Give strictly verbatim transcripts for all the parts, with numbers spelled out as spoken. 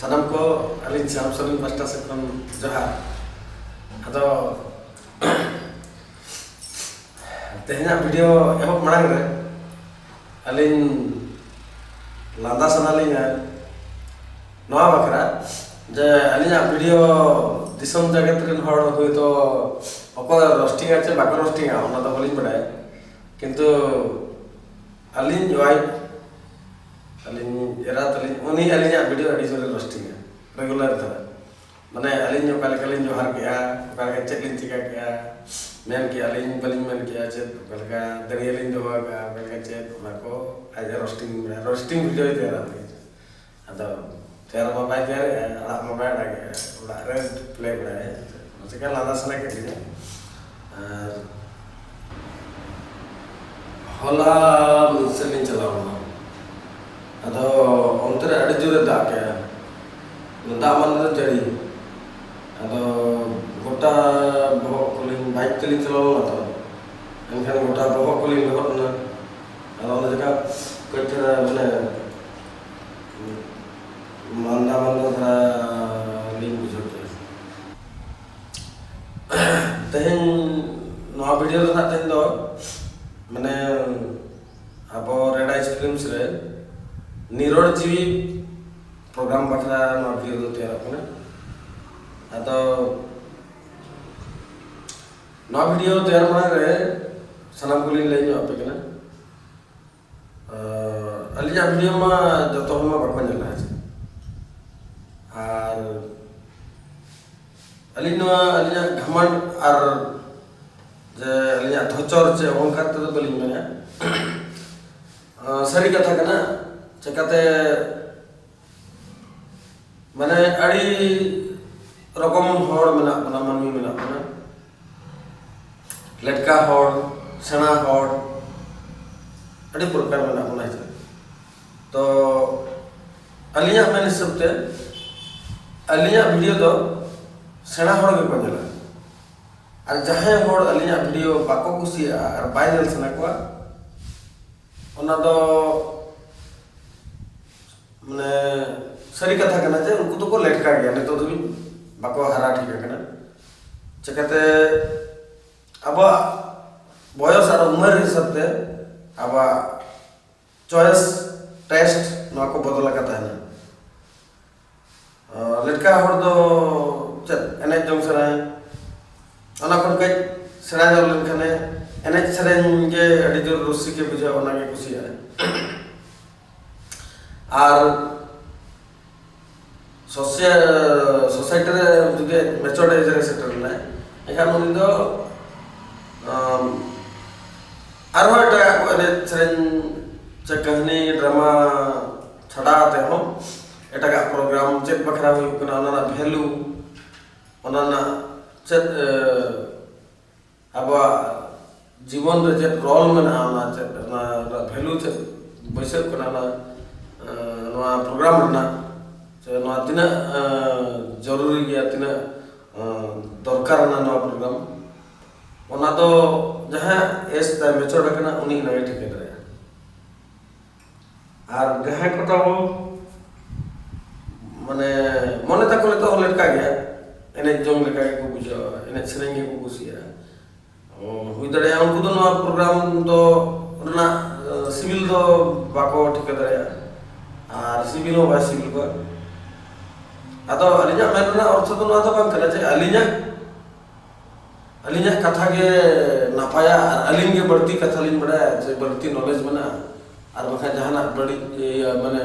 ᱥᱟᱱᱟᱢ ᱠᱚ ᱟᱹᱞᱤᱧ ᱥᱟᱢᱥᱚᱱᱤ ᱯᱟᱥᱴᱟ ᱥᱮᱫ ᱠᱷᱚᱱ ᱡᱚᱦᱟᱨ᱾ ᱟᱫᱚ ᱛᱮᱦᱮᱧᱟᱜ ᱵᱷᱤᱰᱤᱭᱳ ᱮᱦᱚᱵ ᱢᱟᱲᱟᱝ ᱨᱮ ᱟᱹᱞᱤᱧ ᱞᱟᱸᱫᱟ ᱥᱟᱱᱟ ᱞᱤᱧᱟ ᱱᱚᱣᱟ ᱵᱟᱠᱷᱨᱟ ᱡᱮ ᱟᱹᱞᱤᱧᱟᱜ ᱵᱷᱤᱰᱤᱭᱳ ᱫᱤᱥᱚᱢ ᱡᱟᱜᱟᱛ ᱨᱮᱱ ᱦᱚᱲ ᱦᱚᱭᱛᱳ ᱚᱠᱚᱭ ᱨᱳᱥᱴᱤᱝᱟ ᱪᱮ ᱵᱟᱠᱚ ᱨᱳᱥᱴᱤᱝᱟ ᱚᱱᱟ ᱫᱚ ᱵᱟᱹᱞᱤᱧ ᱵᱟᱲᱟᱭᱟ, ᱠᱤᱱᱛᱩ ᱟᱹᱞᱤᱧ ᱣᱟᱭᱤᱯ ᱟᱹᱞᱤᱧ ᱮᱨᱟ ᱛᱟᱹᱞᱤᱧ ᱩᱱᱤ ᱟᱹᱞᱤᱧᱟᱜ ᱵᱷᱤᱰᱤᱭᱳ ᱟᱹᱰᱤ ᱡᱳᱨᱮ ᱨᱳᱥᱴᱤᱝᱟ ᱨᱮᱜᱩᱞᱟᱨ ᱫᱷᱟᱨᱟ᱾ ᱢᱟᱱᱮ ᱟᱹᱞᱤᱧ ᱚᱠᱟ ᱞᱮᱠᱟᱞᱤᱧ ᱡᱚᱦᱟᱨ ᱠᱮᱜᱼᱟ, ᱚᱠᱟ ᱞᱮᱠᱟ ᱪᱮᱫ ᱞᱤᱧ ᱪᱤᱠᱟ ᱠᱮᱜᱼᱟ, ᱢᱮᱱ ᱠᱮᱜᱼᱟ ᱞᱤᱧ ᱵᱟᱹᱞᱤᱧ ᱢᱮᱱ ᱠᱮᱜᱼᱟ ᱪᱮᱫ, ᱚᱠᱟ ᱞᱮᱠᱟ ᱫᱟᱹᱲᱤᱭᱟᱹᱞᱤᱧ ᱫᱚᱦᱚ ᱟᱠᱟᱫᱼᱟ, ᱚᱠᱟ ᱞᱮᱠᱟ ᱪᱮᱫ, ᱚᱱᱟ ᱠᱚ ᱟᱡ ᱨᱳᱥᱴᱤᱝ ᱨᱳᱥᱴᱤᱝ ᱵᱷᱤᱰᱤᱭᱳᱭ ᱛᱮᱭᱟᱨᱟ᱾ ᱟᱫᱚ ᱛᱮᱭᱟᱨ ᱢᱟ ᱵᱟᱭ ᱛᱮᱭᱟᱨᱮᱜᱼᱟ, ᱟᱲᱟᱜ ᱢᱟ ᱵᱟᱭ ᱟᱲᱟᱜᱮᱜᱼᱟ, ᱚᱲᱟᱜ ᱨᱮ ᱯᱞᱮ ᱵᱟᱲᱟᱭᱟ᱾ ᱪᱮᱠᱟ ᱞᱟᱸᱫᱟ ᱥᱟᱱᱟ ᱠᱮᱫ ᱞᱤᱧᱟ᱾ ᱟᱨ ᱦᱚᱞᱟ ᱢᱤᱫ ᱥᱮᱫ ᱞᱤᱧ ᱪᱟᱞᱟᱣ ᱞᱮᱱᱟ, ᱟᱫᱚ ᱚᱱᱛᱮ ᱨᱮ ᱟᱹᱰᱤ ᱡᱳᱨᱮ ᱫᱟᱜ ᱠᱮᱜᱼᱟ, ᱫᱟᱜ ᱢᱟᱱᱮ ᱫᱚ ᱡᱟᱹᱲᱤ᱾ ᱟᱫᱚ ᱜᱚᱴᱟ ᱵᱚᱦᱚᱜ ᱠᱚᱞᱤᱧ, ᱵᱟᱭᱤᱠ ᱛᱮᱞᱤᱧ ᱪᱟᱞᱟᱣ ᱞᱮᱱᱟ ᱛᱚ, ᱮᱱᱠᱷᱟᱱ ᱜᱚᱴᱟ ᱵᱚᱦᱚᱜ ᱠᱚᱞᱤᱧ ᱞᱚᱦᱚᱫ ᱮᱱᱟ᱾ ᱟᱫᱚ ᱚᱱᱟ ᱡᱚᱠᱷᱚᱱ ᱠᱟᱹᱡ ᱛᱷᱚᱲᱟ ᱢᱟᱱᱮ ᱢᱟᱸᱫᱟ ᱢᱟᱸᱫᱟ ᱫᱷᱟᱨᱟ ᱞᱤᱧ ᱵᱩᱡᱷᱟᱹᱣ ᱠᱮᱫᱟ᱾ ᱛᱮᱦᱮᱧ ᱱᱚᱣᱟ ᱵᱷᱤᱰᱤᱭᱳ ᱫᱚ ᱱᱟᱦᱟᱜ ᱛᱮᱦᱮᱧ ᱫᱚ ᱢᱟᱱᱮ ᱟᱵᱚ ᱨᱮᱰ ᱟᱭᱤᱡ ᱯᱷᱤᱞᱢᱥ ᱨᱮ ᱱᱤᱨᱚᱲ ᱡᱤᱣᱤ ᱯᱨᱳᱜᱨᱟᱢ ᱵᱟᱠᱷᱨᱟ ᱱᱚᱣᱟ ᱵᱷᱤᱰᱤᱭᱳ ᱫᱚ ᱛᱮᱭᱟᱨᱚᱜ ᱠᱟᱱᱟ᱾ ᱟᱫᱚ ᱱᱚᱣᱟ ᱵᱷᱤᱰᱤᱭᱳ ᱛᱮᱭᱟᱨ ᱢᱟᱲᱟᱝ ᱨᱮ ᱥᱟᱱᱟᱢ ᱠᱚᱞᱤᱧ ᱞᱟᱹᱭ ᱧᱚᱜ ᱟᱯᱮ ᱠᱟᱱᱟ᱾ ᱟᱹᱞᱤᱧᱟᱜ ᱵᱷᱤᱰᱤᱭᱳ ᱢᱟ ᱡᱚᱛᱚ ᱦᱚᱲ ᱢᱟ ᱵᱟᱠᱚ ᱧᱮᱞᱟ, ᱦᱮᱸ ᱥᱮ? ᱟᱨ ᱟᱹᱞᱤᱧ ᱱᱚᱣᱟ ᱟᱹᱞᱤᱧᱟᱜ ᱜᱷᱟᱢᱟᱱᱰ ᱟᱨ ᱡᱮ ᱟᱹᱞᱤᱧᱟᱜ ᱫᱷᱚᱪᱚᱨ ᱪᱮ ᱚᱦᱚᱝᱠᱟᱨ ᱛᱮᱫᱚ ᱵᱟᱹᱞᱤᱧ ᱢᱮᱱᱟ᱾ ᱥᱟᱹᱨᱤ ᱠᱟᱛᱷᱟ ᱠᱟᱱᱟ᱾ ᱪᱮᱠᱟᱛᱮ ᱢᱟᱱᱮ ᱟᱹᱰᱤ ᱨᱚᱠᱚᱢ ᱦᱚᱲ ᱢᱮᱱᱟᱜ ᱵᱚᱱᱟ, ᱢᱟᱹᱱᱢᱤ ᱢᱮᱱᱟᱜ ᱵᱚᱱᱟ, ᱞᱮᱴᱠᱟ ᱦᱚᱲ, ᱥᱮᱬᱟ ᱦᱚᱲ, ᱟᱹᱰᱤ ᱯᱨᱚᱠᱟᱨ ᱢᱮᱱᱟᱜ ᱵᱚᱱᱟ᱾ ᱦᱮᱸ ᱥᱮ? ᱛᱚ ᱟᱹᱞᱤᱧᱟᱜ ᱢᱮᱱ ᱦᱤᱥᱟᱹᱵ ᱛᱮ ᱟᱹᱞᱤᱧᱟᱜ ᱵᱷᱤᱰᱤᱭᱳ ᱫᱚ ᱥᱮᱬᱟ ᱦᱚᱲ ᱜᱮᱠᱚ ᱧᱮᱞᱟ, ᱟᱨ ᱡᱟᱦᱟᱸᱭ ᱦᱚᱲ ᱟᱹᱞᱤᱧᱟᱜ ᱵᱷᱤᱰᱤᱭᱳ ᱵᱟᱠᱚ ᱠᱩᱥᱤᱭᱟᱜᱼᱟ ᱟᱨ ᱵᱟᱭ ᱧᱮᱞ ᱥᱟᱱᱟ ᱠᱚᱣᱟ, ᱚᱱᱟ ᱫᱚ ᱢᱟᱱᱮ ᱥᱟᱹᱨᱤ ᱠᱟᱛᱷᱟ ᱠᱟᱱᱟ ᱡᱮ ᱩᱱᱠᱩ ᱫᱚᱠᱚ ᱞᱮᱴᱠᱟ ᱜᱮᱭᱟ, ᱱᱤᱛᱚᱜ ᱫᱷᱟᱹᱵᱤᱡ ᱵᱟᱠᱚ ᱦᱟᱨᱟ ᱴᱷᱤᱠ ᱟᱠᱟᱱᱟ᱾ ᱪᱤᱠᱟᱹᱛᱮ ᱟᱵᱚᱣᱟᱜ ᱵᱚᱭᱚᱥ ᱟᱨ ᱩᱢᱮᱨ ᱦᱤᱥᱟᱹᱵ ᱛᱮ ᱟᱵᱚᱣᱟᱜ ᱪᱚᱭᱮᱥ, ᱴᱮᱥᱴ ᱱᱚᱣᱟ ᱠᱚ ᱵᱚᱫᱚᱞ ᱟᱠᱟᱫ ᱛᱟᱦᱮᱱᱟ᱾ ᱟᱨ ᱞᱮᱴᱠᱟ ᱦᱚᱲ ᱫᱚ ᱪᱮᱫ ᱮᱱᱮᱡ ᱡᱚᱝ ᱥᱟᱱᱟᱭᱟ, ᱚᱱᱟ ᱠᱷᱚᱱ ᱠᱟᱹᱡ ᱥᱮᱬᱟ ᱧᱚᱜ ᱞᱮᱱᱠᱷᱟᱱᱮ ᱮᱱᱮᱡ ᱥᱮᱨᱮᱧ ᱜᱮ ᱟᱹᱰᱤ ᱡᱳᱨ ᱨᱩᱥᱤᱠᱮ ᱵᱩᱡᱷᱟᱹᱣᱟ, ᱚᱱᱟᱜᱮ ᱠᱩᱥᱤᱭᱟᱜᱼᱟ᱾ ᱟᱨ ᱥᱳᱥᱟᱭᱴᱤ ᱨᱮ ᱡᱩᱫᱤ ᱢᱮᱪᱚᱨ ᱮᱡᱽ ᱨᱮ ᱥᱮᱴᱮᱨ ᱮᱱᱟᱭ, ᱮᱱᱠᱷᱟᱱ ᱩᱱᱤ ᱫᱚ ᱟᱨᱦᱚᱸ ᱮᱴᱟᱜᱟᱜ ᱠᱚ ᱮᱱᱮᱡ ᱥᱮᱨᱮᱧ ᱥᱮ ᱠᱟᱹᱦᱱᱤ ᱰᱨᱟᱢᱟ ᱪᱷᱟᱰᱟ ᱠᱟᱛᱮ ᱦᱚᱸ ᱮᱴᱟᱜᱟᱜ ᱯᱨᱳᱜᱨᱟᱢ ᱪᱮᱫ ᱵᱟᱠᱷᱨᱟ ᱦᱩᱭᱩᱜ ᱠᱟᱱᱟ, ᱚᱱᱟ ᱨᱮᱱᱟᱜ ᱵᱷᱮᱞᱩ, ᱚᱱᱟ ᱨᱮᱱᱟᱜ ᱪᱮᱫ ᱟᱵᱚᱣᱟᱜ ᱡᱤᱵᱚᱱ ᱨᱮ ᱪᱮᱫ ᱨᱳᱞ ᱢᱮᱱᱟᱜᱼᱟ, ᱚᱱᱟ ᱪᱮᱫ, ᱚᱱᱟ ᱨᱮᱱᱟᱜ ᱵᱷᱮᱞᱩ ᱪᱮᱫ ᱵᱟᱹᱭᱥᱟᱹᱜ ᱠᱟᱱᱟ, ᱚᱱᱟ ᱱᱚᱣᱟ ᱯᱨᱳᱜᱨᱟᱢ ᱨᱮᱱᱟᱜ ᱥᱮ ᱱᱚᱣᱟ ᱛᱤᱱᱟᱹᱜ ᱡᱚᱨᱩᱨᱤ ᱜᱮᱭᱟ, ᱛᱤᱱᱟᱹᱜ ᱫᱚᱨᱠᱟᱨ ᱨᱮᱱᱟᱜ ᱱᱚᱣᱟ ᱯᱨᱳᱜᱨᱟᱢ, ᱚᱱᱟ ᱫᱚ ᱡᱟᱦᱟᱸᱭ ᱮᱡᱽ ᱛᱟᱭ ᱢᱮᱪᱚᱨ ᱟᱠᱟᱱᱟ, ᱩᱱᱤ ᱚᱱᱟᱜᱮ ᱴᱷᱤᱠᱟᱹ ᱫᱟᱲᱮᱭᱟᱜᱼᱟ᱾ ᱟᱨ ᱡᱟᱦᱟᱸᱭ ᱠᱚ ᱛᱟᱵᱚ ᱢᱟᱱᱮ ᱢᱚᱱᱮ ᱛᱟᱠᱚ ᱱᱤᱛᱚᱜ ᱦᱚᱸ ᱞᱮᱴᱠᱟ ᱜᱮᱭᱟ, ᱮᱱᱮᱡ ᱡᱚᱝ ᱞᱮᱠᱟ ᱜᱮᱠᱚ ᱵᱩᱡᱷᱟᱹᱣᱟ, ᱮᱱᱮᱡ ᱥᱮᱨᱮᱧ ᱜᱮᱠᱚ ᱠᱩᱥᱤᱭᱟᱜᱼᱟ᱾ ᱦᱩᱭ ᱫᱟᱲᱮᱭᱟᱜᱼᱟ ᱩᱱᱠᱩ ᱫᱚ ᱱᱚᱣᱟ ᱯᱨᱳᱜᱨᱟᱢ ᱫᱚ ᱨᱮᱱᱟᱜ ᱥᱤᱵᱤᱞ ᱫᱚ ᱵᱟᱠᱚ ᱴᱷᱤᱠᱟᱹ ᱫᱟᱲᱮᱭᱟᱜᱼᱟ, ᱟᱨ ᱥᱤᱵᱤᱞ ᱦᱚᱸ ᱵᱟᱭ ᱥᱤᱵᱤᱞ ᱠᱚᱣᱟ᱾ ᱟᱫᱚ ᱟᱹᱞᱤᱧᱟᱜ ᱢᱮᱱ ᱨᱮᱱᱟᱜ ᱚᱨᱛᱷᱚ ᱫᱚ ᱱᱚᱣᱟ ᱫᱚ ᱵᱟᱝ ᱠᱟᱱᱟ ᱡᱮ ᱟᱹᱞᱤᱧᱟᱜ ᱟᱹᱞᱤᱧᱟᱜ ᱠᱟᱛᱷᱟ ᱜᱮ ᱱᱟᱯᱟᱭᱟ ᱟᱨ ᱟᱹᱞᱤᱧ ᱜᱮ ᱵᱟᱹᱲᱛᱤ ᱠᱟᱛᱷᱟ ᱞᱤᱧ ᱵᱟᱲᱟᱭᱟ ᱥᱮ ᱵᱟᱹᱲᱛᱤ ᱱᱚᱞᱮᱡᱽ ᱢᱮᱱᱟᱜᱼᱟ, ᱟᱨ ᱵᱟᱠᱷᱟᱱ ᱡᱟᱦᱟᱱᱟᱜ ᱵᱟᱹᱲᱤᱡ ᱤᱭᱟᱹ ᱢᱟᱱᱮ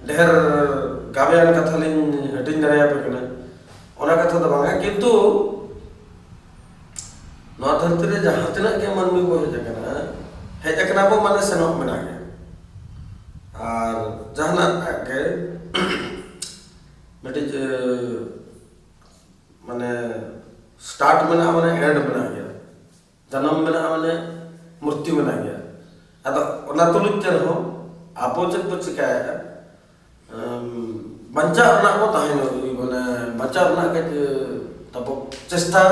ᱰᱷᱮᱨ ᱜᱟᱵᱮᱭᱟᱱ ᱠᱟᱛᱷᱟ ᱞᱤᱧ ᱦᱟᱹᱴᱤᱧ ᱫᱟᱲᱮᱭᱟᱯᱮ ᱠᱟᱱᱟ, ᱚᱱᱟ ᱠᱟᱛᱷᱟ ᱫᱚ ᱵᱟᱝᱟ᱾ ᱠᱤᱱᱛᱩ ᱱᱚᱣᱟ ᱫᱷᱟᱹᱨᱛᱤ ᱨᱮ ᱡᱟᱦᱟᱸ ᱛᱤᱱᱟᱹᱜ ᱜᱮ ᱢᱟᱹᱱᱢᱤ ᱵᱚ ᱦᱮᱡ ᱟᱠᱟᱱᱟ, ᱦᱮᱡ ᱟᱠᱟᱱᱟ ᱵᱚ ᱢᱟᱱᱮ ᱥᱮᱱᱚᱜ ᱢᱮᱱᱟᱜ ᱜᱮ᱾ ᱟᱨ ᱡᱟᱦᱟᱱᱟᱜ ᱜᱮ ᱢᱤᱫᱴᱤᱡ ᱢᱟᱱᱮ ᱥᱴᱟᱨᱴ ᱢᱮᱱᱟᱜᱼᱟ ᱢᱟᱱᱮ ᱮᱱᱰ ᱢᱮᱱᱟᱜ ᱜᱮᱭᱟ, ᱡᱟᱱᱟᱢ ᱢᱮᱱᱟᱜᱼᱟ ᱢᱟᱱᱮ ᱢᱩᱨᱛᱤ ᱢᱮᱱᱟᱜ ᱜᱮᱭᱟ᱾ ᱟᱫᱚ ᱚᱱᱟ ᱛᱩᱞᱩᱡ ᱛᱮ ᱨᱮᱦᱚᱸ ᱟᱵᱚ ᱪᱮᱫ ᱵᱚ ᱪᱤᱠᱟᱹᱭᱮᱫᱼᱟ, ᱵᱟᱧᱪᱟᱣ ᱨᱮᱱᱟᱜ ᱵᱚ ᱛᱟᱦᱮᱱ, ᱢᱟᱱᱮ ᱵᱟᱧᱪᱟᱣ ᱨᱮᱱᱟᱜ ᱠᱟᱹᱡ ᱛᱟᱵᱚ ᱪᱮᱥᱴᱟ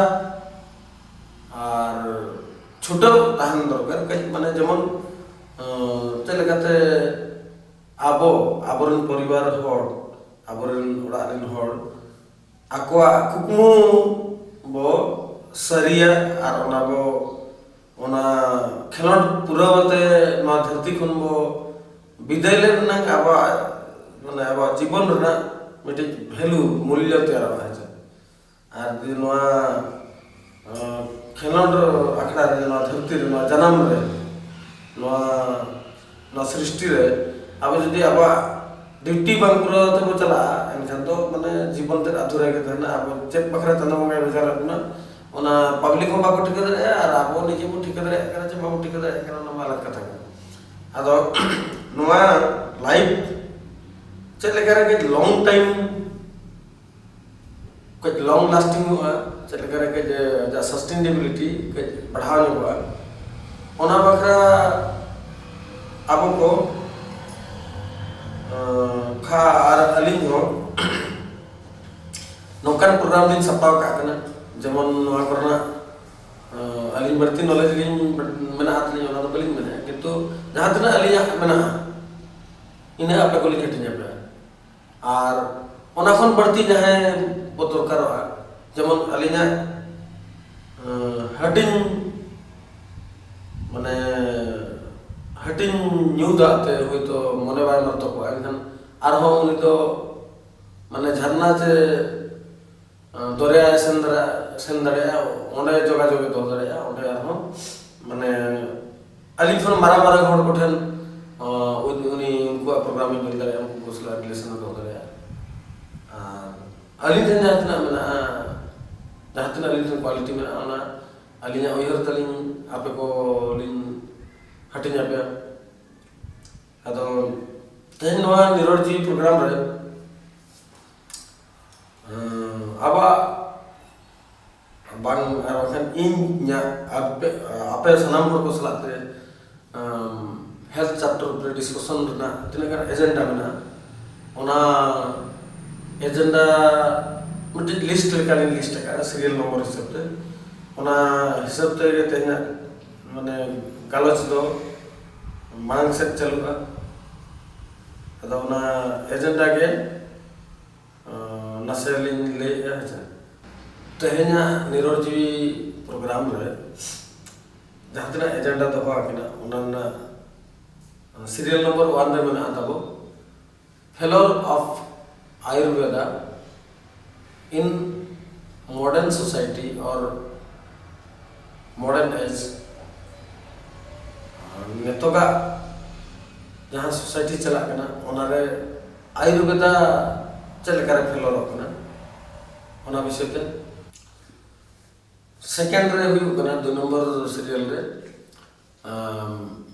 ᱟᱨ ᱪᱷᱩᱴᱟᱹᱣ ᱛᱟᱦᱮᱱ ᱫᱚᱨᱠᱟᱨ᱾ ᱠᱟᱹᱡ ᱢᱟᱱᱮ ᱡᱮᱢᱚᱱ ᱪᱮᱫ ᱞᱮᱠᱟᱛᱮ ᱟᱵᱚ ᱟᱵᱚᱨᱮᱱ ᱯᱚᱨᱤᱵᱟᱨ ᱦᱚᱲ ᱟᱵᱚᱨᱮᱱ ᱚᱲᱟᱜ ᱨᱮᱱ ᱦᱚᱲ ᱟᱠᱚᱣᱟᱜ ᱠᱩᱠᱢᱩ ᱵᱚ ᱥᱟᱹᱨᱤᱭᱟ ᱟᱨ ᱚᱱᱟ ᱵᱚ, ᱚᱱᱟ ᱠᱷᱮᱞᱳᱰ ᱯᱩᱨᱟᱹᱣ ᱠᱟᱛᱮ ᱱᱚᱣᱟ ᱫᱷᱟᱹᱨᱛᱤ ᱠᱷᱚᱱ ᱵᱚ ᱵᱤᱫᱟᱹᱭ ᱞᱮᱱ ᱨᱮᱱᱟᱜ ᱟᱵᱚᱣᱟᱜ, ᱢᱟᱱᱮ, ᱟᱵᱚᱣᱟᱜ ᱡᱤᱵᱚᱱ ᱨᱮᱱᱟᱜ ᱢᱤᱫᱴᱤᱡ ᱵᱷᱮᱞᱩ, ᱢᱩᱞᱞᱚ ᱛᱮᱭᱟᱨᱚᱜᱼᱟ, ᱦᱮᱸ ᱥᱮ᱾ ᱟᱨ ᱡᱩᱫᱤ ᱱᱚᱣᱟ, ᱟᱸ, ᱠᱷᱮᱞᱳᱰ ᱟᱠᱷᱲᱟ ᱨᱮ, ᱱᱚᱣᱟ ᱫᱷᱟᱹᱨᱛᱤ ᱨᱮ, ᱱᱚᱣᱟ ᱡᱟᱱᱟᱢ ᱨᱮ, ᱱᱚᱣᱟ, ᱱᱚᱣᱟ ᱥᱨᱤᱥᱴᱤ ᱨᱮ ᱟᱵᱚ ᱡᱩᱫᱤ ᱟᱵᱚᱣᱟᱜ ᱰᱤᱭᱩᱴᱤ ᱵᱟᱝ ᱯᱩᱨᱟᱹᱣ ᱠᱟᱛᱮ ᱵᱚ ᱪᱟᱞᱟᱜᱼᱟ, ᱮᱱᱠᱷᱟᱱ ᱫᱚ, ᱢᱟᱱᱮ, ᱡᱤᱵᱚᱱ ᱛᱮᱫ ᱟᱫᱷᱩᱨᱟ ᱜᱮ ᱛᱟᱦᱮᱱᱟ᱾ ᱟᱵᱚ ᱪᱮᱫ ᱵᱟᱠᱷᱨᱟ ᱪᱟᱸᱫᱳ ᱵᱚᱸᱜᱟᱭ ᱵᱷᱮᱡᱟ ᱞᱮᱫ ᱵᱚᱱᱟ, ᱚᱱᱟ ᱯᱟᱵᱽᱞᱤᱠ ᱦᱚᱸ ᱵᱟᱠᱚ ᱴᱷᱤᱠᱟᱹ ᱫᱟᱲᱮᱭᱟᱜᱼᱟ, ᱟᱨ ᱟᱵᱚ ᱱᱤᱡᱮ ᱵᱚ ᱴᱷᱤᱠᱟᱹ ᱫᱟᱲᱮᱭᱟᱜ ᱠᱟᱱᱟ ᱪᱮ ᱵᱟᱵᱚ ᱴᱷᱤᱠᱟᱹ ᱫᱟᱲᱮᱭᱟᱜ ᱠᱟᱱᱟ, ᱚᱱᱟ ᱢᱟ ᱟᱞᱟᱜᱽ ᱠᱟᱛᱷᱟ ᱠᱟᱱᱟ᱾ ᱟᱫᱚ ᱱᱚᱣᱟ ᱞᱟᱭᱤᱯᱷ ᱪᱮᱫ ᱞᱮᱠᱟ ᱨᱮ ᱠᱟᱹᱡ ᱞᱚᱝ ᱴᱟᱭᱤᱢ, ᱠᱟᱹᱡ ᱞᱚᱝ ᱞᱟᱥᱴᱤᱝ ᱚᱜᱼᱟ, ᱪᱮᱫ ᱞᱮᱠᱟ ᱨᱮ ᱠᱟᱹᱡ, ᱮ, ᱟᱡᱟᱜ ᱥᱟᱥᱴᱮᱱᱮᱵᱤᱞᱤᱴᱤ ᱠᱟᱹᱡ ᱵᱟᱲᱦᱟᱣ ᱧᱚᱜᱚᱜᱼᱟ, ᱚᱱᱟ ᱵᱟᱠᱷᱨᱟ ᱟᱵᱚ ᱠᱚ, ᱮ, ᱠᱷᱟ-, ᱟᱨ ᱟᱹᱞᱤᱧ ᱦᱚᱸ ᱱᱚᱝᱠᱟᱱ ᱯᱨᱳᱜᱨᱟᱢ ᱞᱤᱧ ᱥᱟᱯᱲᱟᱣ ᱠᱟᱜ ᱠᱟᱱᱟ, ᱡᱮᱢᱚᱱ ᱱᱚᱣᱟ ᱠᱚᱨᱮᱱᱟᱜ, ᱮ, ᱟᱹᱞᱤᱧ ᱵᱟᱹᱲᱛᱤ ᱱᱚᱞᱮᱡᱽ ᱞᱤᱧ ᱢᱮᱱᱟᱜᱼᱟ ᱛᱟᱹᱞᱤᱧ, ᱚᱱᱟ ᱫᱚ ᱵᱟᱹᱞᱤᱧ ᱢᱮᱱᱮᱫᱼᱟ, ᱠᱤᱱᱛᱩ ᱡᱟᱦᱟᱸ ᱛᱤᱱᱟᱹᱜ ᱟᱹᱞᱤᱧᱟᱜ ᱢᱮᱱᱟᱜᱼᱟ, ᱤᱱᱟᱹ ᱟᱯᱮ ᱠᱚᱞᱤᱧ ᱦᱟᱹᱴᱤᱧ ᱟᱯᱮᱭᱟ᱾ ᱟᱨ ᱚᱱᱟ ᱠᱷᱚᱱ ᱵᱟᱹᱲᱛᱤ ᱡᱟᱦᱟᱸᱭ ᱵᱚ ᱫᱚᱨᱠᱟᱨᱚᱜᱼᱟ, ᱡᱮᱢᱚᱱ ᱟᱹᱞᱤᱧᱟᱜ, ᱮᱸ, ᱦᱟᱹᱴᱤᱧ, ᱢᱟᱱᱮ, ᱦᱟᱹᱴᱤᱧ ᱧᱩ ᱫᱟᱜ ᱛᱮ ᱦᱚᱭᱛᱳ ᱢᱚᱱᱮ ᱵᱟᱭ ᱢᱟᱨᱛᱚ ᱠᱚᱜᱼᱟ, ᱮᱱᱠᱷᱟᱱ ᱟᱨᱦᱚᱸ ᱩᱱᱤ ᱫᱚ, ᱢᱟᱱᱮ, ᱡᱷᱟᱨᱱᱟ ᱪᱮ, ᱮᱸ, ᱫᱚᱨᱭᱟᱭ ᱥᱮᱱ ᱫᱟᱲᱮᱭᱟᱜᱼᱟ, ᱥᱮᱱ ᱫᱟᱲᱮᱭᱟᱜᱼᱟ, ᱚᱸᱰᱮ ᱡᱳᱜᱟᱡᱳᱜᱽ ᱮ ᱫᱚᱦᱚ ᱫᱟᱲᱮᱭᱟᱜᱼᱟ, ᱚᱸᱰᱮ ᱟᱨᱦᱚᱸ, ᱢᱟᱱᱮ, ᱟᱹᱞᱤᱧ ᱠᱷᱚᱱ ᱢᱟᱨᱟᱝ ᱢᱟᱨᱟᱝ ᱦᱚᱲ ᱠᱚᱴᱷᱮᱱ, ᱚ, ᱩᱱ-, ᱩᱱᱤ ᱩᱱᱠᱩᱣᱟᱜ ᱯᱨᱳᱜᱨᱟᱢ ᱤᱧ ᱧᱮᱞ ᱫᱟᱲᱮᱭᱟᱜᱼᱟ, ᱩᱱᱠᱩ ᱠᱚ ᱥᱟᱞᱟᱜ ᱨᱤᱞᱮᱥᱚᱱ ᱮ ᱫᱚᱦᱚ ᱫᱟᱲᱮᱭᱟᱜᱼᱟ᱾ ᱟᱨ ᱟᱹᱞᱤᱧ ᱴᱷᱮᱱ ᱡᱟᱦᱟᱸ ᱛᱤᱱᱟᱹᱜ ᱢᱮᱱᱟᱜᱼᱟ, ᱡᱟᱦᱟᱸ ᱛᱤᱱᱟᱹᱜ ᱟᱹᱞᱤᱧ ᱴᱷᱮᱱ ᱠᱳᱣᱟᱞᱤᱴᱤ ᱢᱮᱱᱟᱜᱼᱟ, ᱚᱱᱟ ᱟᱹᱞᱤᱧᱟᱜ ᱩᱭᱦᱟᱹᱨ ᱛᱟᱹᱞᱤᱧ ᱟᱯᱮ ᱠᱚᱞᱤᱧ ᱦᱟᱹᱴᱤᱧ ᱟᱯᱮᱭᱟ᱾ ᱟᱫᱚ ᱛᱮᱦᱮᱧ ᱱᱚᱣᱟ ᱱᱤᱨᱚᱲ ᱡᱤᱣᱤ ᱯᱨᱳᱜᱨᱟᱢ ᱨᱮ, ᱮᱸ, ᱟᱵᱚᱣᱟᱜ ᱵᱟᱝ, ᱟᱨ ᱵᱟᱝᱠᱷᱟᱱ ᱤᱧᱟᱹᱜ ᱟᱯᱮ, ᱟᱯᱮ ᱥᱟᱱᱟᱢ ᱦᱚᱲ ᱠᱚ ᱥᱟᱞᱟᱜ ᱛᱮ, ᱟᱢ, ᱦᱮᱞᱛᱷ ᱪᱮᱯᱴᱟᱨ ᱩᱯᱨᱮ ᱰᱤᱥᱠᱟᱥᱚᱱ ᱨᱮᱱᱟᱜ ᱛᱤᱱᱟᱹᱜ ᱜᱟᱱ ᱮᱡᱮᱱᱰᱟ ᱢᱮᱱᱟᱜᱼᱟ, ᱚᱱᱟ ᱮᱡᱮᱱᱰᱟ ᱢᱤᱫᱴᱤᱡ ᱞᱤᱥᱴ ᱞᱮᱠᱟᱞᱤᱧ ᱞᱤᱥᱴ ᱟᱠᱟᱫᱼᱟ, ᱥᱤᱨᱤᱭᱟᱞ ᱱᱚᱢᱵᱚᱨ ᱦᱤᱥᱟᱹᱵ ᱛᱮ᱾ ᱚᱱᱟ ᱦᱤᱥᱟᱹᱵ ᱛᱮᱜᱮ ᱛᱮᱦᱮᱧᱟᱜ, ᱢᱟᱱᱮ, ᱜᱟᱞᱚᱪ ᱫᱚ ᱢᱟᱲᱟᱝ ᱥᱮᱫ ᱪᱟᱹᱞᱩᱜᱼᱟ᱾ ᱟᱫᱚ ᱚᱱᱟ ᱮᱡᱮᱱᱰᱟ ᱜᱮ ᱱᱟᱥᱮ ᱞᱤᱧ ᱞᱟᱹᱭᱮᱫᱼᱟ, ᱦᱮᱸ ᱥᱮ᱾ ᱛᱮᱦᱮᱧᱟᱜ ᱱᱤᱨᱚᱲ ᱡᱤᱣᱤ ᱯᱨᱳᱜᱨᱟᱢ ᱨᱮ ᱡᱟᱦᱟᱸ ᱛᱤᱱᱟᱹᱜ ᱮᱡᱮᱱᱰᱟ ᱫᱚᱦᱚ ᱟᱠᱟᱱᱟ, ᱚᱱᱟ ᱨᱮᱱᱟᱜ ᱥᱤᱨᱤᱭᱟᱞ ᱱᱚᱢᱵᱚᱨ ᱚᱣᱟᱱ ᱨᱮ ᱢᱮᱱᱟᱜᱼᱟ ᱛᱟᱵᱚ, Failure of Ayurveda in Modern Society or Modern Age᱾ ᱱᱤᱛᱚᱜᱟᱜ ᱡᱟᱦᱟᱸ ᱥᱳᱥᱟᱭᱴᱤ ᱪᱟᱞᱟᱜ ᱠᱟᱱᱟ, ᱚᱱᱟᱨᱮ ᱟᱭᱩᱨᱵᱮᱫᱟ ᱪᱮᱫ ᱞᱮᱠᱟᱨᱮ ᱯᱷᱮᱞᱚᱨᱚᱜ ᱠᱟᱱᱟ, ᱚᱱᱟ ᱵᱤᱥᱚᱭ ᱛᱮ᱾ ᱥᱮᱠᱮᱱᱰ ᱨᱮ ᱦᱩᱭᱩᱜ ᱠᱟᱱᱟ, ᱫᱩ ᱱᱚᱢᱵᱚᱨ ᱥᱤᱨᱤᱭᱟᱞ ᱨᱮ, ᱟᱢ,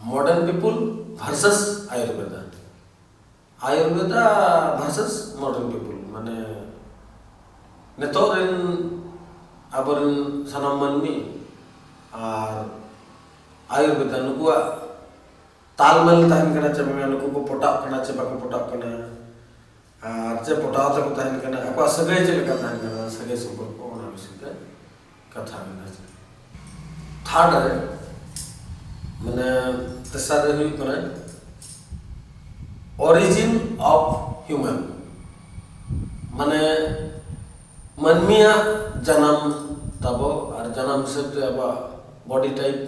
Modern People versus Ayurveda᱾ Ayurveda versus Modern People, ᱢᱟᱱᱮ ᱱᱤᱛᱚᱜ ᱨᱮᱱ ᱟᱵᱚᱨᱮᱱ ᱥᱟᱱᱟᱢ ᱢᱟᱹᱱᱢᱤ ᱟᱨ ᱟᱭᱩᱨᱵᱮᱫᱟ, ᱱᱩᱠᱩᱣᱟᱜ ᱛᱟᱞᱢᱮᱞ ᱛᱟᱦᱮᱱ ᱠᱟᱱᱟ ᱪᱮ ᱵᱟᱝᱟ, ᱱᱩᱠᱩ ᱠᱚ ᱯᱚᱴᱟᱜ ᱠᱟᱱᱟ ᱪᱮ ᱵᱟᱠᱚ ᱯᱚᱴᱟᱜ ᱠᱟᱱᱟ, ᱟᱨ ᱪᱮ ᱯᱚᱴᱟᱣ ᱛᱮᱠᱚ ᱛᱟᱦᱮᱱ ᱠᱟᱱᱟ, ᱟᱠᱚᱣᱟᱜ ᱥᱟᱹᱜᱟᱹᱭ ᱪᱮᱫ ᱞᱮᱠᱟ ᱛᱟᱦᱮᱱ ᱠᱟᱱᱟ, ᱥᱟᱹᱜᱟᱹᱭ ᱥᱚᱢᱯᱚᱨᱠᱚ, ᱚᱱᱟ ᱵᱤᱥᱚᱭ ᱛᱮ ᱠᱟᱛᱷᱟ ᱢᱮᱱᱟᱜᱼᱟ᱾ ᱛᱷᱟᱨᱰ ᱨᱮ, ᱢᱟᱱᱮ ᱛᱮᱥᱟᱨ ᱨᱮ ᱦᱩᱭᱩᱜ ᱠᱟᱱᱟ Origin of Human, ᱢᱟᱱᱮ ᱢᱟᱹᱱᱢᱤᱭᱟᱜ ᱡᱟᱱᱟᱢ ᱛᱟᱵᱚ ᱟᱨ ᱡᱟᱱᱟᱢ ᱦᱤᱥᱟᱹᱵ ᱛᱮ ᱟᱵᱚᱣᱟᱜ ᱵᱚᱰᱤ ᱴᱟᱭᱤᱯ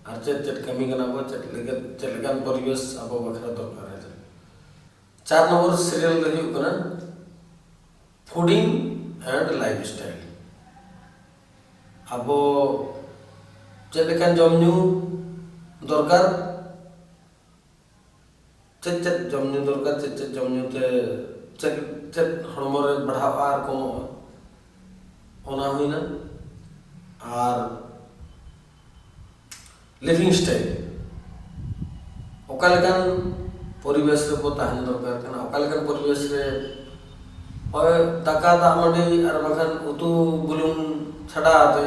ᱟᱨ ᱪᱮᱫ ᱪᱮᱫ ᱠᱟᱹᱢᱤ ᱠᱟᱱᱟ ᱵᱚ, ᱪᱮᱫ ᱞᱟᱹᱜᱤᱫ, ᱪᱮᱫ ᱞᱮᱠᱟᱱ ᱯᱚᱨᱤᱵᱮᱥ ᱟᱵᱚ ᱵᱟᱠᱷᱨᱟ ᱫᱚᱨᱠᱟᱨ᱾ ᱪᱟᱨ ᱱᱚᱢᱵᱚᱨ ᱥᱤᱨᱤᱭᱟᱞ ᱨᱮ ᱦᱩᱭᱩᱜ ᱠᱟᱱᱟ Fooding and Lifestyle᱾ ᱟᱵᱚ ᱪᱮᱫ ᱞᱮᱠᱟᱱ ᱡᱚᱢ ᱧᱩ ᱫᱚᱨᱠᱟᱨ, ᱪᱮᱫ ᱪᱮᱫ ᱡᱚᱢ ᱧᱩ ᱫᱚᱨᱠᱟᱨ, ᱪᱮᱫ ᱪᱮᱫ ᱡᱚᱢ ᱧᱩ ᱛᱮ ᱪᱮᱫ ᱪᱮᱫ ᱦᱚᱲᱢᱚ ᱨᱮ ᱵᱟᱲᱦᱟᱜᱼᱟ ᱟᱨ ᱠᱚᱢᱚᱜᱼᱟ, ᱚᱱᱟ ᱦᱩᱭᱱᱟ᱾ ᱟᱨ ᱞᱤᱵᱷᱤᱝ ᱥᱴᱟᱭᱤᱞ, ᱚᱠᱟ ᱞᱮᱠᱟᱱ ᱯᱚᱨᱤᱵᱮᱥ ᱨᱮᱵᱚ ᱛᱟᱦᱮᱱ ᱫᱚᱨᱠᱟᱨ ᱠᱟᱱᱟ, ᱚᱠᱟ ᱞᱮᱠᱟᱱ ᱯᱚᱨᱤᱵᱮᱥ ᱨᱮ ᱦᱳᱭ ᱫᱟᱠᱟ ᱫᱟᱜ ᱢᱟᱹᱰᱤ ᱟᱨ ᱵᱟᱝᱠᱷᱟᱱ ᱩᱛᱩ ᱵᱩᱞᱩᱝ ᱪᱷᱟᱰᱟ ᱟᱛᱮ,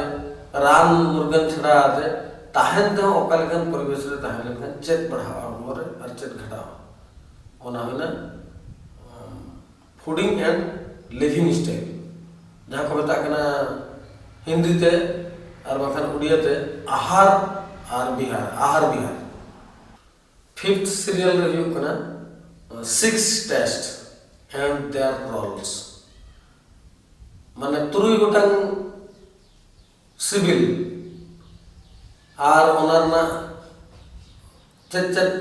ᱨᱟᱱ ᱢᱩᱨᱜᱟᱹᱱ ᱪᱷᱟᱰᱟ ᱟᱛᱮ ᱛᱟᱦᱮᱱ ᱛᱮᱦᱚᱸ ᱚᱠᱟ ᱞᱮᱠᱟᱱ ᱯᱚᱨᱤᱵᱮᱥ ᱨᱮ ᱛᱟᱦᱮᱸ ᱞᱮᱱᱠᱷᱟᱱ ᱪᱮᱫ ᱵᱟᱲᱦᱟᱜᱼᱟ ᱦᱚᱲᱢᱚ ᱨᱮ ᱟᱨ ᱪᱮᱫ ᱜᱷᱟᱴᱟᱣᱟ, ᱚᱱᱟ ᱦᱩᱭᱱᱟ ᱯᱷᱩᱰᱤᱝ ᱮᱱᱰ ᱞᱤᱵᱷᱤᱝ ᱥᱴᱟᱭᱤᱞ, ᱡᱟᱦᱟᱸ ᱠᱚ ᱢᱮᱛᱟᱜ ᱠᱟᱱᱟ ᱦᱤᱱᱫᱤ ᱛᱮ ᱟᱨ ᱵᱟᱝᱠᱷᱟᱱ ᱩᱲᱤᱭᱟ ᱛᱮ ᱟᱦᱟᱨ ᱟᱨ ᱵᱤᱦᱟᱨ, ᱟᱦᱟᱨ ᱵᱤᱦᱟᱨ᱾ ᱯᱷᱤᱯᱛᱷ ᱥᱤᱨᱤᱭᱟᱞ ᱨᱮ ᱦᱩᱭᱩᱜ ᱠᱟᱱᱟ Six Taste and Their Roles᱾ ᱢᱟᱱᱮ ᱛᱩᱨᱩᱭ ᱜᱚᱴᱟᱝ ᱥᱤᱵᱤᱞ ᱟᱨ ᱚᱱᱟ ᱨᱮᱱᱟᱜ ᱪᱮᱫ ᱪᱮᱫ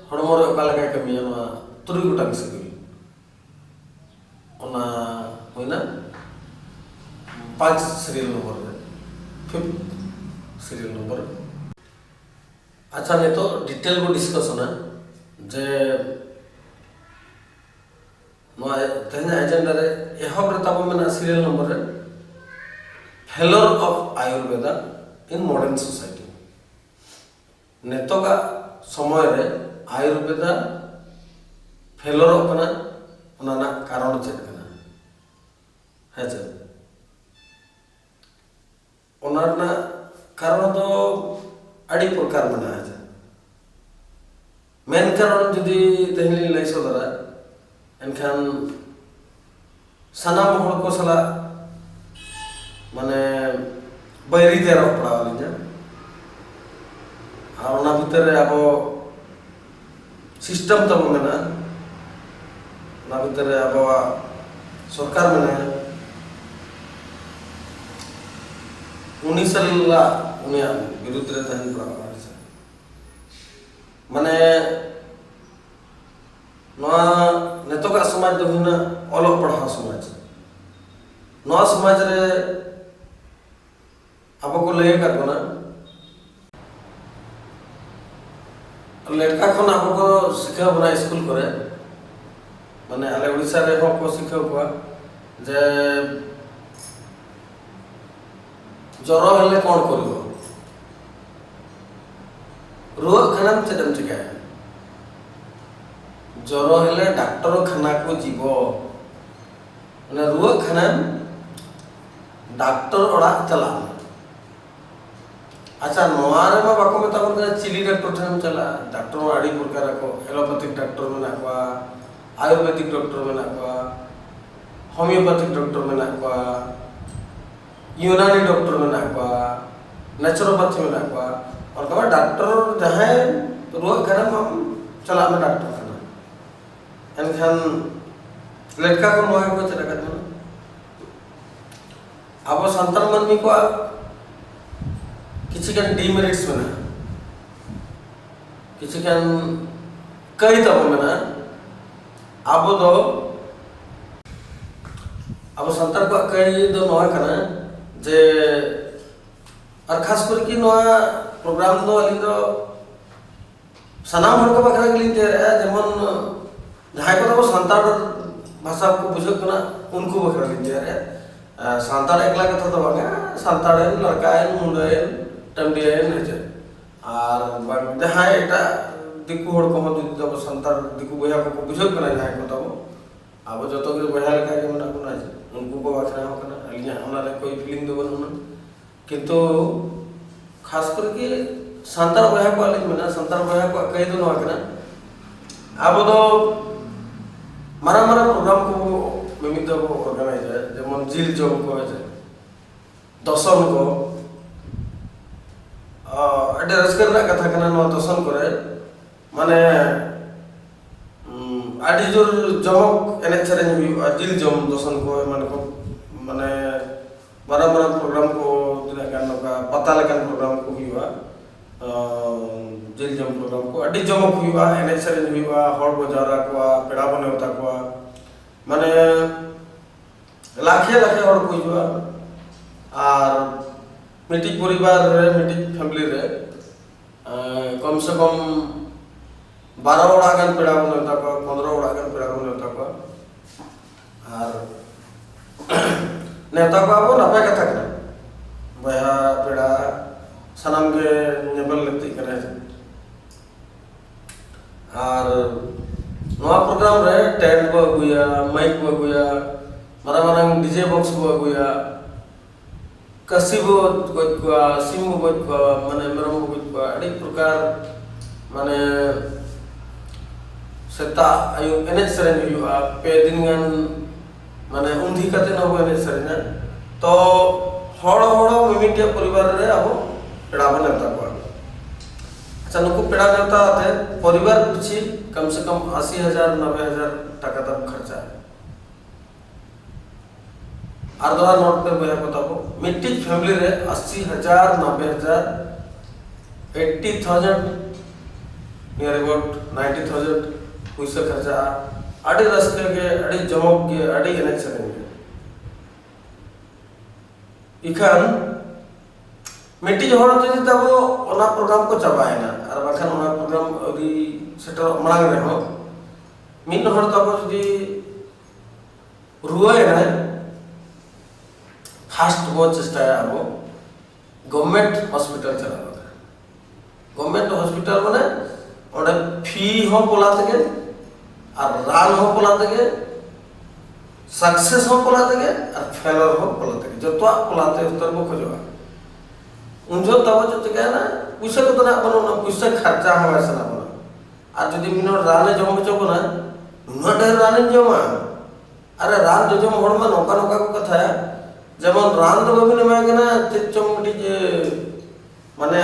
ᱦᱚᱲᱢᱚ ᱨᱮ ᱚᱠᱟ ᱞᱮᱠᱟᱭ ᱠᱟᱹᱢᱤᱭᱟ, ᱱᱚᱣᱟ ᱛᱩᱨᱩᱭ ᱜᱚᱴᱟᱝ ᱥᱤᱵᱤᱞ᱾ ᱚᱱᱟ ᱦᱩᱭᱱᱟ ᱯᱟᱸᱪ serial number ᱨᱮ, fifth serial number᱾ ᱟᱪᱪᱷᱟ, ᱱᱤᱛᱚᱜ detail ᱵᱚ discussᱚᱱᱟ ᱡᱮ ᱱᱚᱣᱟ ᱛᱮᱦᱮᱧᱟᱜ agenda ᱨᱮ ᱮᱦᱚᱵ ᱨᱮ ᱛᱟᱵᱚ ᱢᱮᱱᱟᱜᱼᱟ serial number ᱨᱮ Failure of Ayurveda in Modern Society᱾ ᱱᱤᱛᱚᱜᱟᱜ ᱥᱚᱢᱚᱭ ᱨᱮ ᱟᱭᱩᱨᱵᱮᱫᱟ ᱯᱷᱮᱞᱚᱨᱚᱜ ᱠᱟᱱᱟ, ᱚᱱᱟ ᱨᱮᱱᱟᱜ ᱠᱟᱨᱚᱱ ᱪᱮᱫ ᱠᱟᱱᱟ? ᱦᱮᱸ ᱪᱮ? ᱚᱱᱟ ᱨᱮᱱᱟᱜ ᱠᱟᱨᱚᱱ ᱫᱚ ᱟᱹᱰᱤ ᱯᱨᱚᱠᱟᱨ ᱢᱮᱱᱟᱜᱼᱟ᱾ ᱦᱮᱸ ᱪᱮ? ᱢᱮᱱ ᱠᱟᱨᱚᱱ ᱡᱩᱫᱤ ᱛᱮᱦᱮᱧ ᱞᱤᱧ ᱞᱟᱹᱭ ᱥᱚᱫᱚᱨᱟ, ᱮᱱᱠᱷᱟᱱ ᱥᱟᱱᱟᱢ ᱦᱚᱲ ᱠᱚ ᱥᱟᱞᱟᱜ ᱢᱟᱱᱮ ᱵᱟᱹᱭᱨᱤ ᱛᱮᱭᱟᱨᱚᱜ ᱯᱟᱲᱟᱣ ᱞᱤᱧᱟ᱾ ᱟᱨ ᱚᱱᱟ ᱵᱷᱤᱛᱟᱹᱨ ᱨᱮ ᱟᱵᱚ system ᱛᱟᱵᱚ ᱢᱮᱱᱟᱜᱼᱟ, ᱚᱱᱟ ᱵᱷᱤᱛᱟᱹᱨ ᱨᱮ ᱟᱵᱚᱣᱟᱜ ᱥᱚᱨᱠᱟᱨ ᱢᱮᱱᱟᱭᱟ, ᱩᱱᱤ ᱥᱟᱞᱟᱜ ᱩᱱᱤᱭᱟᱜ ᱵᱤᱨᱩᱫᱽ ᱨᱮ ᱛᱟᱦᱮᱱ ᱯᱟᱲᱟᱜᱼᱟ᱾ ᱦᱮᱸ ᱥᱮ? ᱢᱟᱱᱮ ᱱᱚᱣᱟ ᱱᱤᱛᱚᱜᱟᱜ ᱥᱚᱢᱟᱡᱽ ᱫᱚ ᱦᱩᱭᱱᱟ ᱚᱞᱚᱜ ᱯᱟᱲᱦᱟᱣ ᱥᱚᱢᱟᱡᱽ᱾ ᱱᱚᱣᱟ ᱥᱚᱢᱟᱡᱽ ᱨᱮ ᱟᱵᱚ ᱠᱚ ᱞᱟᱹᱭ ᱟᱠᱟᱫ ᱵᱚᱱᱟ, ᱞᱮᱴᱠᱟ ᱠᱷᱚᱱ ᱟᱵᱚ ᱠᱚ ᱥᱤᱠᱷᱟᱹᱣ ᱵᱚᱱᱟ ᱥᱠᱩᱞ ᱠᱚᱨᱮ, ᱢᱟᱱᱮ ᱟᱞᱮ ᱩᱲᱤᱥᱥᱟ ᱨᱮᱦᱚᱸ ᱠᱚ ᱥᱤᱠᱷᱟᱹᱣ ᱠᱚᱣᱟ ᱡᱮ ᱡᱚᱨᱚ ᱦᱮᱞᱮ ᱠᱚᱬ ᱠᱚᱨᱤᱵᱚ, ᱨᱩᱣᱟᱹᱜ ᱠᱷᱟᱱᱮᱢ ᱪᱮᱫ ᱮᱢ ᱪᱤᱠᱟᱹᱭᱟ? ᱡᱚᱨᱚ ᱦᱮᱞᱮ ᱰᱟᱠᱛᱚᱨ ᱠᱷᱟᱱᱟ ᱠᱚ ᱡᱤᱵᱚ, ᱢᱟᱱᱮ ᱨᱩᱣᱟᱹᱜ ᱠᱷᱟᱱᱮᱢ ᱰᱟᱠᱛᱚᱨ ᱚᱲᱟᱜ ᱪᱟᱞᱟᱜ ᱢᱮ᱾ ᱟᱪᱪᱷᱟ, ᱱᱚᱣᱟ ᱨᱮᱢᱟ ᱵᱟᱠᱚ ᱢᱮᱛᱟ ᱵᱚᱱ ᱠᱟᱱᱟ ᱪᱤᱞᱤ ᱰᱟᱠᱛᱚᱨ ᱴᱷᱮᱱ ᱮᱢ ᱪᱟᱞᱟᱜᱼᱟ᱾ ᱰᱟᱠᱛᱚᱨ ᱢᱟ ᱟᱹᱰᱤ ᱯᱨᱚᱠᱟᱨ ᱟᱠᱚ, allopathic ᱰᱟᱠᱛᱚᱨ ᱢᱮᱱᱟᱜ ᱠᱚᱣᱟ, ᱟᱭᱩᱨᱵᱮᱫᱤᱠ ᱰᱟᱠᱛᱚᱨ ᱢᱮᱱᱟᱜ ᱠᱚᱣᱟ, homeopathic ᱰᱟᱠᱛᱚᱨ ᱢᱮᱱᱟᱜ ᱠᱚᱣᱟ, ᱭᱩᱱᱟᱱᱤ ᱰᱟᱠᱛᱚᱨ ᱢᱮᱱᱟᱜ ᱠᱚᱣᱟ, naturopathy ᱢᱮᱱᱟᱜ ᱠᱚᱣᱟ᱾ ᱚᱱᱠᱟ ᱢᱟ ᱰᱟᱠᱛᱚᱨ ᱡᱟᱦᱟᱸᱭ ᱨᱩᱣᱟᱹᱜ ᱠᱟᱱᱟ ᱟᱢ ᱪᱟᱞᱟᱜ ᱢᱮ ᱰᱟᱠᱛᱚᱨ ᱠᱷᱟᱱᱟ᱾ ᱮᱱᱠᱷᱟᱱ ᱞᱮᱴᱠᱟ ᱠᱚ ᱱᱚᱣᱟ ᱜᱮᱠᱚ ᱪᱮᱫ ᱟᱠᱟᱫ ᱵᱚᱱᱟ᱾ ᱟᱵᱚ ᱥᱟᱱᱛᱟᱲ ᱢᱟᱹᱱᱢᱤ ᱠᱚᱣᱟᱜ ᱠᱤᱪᱷᱤ ᱜᱟᱱ ᱰᱤᱢᱮᱨᱤᱴᱥ ᱢᱮᱱᱟᱜᱼᱟ, ᱠᱤᱪᱷᱤ ᱜᱟᱱ ᱠᱟᱹᱭ ᱛᱟᱵᱚ ᱢᱮᱱᱟᱜᱼᱟ᱾ ᱟᱵᱚ ᱫᱚ, ᱟᱵᱚ ᱥᱟᱱᱛᱟᱲ ᱠᱚᱣᱟᱜ ᱠᱟᱹᱭ ᱫᱚ ᱱᱚᱣᱟ ᱠᱟᱱᱟ ᱡᱮ, ᱟᱨ ᱠᱷᱟᱥ ᱠᱚᱨᱮ ᱠᱤ ᱱᱚᱣᱟ ᱯᱨᱳᱜᱨᱟᱢ ᱫᱚ ᱟᱹᱞᱤᱧ ᱫᱚ ᱥᱟᱱᱟᱢ ᱦᱚᱲ ᱠᱚ ᱵᱟᱠᱷᱨᱟ ᱜᱮᱞᱤᱧ ᱛᱮᱭᱟᱨᱮᱜᱼᱟ, ᱡᱮᱢᱚᱱ ᱡᱟᱦᱟᱸᱭ ᱠᱚᱫᱚ ᱟᱵᱚ ᱥᱟᱱᱛᱟᱲ ᱵᱷᱟᱥᱟ ᱠᱚ ᱵᱩᱡᱷᱟᱹᱜ ᱠᱟᱱᱟ, ᱩᱱᱠᱩ ᱵᱟᱠᱷᱨᱟ ᱞᱤᱧ ᱛᱮᱭᱟᱨᱮᱜᱼᱟ᱾ ᱟᱨ ᱥᱟᱱᱛᱟᱲ ᱮᱠᱞᱟ ᱠᱟᱛᱷᱟ ᱫᱚ ᱵᱟᱝᱟ, ᱥᱟᱱᱛᱟᱲ ᱮᱱ, ᱞᱟᱲᱠᱟ ᱮᱱ, ᱢᱩᱱᱰᱟ ᱮᱱ, ᱴᱟᱹᱢᱰᱤᱭᱟ ᱮᱱ, ᱦᱮᱸ ᱪᱮ? ᱟᱨ ᱵᱟᱝ ᱡᱟᱦᱟᱸᱭ ᱮᱴᱟᱜ ᱫᱤᱠᱩ ᱦᱚᱲ ᱠᱚᱦᱚᱸ ᱡᱩᱫᱤ ᱟᱵᱚ ᱥᱟᱱᱛᱟᱲ ᱫᱤᱠᱩ ᱵᱚᱭᱦᱟ ᱠᱚᱠᱚ ᱵᱩᱡᱷᱟᱹᱜ ᱠᱟᱱᱟ ᱡᱟᱦᱟᱸᱭ ᱠᱚ ᱛᱟᱵᱚ, ᱟᱵᱚ ᱡᱚᱛᱚ ᱜᱮ ᱵᱚᱭᱦᱟ ᱞᱮᱠᱟ ᱜᱮ ᱢᱮᱱᱟᱜ ᱵᱚᱱᱟ, ᱩᱱᱠᱩ ᱠᱚ ᱵᱟᱠᱷᱨᱟ ᱦᱚᱸ ᱠᱟᱱᱟ᱾ ᱟᱹᱞᱤᱧᱟᱜ ᱚᱱᱟ ᱨᱮ ᱠᱳᱭ ᱯᱷᱤᱞᱤᱝ ᱫᱚ ᱵᱟᱹᱱᱩᱜᱼᱟ᱾ ᱠᱤᱱᱛᱩ ᱠᱷᱟᱥ ᱠᱚᱨᱮ ᱜᱮ ᱥᱟᱱᱛᱟᱲ ᱵᱚᱭᱦᱟ ᱠᱚᱣᱟᱜ ᱞᱤᱧ ᱢᱮᱱᱟ, ᱥᱟᱱᱛᱟᱲ ᱵᱚᱭᱦᱟ ᱠᱚᱣᱟᱜ ᱠᱟᱹᱭ ᱫᱚ ᱱᱚᱣᱟ ᱠᱟᱱᱟ, ᱟᱵᱚ ᱫᱚ ᱢᱟᱨᱟᱝ ᱢᱟᱨᱟᱝ ᱯᱨᱳᱜᱨᱟᱢ ᱠᱚ ᱢᱤᱢᱤᱫ ᱫᱚ ᱵᱚ ᱚᱨᱜᱟᱱᱟᱭᱤᱡᱟ, ᱡᱮᱢᱚᱱ ᱡᱤᱞ ᱡᱚᱢ ᱠᱚ, ᱦᱮᱸ ᱥᱮ, ᱫᱚᱥᱚᱱ ᱠᱚ᱾ ᱟᱹᱰᱤ ᱨᱟᱹᱥᱠᱟᱹ ᱨᱮᱱᱟᱜ ᱠᱟᱛᱷᱟ ᱠᱟᱱᱟ ᱱᱚᱣᱟ ᱫᱚᱥᱚᱱ ᱠᱚᱨᱮ, ᱢᱟᱱᱮ ᱩᱸ, ᱟᱹᱰᱤ ᱡᱳᱨ ᱡᱚᱢᱚᱠ ᱮᱱᱮᱡ ᱥᱮᱨᱮᱧ ᱦᱩᱭᱩᱜᱼᱟ, ᱡᱤᱞ ᱡᱚᱢ ᱫᱚᱥᱚᱱ ᱠᱚ ᱮᱢᱟᱱ ᱠᱚ, ᱢᱟᱱᱮ ᱢᱟᱨᱟᱝ ᱢᱟᱨᱟᱝ ᱯᱨᱳᱜᱨᱟᱢ ᱠᱚ ᱛᱤᱱᱟᱹᱜ ᱜᱟᱱ ᱱᱚᱝᱠᱟ ᱯᱟᱛᱟ ᱞᱮᱠᱟᱱ ᱯᱨᱳᱜᱨᱟᱢ ᱠᱚ ᱦᱩᱭᱩᱜᱼᱟ᱾ ᱟᱸ, ᱡᱤᱞ ᱡᱚᱢ ᱯᱨᱳᱜᱨᱟᱢ ᱠᱚ ᱟᱹᱰᱤ ᱡᱚᱢᱚᱠ ᱦᱩᱭᱩᱜᱼᱟ, ᱮᱱᱮᱡ ᱥᱮᱨᱮᱧ ᱦᱩᱭᱩᱜᱼᱟ, ᱦᱚᱲ ᱵᱚ ᱡᱟᱣᱨᱟ ᱠᱚᱣᱟ, ᱯᱮᱲᱟ ᱵᱚ ᱱᱮᱣᱛᱟ ᱠᱚᱣᱟ, ᱢᱟᱱᱮ ᱞᱟᱠᱷᱮ ᱞᱟᱠᱷᱮ ᱦᱚᱲ ᱠᱚ ᱦᱤᱡᱩᱜᱼᱟ᱾ ᱟᱨ ᱢᱤᱫᱴᱤᱡ ᱯᱚᱨᱤᱵᱟᱨ ᱨᱮ, ᱢᱤᱫᱴᱤᱡ ᱯᱷᱮᱢᱤᱞᱤ ᱨᱮ ᱮᱸ, ᱠᱚᱢ ᱥᱮ ᱠᱚᱢ ᱵᱟᱨᱚ ᱚᱲᱟᱜ ᱜᱟᱱ ᱯᱮᱲᱟ ᱵᱚᱱ ᱱᱮᱣᱛᱟ ᱠᱚᱣᱟ, ᱯᱚᱱᱨᱚ ᱚᱲᱟᱜ ᱜᱟᱱ ᱯᱮᱲᱟ ᱵᱚᱱ ᱱᱮᱣᱛᱟ ᱠᱚᱣᱟ᱾ ᱟᱨ ᱱᱮᱣᱛᱟ ᱠᱚᱣᱟ ᱵᱚᱱ, ᱱᱟᱯᱟᱭ ᱠᱟᱛᱷᱟ ᱠᱟᱱᱟ, ᱵᱚᱭᱦᱟ ᱯᱮᱲᱟ ᱥᱟᱱᱟᱢ ᱜᱮ ᱧᱮᱯᱮᱞ ᱞᱟᱹᱠᱛᱤᱜ ᱠᱟᱱᱟ᱾ ᱟᱨ ᱱᱚᱣᱟ ᱯᱨᱳᱜᱨᱟᱢ ᱨᱮ ᱴᱮᱱᱴ ᱵᱚ ᱟᱹᱜᱩᱭᱟ, ᱢᱟᱭᱤᱠ ᱵᱚ ᱟᱹᱜᱩᱭᱟ, ᱢᱟᱨᱟᱝ ᱢᱟᱨᱟᱝ ᱰᱤᱡᱮ ᱵᱚᱠᱥ ᱵᱚ ᱟᱹᱜᱩᱭᱟ, ᱠᱟᱹᱥᱤ ᱵᱚ ᱜᱚᱡ ᱠᱚᱣᱟ, ᱥᱤᱢ ᱵᱚ ᱜᱚᱡ ᱠᱚᱣᱟ, ᱢᱟᱱᱮ ᱢᱮᱨᱚᱢ ᱵᱚ ᱜᱚᱡ ᱠᱚᱣᱟ, ᱟᱹᱰᱤ ᱯᱨᱚᱠᱟᱨ ᱢᱟᱱᱮ ᱥᱮᱛᱟᱜ ᱟᱹᱭᱩᱵ ᱮᱱᱮᱡ ᱥᱮᱨᱮᱧ ᱦᱩᱭᱩᱜᱼᱟ, ᱯᱮ ᱫᱤᱱ ᱜᱟᱱ ᱢᱟᱱᱮ ᱩᱱᱫᱷᱤ ᱠᱟᱛᱮ ᱦᱚᱸ ᱵᱚ ᱮᱱᱮᱡ ᱥᱮᱨᱮᱧᱟ᱾ ᱛᱚ ᱦᱚᱲ ᱦᱚᱲ ᱢᱤᱢᱤᱫᱴᱮᱡ ᱯᱚᱨᱤᱵᱟᱨ ᱨᱮ ᱟᱵᱚ ᱯᱮᱲᱟ ᱵᱚ ᱱᱮᱣᱛᱟ ᱠᱚᱣᱟ᱾ ᱟᱪᱪᱷᱟ, ᱱᱩᱠᱩ ᱯᱮᱲᱟ ᱱᱮᱣᱛᱟ ᱟᱛᱮ ᱯᱚᱨᱤᱵᱟᱨ ᱯᱤᱪᱷᱤ ᱠᱚᱢ ᱥᱮ ᱠᱚᱢ ᱟᱥᱤ ᱦᱟᱡᱟᱨ ᱱᱚᱵᱵᱳᱭ ᱦᱟᱡᱟᱨ ᱴᱟᱠᱟ ᱛᱟᱢ ᱠᱷᱚᱨᱪᱟ᱾ ᱟᱨ ᱫᱚᱦᱲᱟ ᱱᱚᱰᱮ ᱵᱚᱭᱦᱟ ᱠᱚ ᱛᱟᱵᱚ, ᱢᱤᱫᱴᱤᱡ ᱯᱷᱮᱢᱤᱞᱤ ᱨᱮ ᱟᱥᱤ ᱦᱟᱡᱟᱨ, ᱱᱚᱵᱵᱳᱭ ᱦᱟᱡᱟᱨ, eighty thousand, near about ninety thousand ᱯᱩᱭᱥᱟᱹ ᱠᱷᱚᱨᱪᱟᱜᱼᱟ᱾ ᱟᱹᱰᱤ ᱨᱟᱹᱥᱠᱟᱹ ᱜᱮ, ᱟᱹᱰᱤ ᱡᱚᱢᱚᱠ ᱜᱮ, ᱟᱹᱰᱤ ᱮᱱᱮᱡ ᱥᱮᱨᱮᱧ ᱜᱮ᱾ ᱤᱠᱷᱟᱱ ᱢᱤᱫᱴᱤᱡ ᱦᱚᱲ ᱡᱩᱫᱤ ᱛᱟᱵᱚ ᱚᱱᱟ ᱯᱨᱳᱜᱨᱟᱢ ᱠᱚ ᱪᱟᱵᱟᱭᱮᱱᱟ, ᱟᱨ ᱵᱟᱝᱠᱷᱟᱱ ᱚᱱᱟ ᱯᱨᱳᱜᱨᱟᱢ ᱟᱹᱣᱨᱤ ᱥᱮᱴᱮᱨᱚᱜ ᱢᱟᱲᱟᱝ ᱨᱮᱦᱚᱸ ᱢᱤᱫ ᱦᱚᱲ ᱛᱟᱵᱚ ᱡᱩᱫᱤ ᱨᱩᱣᱟᱹᱭᱮᱱᱟᱭ, ᱯᱷᱟᱥᱴ ᱵᱚ ᱪᱮᱥᱴᱟᱭᱟ ᱟᱵᱚ ᱜᱚᱵᱷᱢᱮᱱᱴ ᱦᱚᱥᱯᱤᱴᱟᱞ ᱪᱟᱞᱟᱣ ᱠᱟᱛᱮ᱾ ᱜᱚᱵᱷᱢᱮᱱᱴ ᱦᱚᱥᱯᱤᱴᱟᱞ ᱢᱟᱱᱮ ᱚᱸᱰᱮ ᱯᱷᱤ ᱦᱚᱸ ᱯᱚᱞᱟ ᱛᱮᱜᱮ, ᱟᱨ ᱨᱟᱱ ᱦᱚᱸ ᱯᱚᱞᱟ ᱛᱮᱜᱮ, ᱥᱟᱠᱥᱮᱥ ᱦᱚᱸ ᱯᱚᱞᱟ ᱛᱮᱜᱮ, ᱟᱨ ᱯᱷᱮᱞᱚᱨ ᱦᱚᱸ ᱯᱚᱞᱟ ᱛᱮᱜᱮ, ᱡᱚᱛᱚᱣᱟᱜ ᱯᱚᱞᱟ ᱛᱮ ᱩᱛᱟᱹᱨ ᱵᱚ ᱠᱷᱚᱡᱚᱜᱼᱟ᱾ ᱩᱱ ᱡᱚᱦᱚᱜ ᱛᱟᱵᱚ ᱪᱮᱫ ᱪᱤᱠᱟᱹᱭᱮᱱᱟ? ᱯᱩᱭᱥᱟᱹ ᱠᱚᱫᱚ ᱱᱟᱜ ᱵᱟᱹᱱᱩᱜ, ᱚᱱᱟ ᱯᱩᱭᱥᱟᱹ ᱠᱷᱟᱨᱪᱟ ᱦᱚᱸ ᱵᱟᱭ ᱥᱟᱱᱟ ᱵᱚᱱᱟ᱾ ᱟᱨ ᱡᱩᱫᱤ ᱢᱤᱫ ᱦᱚᱲ ᱨᱟᱱᱮ ᱡᱚᱢ ᱦᱚᱪᱚ ᱵᱚᱱᱟ, ᱱᱩᱱᱟᱹᱜ ᱰᱷᱮᱨ ᱨᱟᱱᱤᱧ ᱡᱚᱢᱟ? ᱟᱨᱮ, ᱨᱟᱱ ᱡᱚᱡᱚᱢ ᱦᱚᱲ ᱢᱟ ᱱᱚᱝᱠᱟ ᱱᱚᱝᱠᱟ ᱠᱚ ᱠᱟᱛᱷᱟᱭᱟ, ᱡᱮᱢᱚᱱ ᱨᱟᱱ ᱫᱚ ᱵᱟᱹᱵᱤᱱ ᱮᱢᱟᱭ ᱠᱟᱱᱟ, ᱪᱮᱫ ᱪᱚᱝ ᱢᱤᱫᱴᱤᱡ, ᱮ, ᱢᱟᱱᱮ,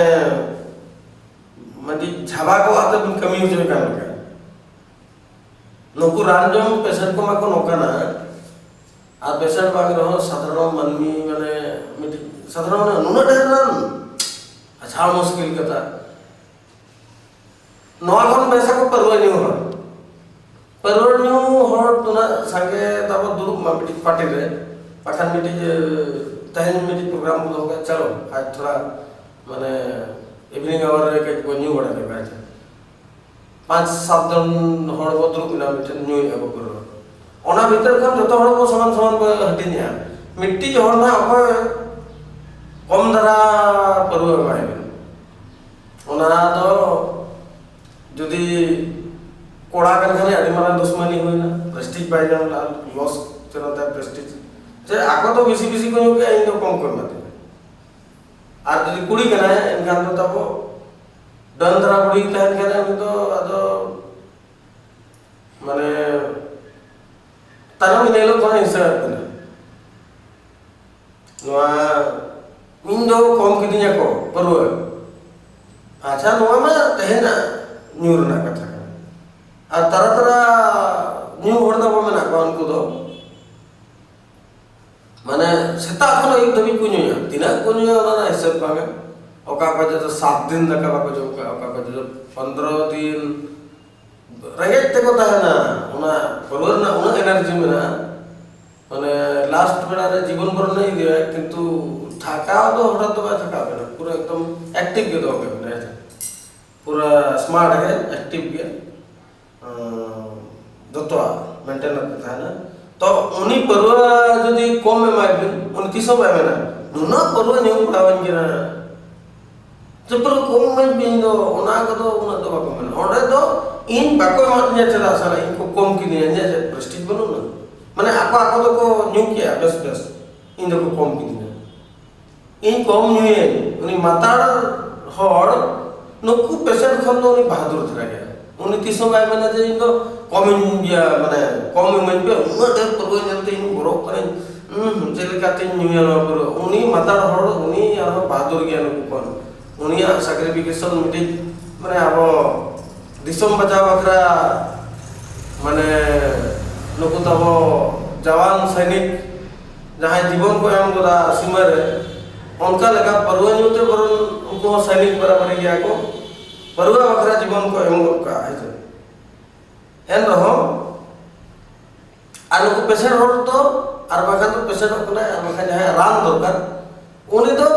ᱢᱤᱫᱴᱤᱡ ᱡᱷᱟᱵᱟ ᱠᱚ ᱟᱛᱮ ᱵᱤᱱ ᱠᱟᱹᱢᱤ ᱦᱚᱪᱚᱭᱮ ᱠᱟᱱ ᱞᱮᱠᱟ᱾ ᱱᱩᱠᱩ ᱨᱟᱱ ᱡᱚᱢ ᱯᱮᱥᱮᱱᱴ ᱠᱚᱢᱟ ᱠᱚ ᱱᱚᱝᱠᱟᱱᱟ, ᱟᱨ ᱯᱮᱥᱮᱱᱴ ᱵᱟᱝ ᱨᱮᱦᱚᱸ ᱥᱟᱫᱷᱟᱨᱚᱱ ᱢᱟᱹᱱᱢᱤ, ᱢᱟᱱᱮ, ᱢᱤᱫᱴᱤᱡ ᱥᱟᱫᱷᱟᱨᱚᱱ ᱢᱟᱹᱱᱢᱤ, ᱱᱩᱱᱟᱹᱜ ᱰᱷᱮᱨ ᱨᱟᱱ, ᱟᱪᱪᱷᱟ, ᱢᱩᱥᱠᱤᱞ ᱠᱟᱛᱷᱟ᱾ ᱱᱚᱣᱟ ᱠᱷᱚᱱ ᱵᱮᱥᱟ ᱠᱚ ᱯᱟᱹᱨᱣᱟᱹ ᱧᱩ ᱦᱚᱲ᱾ ᱯᱟᱹᱨᱣᱟᱹ ᱧᱩ ᱦᱚᱲ ᱩᱱᱟᱹᱜ ᱥᱟᱸᱜᱮ ᱛᱟᱵᱚ ᱫᱩᱲᱩᱵ ᱢᱟ ᱢᱤᱫᱴᱤᱡ ᱯᱟᱨᱴᱤ ᱨᱮ, ᱵᱟᱠᱷᱟᱱ ᱢᱤᱫᱴᱤᱡ, ᱮ, ᱛᱮᱦᱮᱧ ᱢᱤᱫᱴᱤᱡ ᱯᱨᱳᱜᱨᱟᱢ ᱵᱚ ᱫᱚᱦᱚ ᱠᱮᱫᱟ, ᱪᱚᱞᱚ ᱟᱡ ᱛᱷᱚᱲᱟ, ᱢᱟᱱᱮ, ᱤᱵᱷᱤᱱᱤᱝ ᱟᱣᱟᱨ ᱨᱮ ᱠᱟᱹᱡ ᱵᱚ ᱧᱩ ᱵᱟᱲᱟ ᱧᱚᱜᱟ᱾ ᱯᱟᱸᱪ ᱥᱟᱛ ᱡᱚᱱ ᱦᱚᱲ ᱵᱚ ᱫᱩᱲᱩᱵ ᱮᱱᱟ ᱢᱤᱫᱴᱷᱮᱱ, ᱧᱩᱭᱮᱫᱼᱟ ᱵᱚ ᱯᱟᱹᱨᱣᱟᱹ᱾ ᱚᱱᱟ ᱵᱷᱤᱛᱟᱹᱨ ᱠᱷᱚᱱ ᱡᱚᱛᱚ ᱦᱚᱲ ᱵᱚ ᱥᱚᱢᱟᱱ ᱥᱚᱢᱟᱱ ᱵᱚ ᱦᱟᱹᱴᱤᱧᱮᱜᱼᱟ᱾ ᱢᱤᱫᱴᱤᱡ ᱦᱚᱲ ᱱᱟᱦᱟᱜ ᱚᱠᱚᱭ ᱠᱚᱢ ᱫᱷᱟᱨᱟ ᱯᱟᱹᱨᱣᱟᱹ ᱮᱢᱟᱭ ᱵᱮᱱ, ᱚᱱᱟ ᱫᱚ ᱡᱩᱫᱤ ᱠᱚᱲᱟ ᱠᱟᱱ ᱠᱷᱟᱱ ᱟᱹᱰᱤ ᱢᱟᱨᱟᱝ ᱫᱩᱥᱢᱟᱱᱤ ᱦᱩᱭᱱᱟ, ᱯᱨᱮᱥᱴᱤᱡᱽ ᱵᱟᱭ ᱧᱟᱢ ᱞᱮᱫᱟ, ᱞᱚᱥ ᱩᱛᱟᱹᱨ ᱮᱱ ᱛᱟᱭᱟ ᱯᱨᱮᱥᱴᱤᱡᱽ᱾ ᱡᱮ ᱟᱠᱚ ᱫᱚ ᱵᱮᱥᱤ ᱵᱮᱥᱤ ᱠᱚ ᱧᱩ ᱠᱮᱜᱼᱟ, ᱤᱧ ᱫᱚ ᱠᱚᱢ ᱠᱚ ᱮᱢᱟ ᱫᱤᱧᱟ᱾ ᱟᱨ ᱡᱩᱫᱤ ᱠᱩᱲᱤ ᱠᱟᱱᱟᱭ, ᱮᱱᱠᱷᱟᱱ ᱫᱚ ᱛᱟᱵᱚ ᱰᱟᱹᱱ ᱫᱷᱟᱨᱟ ᱠᱩᱲᱤ ᱛᱟᱦᱮᱱ ᱠᱷᱟᱱ ᱩᱱᱤ ᱫᱚ ᱟᱫᱚ ᱢᱟᱱᱮ ᱛᱟᱭᱱᱚᱢ ᱧᱮᱞᱚᱜ ᱠᱟᱱᱟ ᱦᱤᱥᱟᱹᱵ ᱠᱟᱱᱟ᱾ ᱱᱚᱣᱟ ᱤᱧ ᱫᱚ ᱠᱚᱢ ᱠᱤᱫᱤᱧᱟ ᱠᱚ ᱯᱟᱹᱨᱣᱟᱹ᱾ ᱟᱪᱪᱷᱟ, ᱱᱚᱣᱟ ᱢᱟ ᱛᱮᱦᱮᱧᱟᱜ ᱧᱩ ᱨᱮᱱᱟᱜ ᱠᱟᱛᱷᱟ ᱠᱟᱱᱟ᱾ ᱟᱨ ᱛᱟᱨᱟ ᱛᱟᱨᱟ ᱧᱩ ᱦᱚᱲ ᱫᱚ ᱵᱟᱝ ᱢᱮᱱᱟᱜ ᱠᱚᱣᱟ ᱩᱱᱠᱩ ᱫᱚ᱾ ᱥᱮᱛᱟᱜ ᱠᱷᱚᱱ ᱟᱹᱭᱩᱵ ᱫᱷᱟᱹᱵᱤᱡ ᱠᱚ ᱧᱩᱭᱟ᱾ ᱛᱤᱱᱟᱹᱜ ᱠᱚ ᱧᱩᱭᱟ, ᱚᱱᱟ ᱨᱮᱱᱟᱜ ᱦᱤᱥᱟᱹᱵ ᱵᱟᱝᱟ᱾ ᱚᱠᱟ ᱚᱠᱟ ᱡᱚᱛᱚ ᱥᱟᱛ ᱫᱤᱱ ᱫᱟᱠᱟ ᱵᱟᱠᱚ ᱡᱚᱢ ᱠᱟᱜᱼᱟ, ᱚᱠᱟ ᱚᱠᱟ ᱡᱚᱛᱚ ᱯᱚᱱᱫᱽᱨᱚ ᱫᱤᱱ ᱨᱮᱸᱜᱮᱡ ᱛᱮᱠᱚ ᱛᱟᱦᱮᱱᱟ᱾ ᱚᱱᱟ ᱯᱟᱹᱨᱣᱟᱹ ᱨᱮᱱᱟᱜ ᱩᱱᱟᱹᱜ ᱮᱱᱟᱨᱡᱤ ᱢᱮᱱᱟᱜᱼᱟ, ᱢᱟᱱᱮ ᱞᱟᱥᱴ ᱵᱮᱲᱟ ᱨᱮ ᱡᱤᱵᱚᱱ ᱵᱷᱳᱨ ᱨᱮᱱᱟᱜ ᱤᱫᱤᱭᱟ, ᱠᱤᱱᱛᱩ ᱛᱷᱟᱠᱟᱣ ᱫᱚ ᱦᱚᱴᱟᱛ ᱫᱚ ᱵᱟᱭ ᱛᱷᱟᱠᱟᱣ ᱵᱮᱱᱟ, ᱯᱩᱨᱟᱹ ᱮᱠᱫᱚᱢ ᱮᱠᱴᱤᱵᱷ ᱜᱮ ᱫᱚᱦᱚ ᱠᱟᱜ ᱵᱮᱱᱟ, ᱦᱮᱸ ᱥᱮ? ᱯᱩᱨᱟᱹ ᱥᱢᱟᱨᱴ ᱜᱮ, ᱮᱠᱴᱤᱵᱷ ᱜᱮ᱾ ᱡᱚᱛᱚᱣᱟᱜ ᱢᱮᱱᱴᱮᱱ ᱠᱟᱛᱮ ᱛᱟᱦᱮᱱᱟ᱾ ᱛᱚ ᱩᱱᱤ ᱯᱟᱹᱨᱣᱟᱹ ᱡᱩᱫᱤ ᱠᱚᱢ ᱮᱢᱟᱭ ᱵᱤᱱ, ᱩᱱᱤ ᱛᱤᱥ ᱦᱚᱸ ᱵᱟᱭ ᱢᱮᱱᱟ, "ᱱᱩᱱᱟᱹᱜ ᱯᱟᱹᱨᱣᱟᱹ ᱧᱩ ᱵᱟᱲᱟᱣᱟᱹᱧ ᱠᱟᱱᱟ, ᱡᱮ ᱯᱟᱹᱨᱣᱟᱹ ᱠᱚᱢ ᱮᱢᱟᱹᱧ ᱵᱤᱱ ᱫᱚ", ᱚᱱᱟ ᱠᱚᱫᱚ ᱩᱱᱟᱹᱜ ᱫᱚ ᱵᱟᱠᱚ ᱢᱮᱱᱟ᱾ ᱚᱸᱰᱮ ᱫᱚ, "ᱤᱧ ᱵᱟᱠᱚ ᱮᱢᱟᱫᱤᱧᱟ ᱪᱮᱫᱟᱜ ᱥᱟᱞᱟ, ᱤᱧ ᱠᱚ ᱠᱚᱢ ᱠᱤᱫᱤᱧᱟ", ᱤᱧᱟᱹᱜ ᱪᱮᱫ ᱯᱨᱮᱥᱴᱤᱡᱽ ᱵᱟᱹᱱᱩᱜᱼᱟ? ᱢᱟᱱᱮ ᱟᱠᱚ ᱟᱠᱚ ᱫᱚᱠᱚ ᱧᱩ ᱠᱮᱜᱼᱟ, ᱵᱮᱥ ᱵᱮᱥ, ᱤᱧ ᱫᱚᱠᱚ ᱠᱚᱢ ᱠᱤᱫᱤᱧᱟ᱾ ᱤᱧ ᱠᱚᱢ ᱧᱩᱭᱟᱹᱧ, ᱩᱱᱤ ᱢᱟᱛᱟᱲ ᱦᱚᱲ ᱱᱩᱠᱩ ᱯᱮᱥᱮᱱᱴ ᱠᱷᱚᱱ ᱫᱚ ᱩᱱᱤ ᱵᱟᱦᱟᱫᱩᱨ ᱫᱷᱟᱨᱟ ᱜᱮᱭᱟ᱾ ᱩᱱᱤ ᱛᱤᱥ ᱦᱚᱸ ᱵᱟᱭ ᱢᱮᱱᱟ ᱡᱮ, "ᱤᱧ ᱫᱚ ᱠᱚᱢ ᱤᱧ ᱜᱮᱭᱟ, ᱢᱟᱱᱮ ᱠᱚᱢ ᱤᱢᱟᱹᱧ ᱯᱮ, ᱩᱱᱟᱹᱜ ᱰᱷᱮᱨ ᱯᱟᱹᱨᱣᱟᱹ ᱧᱮᱞᱛᱮ ᱤᱧ ᱵᱚᱨᱚᱜ ᱠᱟᱹᱱᱟᱹᱧ, ᱦᱩᱸ, ᱪᱮᱫ ᱞᱮᱠᱟᱛᱤᱧ ᱧᱩᱭᱟ ᱱᱚᱣᱟ ᱯᱟᱹᱨᱣᱟᱹ?" ᱩᱱᱤ ᱢᱟᱛᱟᱲ ᱦᱚᱲ, ᱩᱱᱤ ᱟᱨᱦᱚᱸ ᱵᱟᱦᱟᱫᱩᱨ ᱜᱮᱭᱟ ᱱᱩᱠᱩ ᱠᱷᱚᱱ᱾ ᱩᱱᱤᱭᱟᱜ ᱥᱟᱠᱨᱤᱯᱷᱤᱠᱮᱥᱚᱱ ᱢᱤᱫᱴᱤᱡ, ᱢᱟᱱᱮ ᱟᱵᱚ ᱫᱤᱥᱚᱢ ᱵᱟᱪᱟᱣ ᱵᱟᱠᱷᱨᱟ, ᱢᱟᱱᱮ ᱱᱩᱠᱩ ᱛᱟᱵᱚ ᱡᱟᱣᱟᱱ ᱥᱚᱭᱱᱤᱠ ᱡᱟᱦᱟᱸᱭ ᱡᱤᱵᱚᱱ ᱠᱚ ᱮᱢ ᱠᱟᱫᱟ ᱥᱤᱢᱟᱹ ᱨᱮ, ᱚᱱᱠᱟ ᱞᱮᱠᱟ ᱯᱟᱹᱨᱣᱟᱹ ᱧᱩ ᱛᱮ ᱵᱚᱨᱚᱝ ᱩᱱᱠᱩ ᱦᱚᱸ ᱥᱟᱭᱱᱤᱠ ᱵᱟᱨᱟᱵᱟᱨᱤ ᱜᱮᱭᱟ ᱠᱚ, ᱯᱟᱹᱨᱣᱟᱹ ᱵᱟᱠᱷᱨᱟ ᱡᱤᱵᱚᱱ ᱠᱚ ᱮᱢ ᱜᱚᱫ ᱠᱟᱜᱼᱟ, ᱦᱮᱸ ᱥᱮ᱾ ᱮᱱ ᱨᱮᱦᱚᱸ ᱟᱨ ᱱᱩᱠᱩ ᱯᱮᱥᱮᱱᱴ ᱦᱚᱲ ᱫᱚ, ᱟᱨ ᱵᱟᱝᱠᱷᱟᱱ ᱫᱚ ᱯᱮᱥᱮᱱᱴᱚᱜ ᱠᱟᱱᱟᱭ, ᱟᱨ ᱵᱟᱝᱠᱷᱟᱱ ᱡᱟᱦᱟᱸᱭᱟᱜ ᱨᱟᱱ ᱫᱚᱨᱠᱟᱨ, ᱩᱱᱤ ᱫᱚ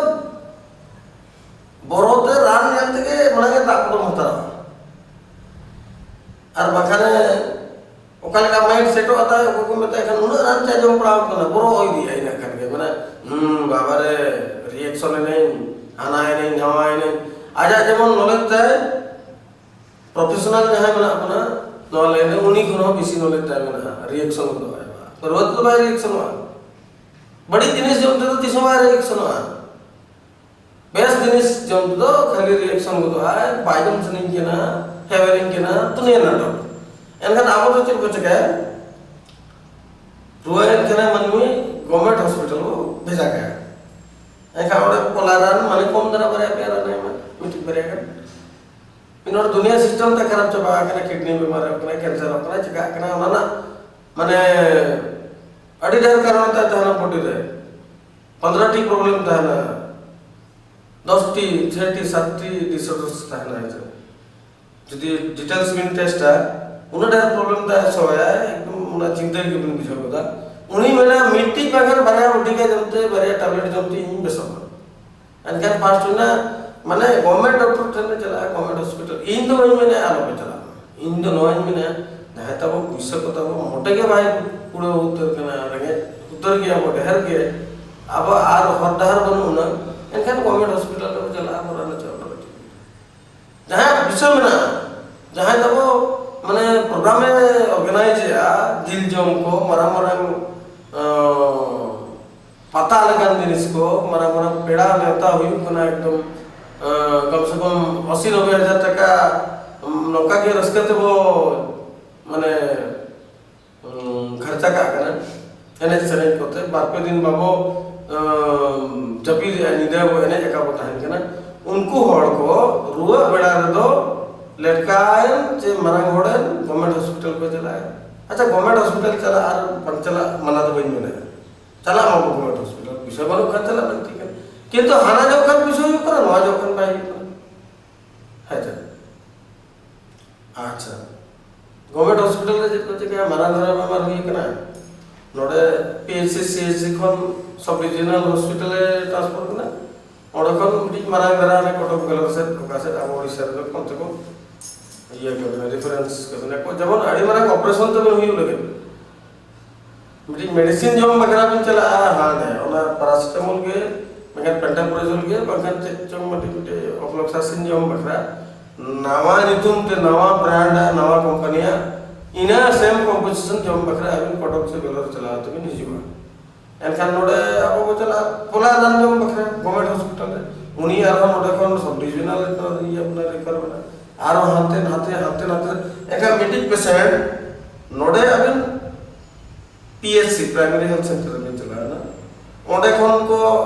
ᱵᱚᱨᱚ ᱛᱮ ᱨᱟᱱ ᱧᱮᱞ ᱛᱮᱜᱮ ᱢᱟᱲᱟᱝ ᱮ ᱫᱟᱜ ᱠᱚᱫᱚᱢ ᱦᱟᱛᱟᱣᱟ᱾ ᱟᱨ ᱵᱟᱝᱠᱷᱟᱱ ᱚᱠᱟ ᱞᱮᱠᱟ ᱢᱟᱭᱤᱱᱰ ᱥᱮᱴᱚᱜᱼᱟ ᱛᱟᱭ, ᱚᱠᱚᱭ ᱠᱚ ᱢᱮᱛᱟᱭ ᱠᱷᱟᱱ, "ᱩᱱᱟᱹᱜ ᱨᱟᱱ ᱪᱟ ᱡᱚᱢ ᱯᱟᱲᱟᱣ ᱠᱟᱱᱟ", ᱵᱚᱨᱚ ᱤᱫᱤᱭᱟ ᱤᱱᱟᱹ ᱠᱷᱟᱱ ᱜᱮ, ᱢᱟᱱᱮ, "ᱦᱩᱸ, ᱵᱟᱵᱟ ᱨᱮ, ᱨᱤᱭᱮᱠᱥᱚᱱ ᱮᱱᱟᱹᱧ, ᱦᱟᱱᱟ ᱮᱱᱟᱹᱧ, ᱱᱟᱣᱟ ᱮᱱᱟᱹᱧ", ᱟᱡᱟᱜ ᱡᱮᱢᱚᱱ ᱱᱚᱞᱮᱡᱽ ᱛᱟᱭ, ᱯᱨᱚᱯᱷᱮᱥᱚᱱᱟᱞ ᱡᱟᱦᱟᱸᱭ ᱢᱮᱱᱟᱜ ᱵᱚᱱᱟ ᱱᱚᱣᱟ ᱞᱟᱭᱤᱱ ᱨᱮ, ᱩᱱᱤ ᱠᱷᱚᱱ ᱦᱚᱸ ᱵᱮᱥᱤ ᱱᱚᱞᱮᱡᱽ ᱛᱟᱭ ᱢᱮᱱᱟᱜᱼᱟ, ᱨᱤᱭᱮᱠᱥᱚᱱ ᱜᱚᱫᱚᱜᱼᱟᱭ᱾ ᱯᱟᱹᱨᱣᱟᱹ ᱛᱮᱫᱚ ᱵᱟᱭ ᱨᱤᱭᱮᱠᱥᱚᱱᱚᱜᱼᱟ᱾ ᱵᱟᱹᱲᱤᱡ ᱡᱤᱱᱤᱥ ᱡᱚᱢ ᱛᱮᱫᱚ ᱛᱤᱥ ᱦᱚᱸ ᱵᱟᱭ ᱨᱤᱭᱮᱠᱥᱚᱱᱚᱜᱼᱟ᱾ ᱵᱮᱥ ᱡᱤᱱᱤᱥ ᱡᱚᱢ ᱛᱮᱫᱚ ᱠᱷᱟᱹᱞᱤ ᱨᱤᱭᱮᱠᱥᱚᱱ ᱜᱚᱫᱚᱜᱼᱟᱭ, ᱵᱟᱭ ᱡᱚᱢ ᱥᱟᱱᱟᱧ ᱠᱟᱱᱟ, ᱦᱮᱣᱮᱨᱤᱧ ᱠᱟᱱᱟ, ᱫᱩᱱᱤᱭᱟᱹ ᱱᱟᱴᱚᱠ᱾ ᱮᱱᱠᱷᱟᱱ ᱟᱵᱚ ᱫᱚ ᱪᱮᱫ ᱠᱚ ᱪᱤᱠᱟᱹᱭᱟ? ᱨᱩᱣᱟᱹᱭᱮᱱ ᱠᱷᱟᱱᱮ ᱢᱟᱹᱱᱢᱤ ᱜᱚᱵᱷᱢᱮᱱᱴ ᱦᱚᱥᱯᱤᱴᱟᱞ ᱵᱚ ᱵᱷᱮᱡᱟ ᱠᱟᱭᱟ᱾ ᱮᱱᱠᱷᱟᱱ ᱚᱸᱰᱮ ᱯᱚᱞᱟ ᱨᱟᱱ, ᱢᱟᱱᱮ ᱠᱚᱢ ᱫᱷᱟᱨᱟ ᱵᱟᱨᱭᱟ ᱯᱮᱭᱟ ᱨᱟᱱ ᱮ ᱮᱢᱟ, ᱢᱤᱫᱴᱤᱡ ᱵᱟᱨᱭᱟ ᱜᱟᱱ᱾ ᱢᱤᱫ ᱦᱚᱲ ᱫᱩᱱᱤᱭᱟᱹ ᱥᱤᱥᱴᱮᱢ ᱛᱮ ᱠᱷᱟᱨᱟᱯ ᱪᱟᱵᱟ ᱟᱠᱟᱱᱟ, ᱠᱤᱰᱱᱤ ᱵᱮᱢᱟᱨᱚᱜ ᱠᱟᱱᱟ, ᱠᱮᱱᱥᱟᱨᱚᱜ ᱠᱟᱱᱟ, ᱪᱤᱠᱟᱹᱜ ᱠᱟᱱᱟ, ᱚᱱᱟ ᱨᱮᱱᱟᱜ ᱢᱟᱱᱮ ᱟᱹᱰᱤ ᱰᱷᱮᱨ ᱠᱟᱨᱚᱱ ᱛᱟᱭ ᱛᱟᱦᱮᱱᱟ ᱵᱚᱰᱤ ᱨᱮ᱾ ᱯᱚᱱᱨᱚ ᱴᱤ ᱯᱨᱚᱵᱞᱮᱢ ᱛᱟᱦᱮᱱᱟ, ᱫᱚᱥ ᱴᱤ, ᱪᱷᱚᱭ ᱴᱤ, ᱥᱟᱛ ᱴᱤ ᱰᱤᱥᱚᱨᱰᱟᱨᱥ ᱛᱟᱦᱮᱱᱟ᱾ ᱦᱮᱸ ᱥᱮ? ᱡᱩᱫᱤ ᱰᱤᱴᱮᱞᱥ ᱵᱤᱱ ᱴᱮᱥᱴᱟ, ᱩᱱᱟᱹᱜ ᱰᱷᱮᱨ ᱯᱨᱚᱵᱞᱮᱢ ᱛᱟᱭ ᱥᱚᱭᱟ, ᱮᱠᱫᱚᱢ ᱚᱱᱟ ᱪᱤᱱᱛᱟᱹ ᱜᱮᱵᱤᱱ ᱵᱩᱡᱷᱟᱹᱣ ᱜᱚᱫᱟ᱾ ᱩᱱᱤ ᱢᱮᱱᱟ, "ᱢᱤᱫᱴᱤᱡ ᱵᱟᱝᱠᱷᱟᱱ ᱵᱟᱨᱭᱟ ᱵᱩᱴᱤ ᱜᱮ ᱡᱚᱢᱛᱮ, ᱵᱟᱨᱭᱟ ᱴᱮᱵᱞᱮᱴ ᱡᱚᱢᱛᱮ ᱤᱧ ᱵᱮᱥᱚᱜᱼᱟ᱾" ᱮᱱᱠᱷᱟᱱ ᱯᱷᱟᱥᱴ ᱦᱩᱭᱱᱟ, ᱢᱟᱱᱮ ᱜᱚᱵᱷᱢᱮᱱᱴ ᱰᱚᱠᱴᱚᱨ ᱴᱷᱮᱱ ᱞᱮ ᱪᱟᱞᱟᱜᱼᱟ, ᱜᱚᱵᱷᱢᱮᱱᱴ ᱦᱚᱥᱯᱤᱴᱟᱞ᱾ ᱤᱧ ᱫᱚ ᱵᱟᱹᱧ ᱢᱮᱱᱟ ᱟᱞᱚᱯᱮ ᱪᱟᱞᱟᱜᱼᱟ, ᱤᱧ ᱫᱚ ᱱᱚᱣᱟᱧ ᱢᱮᱱᱟ, ᱡᱟᱦᱟᱸᱭ ᱛᱟᱵᱚ ᱯᱩᱭᱥᱟᱹ ᱠᱚ ᱛᱟᱵᱚ ᱢᱚᱴᱮ ᱜᱮ ᱵᱟᱭ ᱠᱩᱲᱟᱹᱣ ᱩᱛᱟᱹᱨ ᱠᱟᱱᱟ, ᱨᱮᱸᱜᱮᱡ ᱩᱛᱟᱹᱨ ᱜᱮᱭᱟ ᱵᱚ, ᱰᱷᱮᱨ ᱜᱮ, ᱟᱵᱚ ᱟᱨ ᱦᱚᱨ ᱰᱟᱦᱟᱨ ᱵᱟᱹᱱᱩᱜ ᱩᱱᱟᱹᱜ, ᱮᱱᱠᱷᱟᱱ ᱜᱚᱵᱷᱢᱮᱱᱴ ᱦᱚᱥᱯᱤᱴᱟᱞ ᱨᱮᱵᱚ ᱪᱟᱞᱟᱜᱼᱟ, ᱵᱚ ᱨᱟᱱ ᱦᱚᱪᱚᱜᱼᱟ᱾ ᱡᱟᱦᱟᱸᱭᱟᱜ ᱯᱩᱭᱥᱟᱹ ᱢᱮᱱᱟᱜᱼᱟ, ᱡᱟᱦᱟᱸᱭ ᱛᱟᱵᱚ ᱢᱟᱱᱮ ᱯᱨᱳᱜᱨᱟᱢᱮ ᱚᱨᱜᱟᱱᱟᱭᱤᱡ ᱮᱜᱼᱟ, ᱡᱤᱞ ᱡᱚᱢ ᱠᱚ, ᱢᱟᱨᱟᱝ ᱢᱟᱨᱟᱝ, ᱟᱸ, ᱯᱟᱛᱟ ᱞᱮᱠᱟᱱ ᱡᱤᱱᱤᱥ ᱠᱚ, ᱢᱟᱨᱟᱝ ᱢᱟᱨᱟᱝ ᱯᱮᱲᱟ ᱱᱮᱣᱛᱟ ᱦᱩᱭᱩᱜ ᱠᱟᱱᱟ, ᱮᱠᱫᱚᱢ, ᱟᱸ, ᱠᱚᱢ ᱥᱮ ᱠᱚᱢ ᱟᱥᱤ ᱱᱚᱵᱵᱳᱭ ᱦᱟᱡᱟᱨ ᱴᱟᱠᱟ, ᱩᱸ, ᱱᱚᱝᱠᱟ ᱜᱮ ᱨᱟᱹᱥᱠᱟᱹ ᱛᱮᱵᱚ ᱢᱟᱱᱮ, ᱩᱸ, ᱠᱷᱟᱨᱪᱟ ᱠᱟᱜ ᱠᱟᱱᱟ᱾ ᱮᱱᱮᱡ ᱥᱮᱨᱮᱧ ᱠᱚᱛᱮ ᱵᱟᱨ ᱯᱮ ᱫᱤᱱ ᱵᱟᱵᱚ, ᱩᱸ, ᱡᱟᱹᱯᱤᱫᱮᱜᱼᱟ, ᱧᱤᱫᱟᱹ ᱵᱚ ᱮᱱᱮᱡ ᱟᱠᱟ ᱵᱚ ᱛᱟᱦᱮᱱ ᱠᱟᱱᱟ᱾ ᱩᱱᱠᱩ ᱦᱚᱲ ᱠᱚ ᱨᱩᱣᱟᱹᱜ ᱵᱮᱲᱟ ᱨᱮᱫᱚ ᱞᱮᱴᱠᱟᱭᱮᱱ ᱪᱮ ᱢᱟᱨᱟᱝ ᱦᱚᱲᱮᱱ ᱜᱚᱵᱷᱢᱮᱱᱴ ᱦᱚᱥᱯᱤᱴᱟᱞ ᱠᱚ ᱪᱟᱞᱟᱜᱼᱟ᱾ ᱟᱪᱪᱷᱟ, ᱜᱚᱵᱷᱢᱮᱱᱴ ᱦᱚᱥᱯᱤᱴᱟᱞ ᱪᱟᱞᱟᱜ ᱟᱨ ᱵᱟᱝ ᱪᱟᱞᱟᱜ ᱢᱟᱱᱟ ᱫᱚ ᱵᱟᱹᱧ ᱢᱮᱱᱟ, ᱪᱟᱞᱟᱜ ᱢᱟᱵᱚ ᱜᱚᱵᱷᱢᱮᱱᱴ ᱦᱚᱥᱯᱤᱴᱟᱞ, ᱯᱩᱭᱥᱟᱹ ᱵᱟᱹᱱᱩᱜ ᱠᱷᱟᱱ ᱪᱟᱞᱟᱜ ᱞᱟᱹᱠᱛᱤ ᱠᱟᱱᱟ, ᱠᱤᱱᱛᱩ ᱦᱟᱱᱟ ᱡᱚᱠᱷᱚᱱ ᱯᱩᱭᱥᱟᱹ ᱦᱩᱭᱩᱜ ᱠᱟᱱᱟ, ᱱᱚᱣᱟ ᱡᱚᱠᱷᱚᱱ ᱵᱟᱭ ᱦᱩᱭᱩᱜ ᱠᱟᱱᱟ᱾ ᱦᱮᱸ ᱪᱮ? ᱟᱪᱪᱷᱟ, ᱜᱚᱵᱷᱢᱮᱱᱴ ᱦᱚᱥᱯᱤᱴᱟᱞ ᱨᱮ ᱪᱮᱫ ᱠᱚ ᱪᱤᱠᱟᱹᱭᱟ? ᱢᱟᱨᱟᱝ ᱫᱷᱟᱨᱟ ᱵᱮᱢᱟᱨ ᱦᱩᱭ ᱠᱟᱱᱟ, ᱱᱚᱰᱮ P H C, C H C ᱠᱷᱚᱱ ᱥᱟᱵ ᱰᱤᱵᱷᱤᱡᱚᱱᱟᱞ ᱦᱚᱥᱯᱤᱴᱟᱞ ᱮ ᱴᱨᱟᱱᱥᱯᱷᱟᱨ ᱠᱟᱱᱟ᱾ ᱚᱸᱰᱮ ᱠᱷᱚᱱ ᱢᱤᱫᱴᱤᱡ ᱢᱟᱨᱟᱝ ᱫᱷᱟᱨᱟ ᱨᱮ ᱠᱚᱴᱚᱠ ᱵᱮᱞᱳᱨ ᱥᱮᱫ, ᱚᱠᱟ ᱥᱮᱫ ᱟᱵᱚ ᱳᱰᱤᱥᱟ ᱨᱮᱫᱚ ᱠᱚᱢ ᱥᱮ ᱠᱚᱢ ᱤᱭᱟᱹ ᱠᱚ ᱢᱮᱱᱟ, ᱨᱮᱯᱷᱟᱨᱮᱱᱥ ᱠᱚ ᱢᱮᱱᱟ ᱠᱚ, ᱡᱮᱢᱚᱱ ᱟᱹᱰᱤ ᱢᱟᱨᱟᱝ ᱚᱯᱟᱨᱮᱥᱚᱱ ᱛᱟᱵᱮᱱ ᱦᱩᱭᱩᱜ ᱞᱟᱹᱜᱤᱫ ᱢᱤᱫᱴᱤᱡ ᱢᱮᱰᱤᱥᱤᱱ ᱡᱚᱢ ᱵᱟᱠᱷᱨᱟ ᱵᱮᱱ ᱪᱟᱞᱟᱜᱼᱟ, ᱦᱟᱸᱰᱮ ᱚᱱᱟ paracetamol ᱜᱮ, ᱵᱟᱝᱠᱷᱟᱱ pantoprazole ᱜᱮ, ᱵᱟᱝᱠᱷᱟᱱ ᱪᱮᱫ ᱪᱚᱝ ᱢᱤᱫᱴᱤᱡ, ᱢᱤᱫᱴᱤᱡ ofloxacin ᱡᱚᱢ ᱵᱟᱠᱷᱨᱟ, ᱱᱟᱣᱟ ᱧᱩᱛᱩᱢ ᱛᱮ, ᱱᱟᱣᱟ brand ᱟᱜ, ᱱᱟᱣᱟ ᱠᱳᱢᱯᱟᱱᱤᱭᱟᱜ, ᱤᱱᱟᱹ same composition ᱡᱚᱢ ᱵᱟᱠᱷᱨᱟ ᱟᱹᱵᱤᱱ ᱠᱚᱴᱚᱠ ᱥᱮ ᱵᱮᱞᱳᱨ ᱪᱟᱞᱟᱣ ᱛᱮᱵᱤᱱ ᱦᱤᱡᱩᱜᱼᱟ᱾ ᱮᱱᱠᱷᱟᱱ ᱱᱚᱰᱮ ᱟᱵᱚ ᱵᱚ ᱪᱟᱞᱟᱜᱼᱟ ᱯᱚᱞᱟ ᱨᱟᱱ ᱡᱚᱢ ᱵᱟᱠᱷᱨᱟ ᱜᱚᱵᱷᱢᱮᱱᱴ ᱦᱚᱥᱯᱤᱴᱟᱞ ᱨᱮ, ᱩᱱᱤ ᱟᱨᱦᱚᱸ ᱱᱚᱰᱮ ᱠᱷᱚᱱ ᱥᱟᱵ ᱰᱤᱵᱷᱤᱡᱚᱱᱟᱞ ᱨᱮ ᱤᱭᱟᱹ ᱟᱯᱱᱟᱨ ᱨᱮᱯᱷᱟᱨ ᱢᱮᱱᱟᱜᱼᱟ, ᱟᱨᱦᱚᱸ ᱦᱟᱱᱛᱮ ᱱᱟᱛᱮ, ᱦᱟᱱᱛᱮ ᱱᱟᱛᱮ᱾ ᱮᱱᱠᱷᱟᱱ ᱢᱤᱫᱴᱤᱡ ᱯᱮᱥᱮᱱᱴ ᱱᱚᱰᱮ ᱟᱵᱮᱱ P H C, primary health centre ᱨᱮᱵᱮᱱ ᱪᱟᱞᱟᱣᱮᱱᱟ, ᱚᱸᱰᱮ ᱠᱷᱚᱱ ᱠᱚ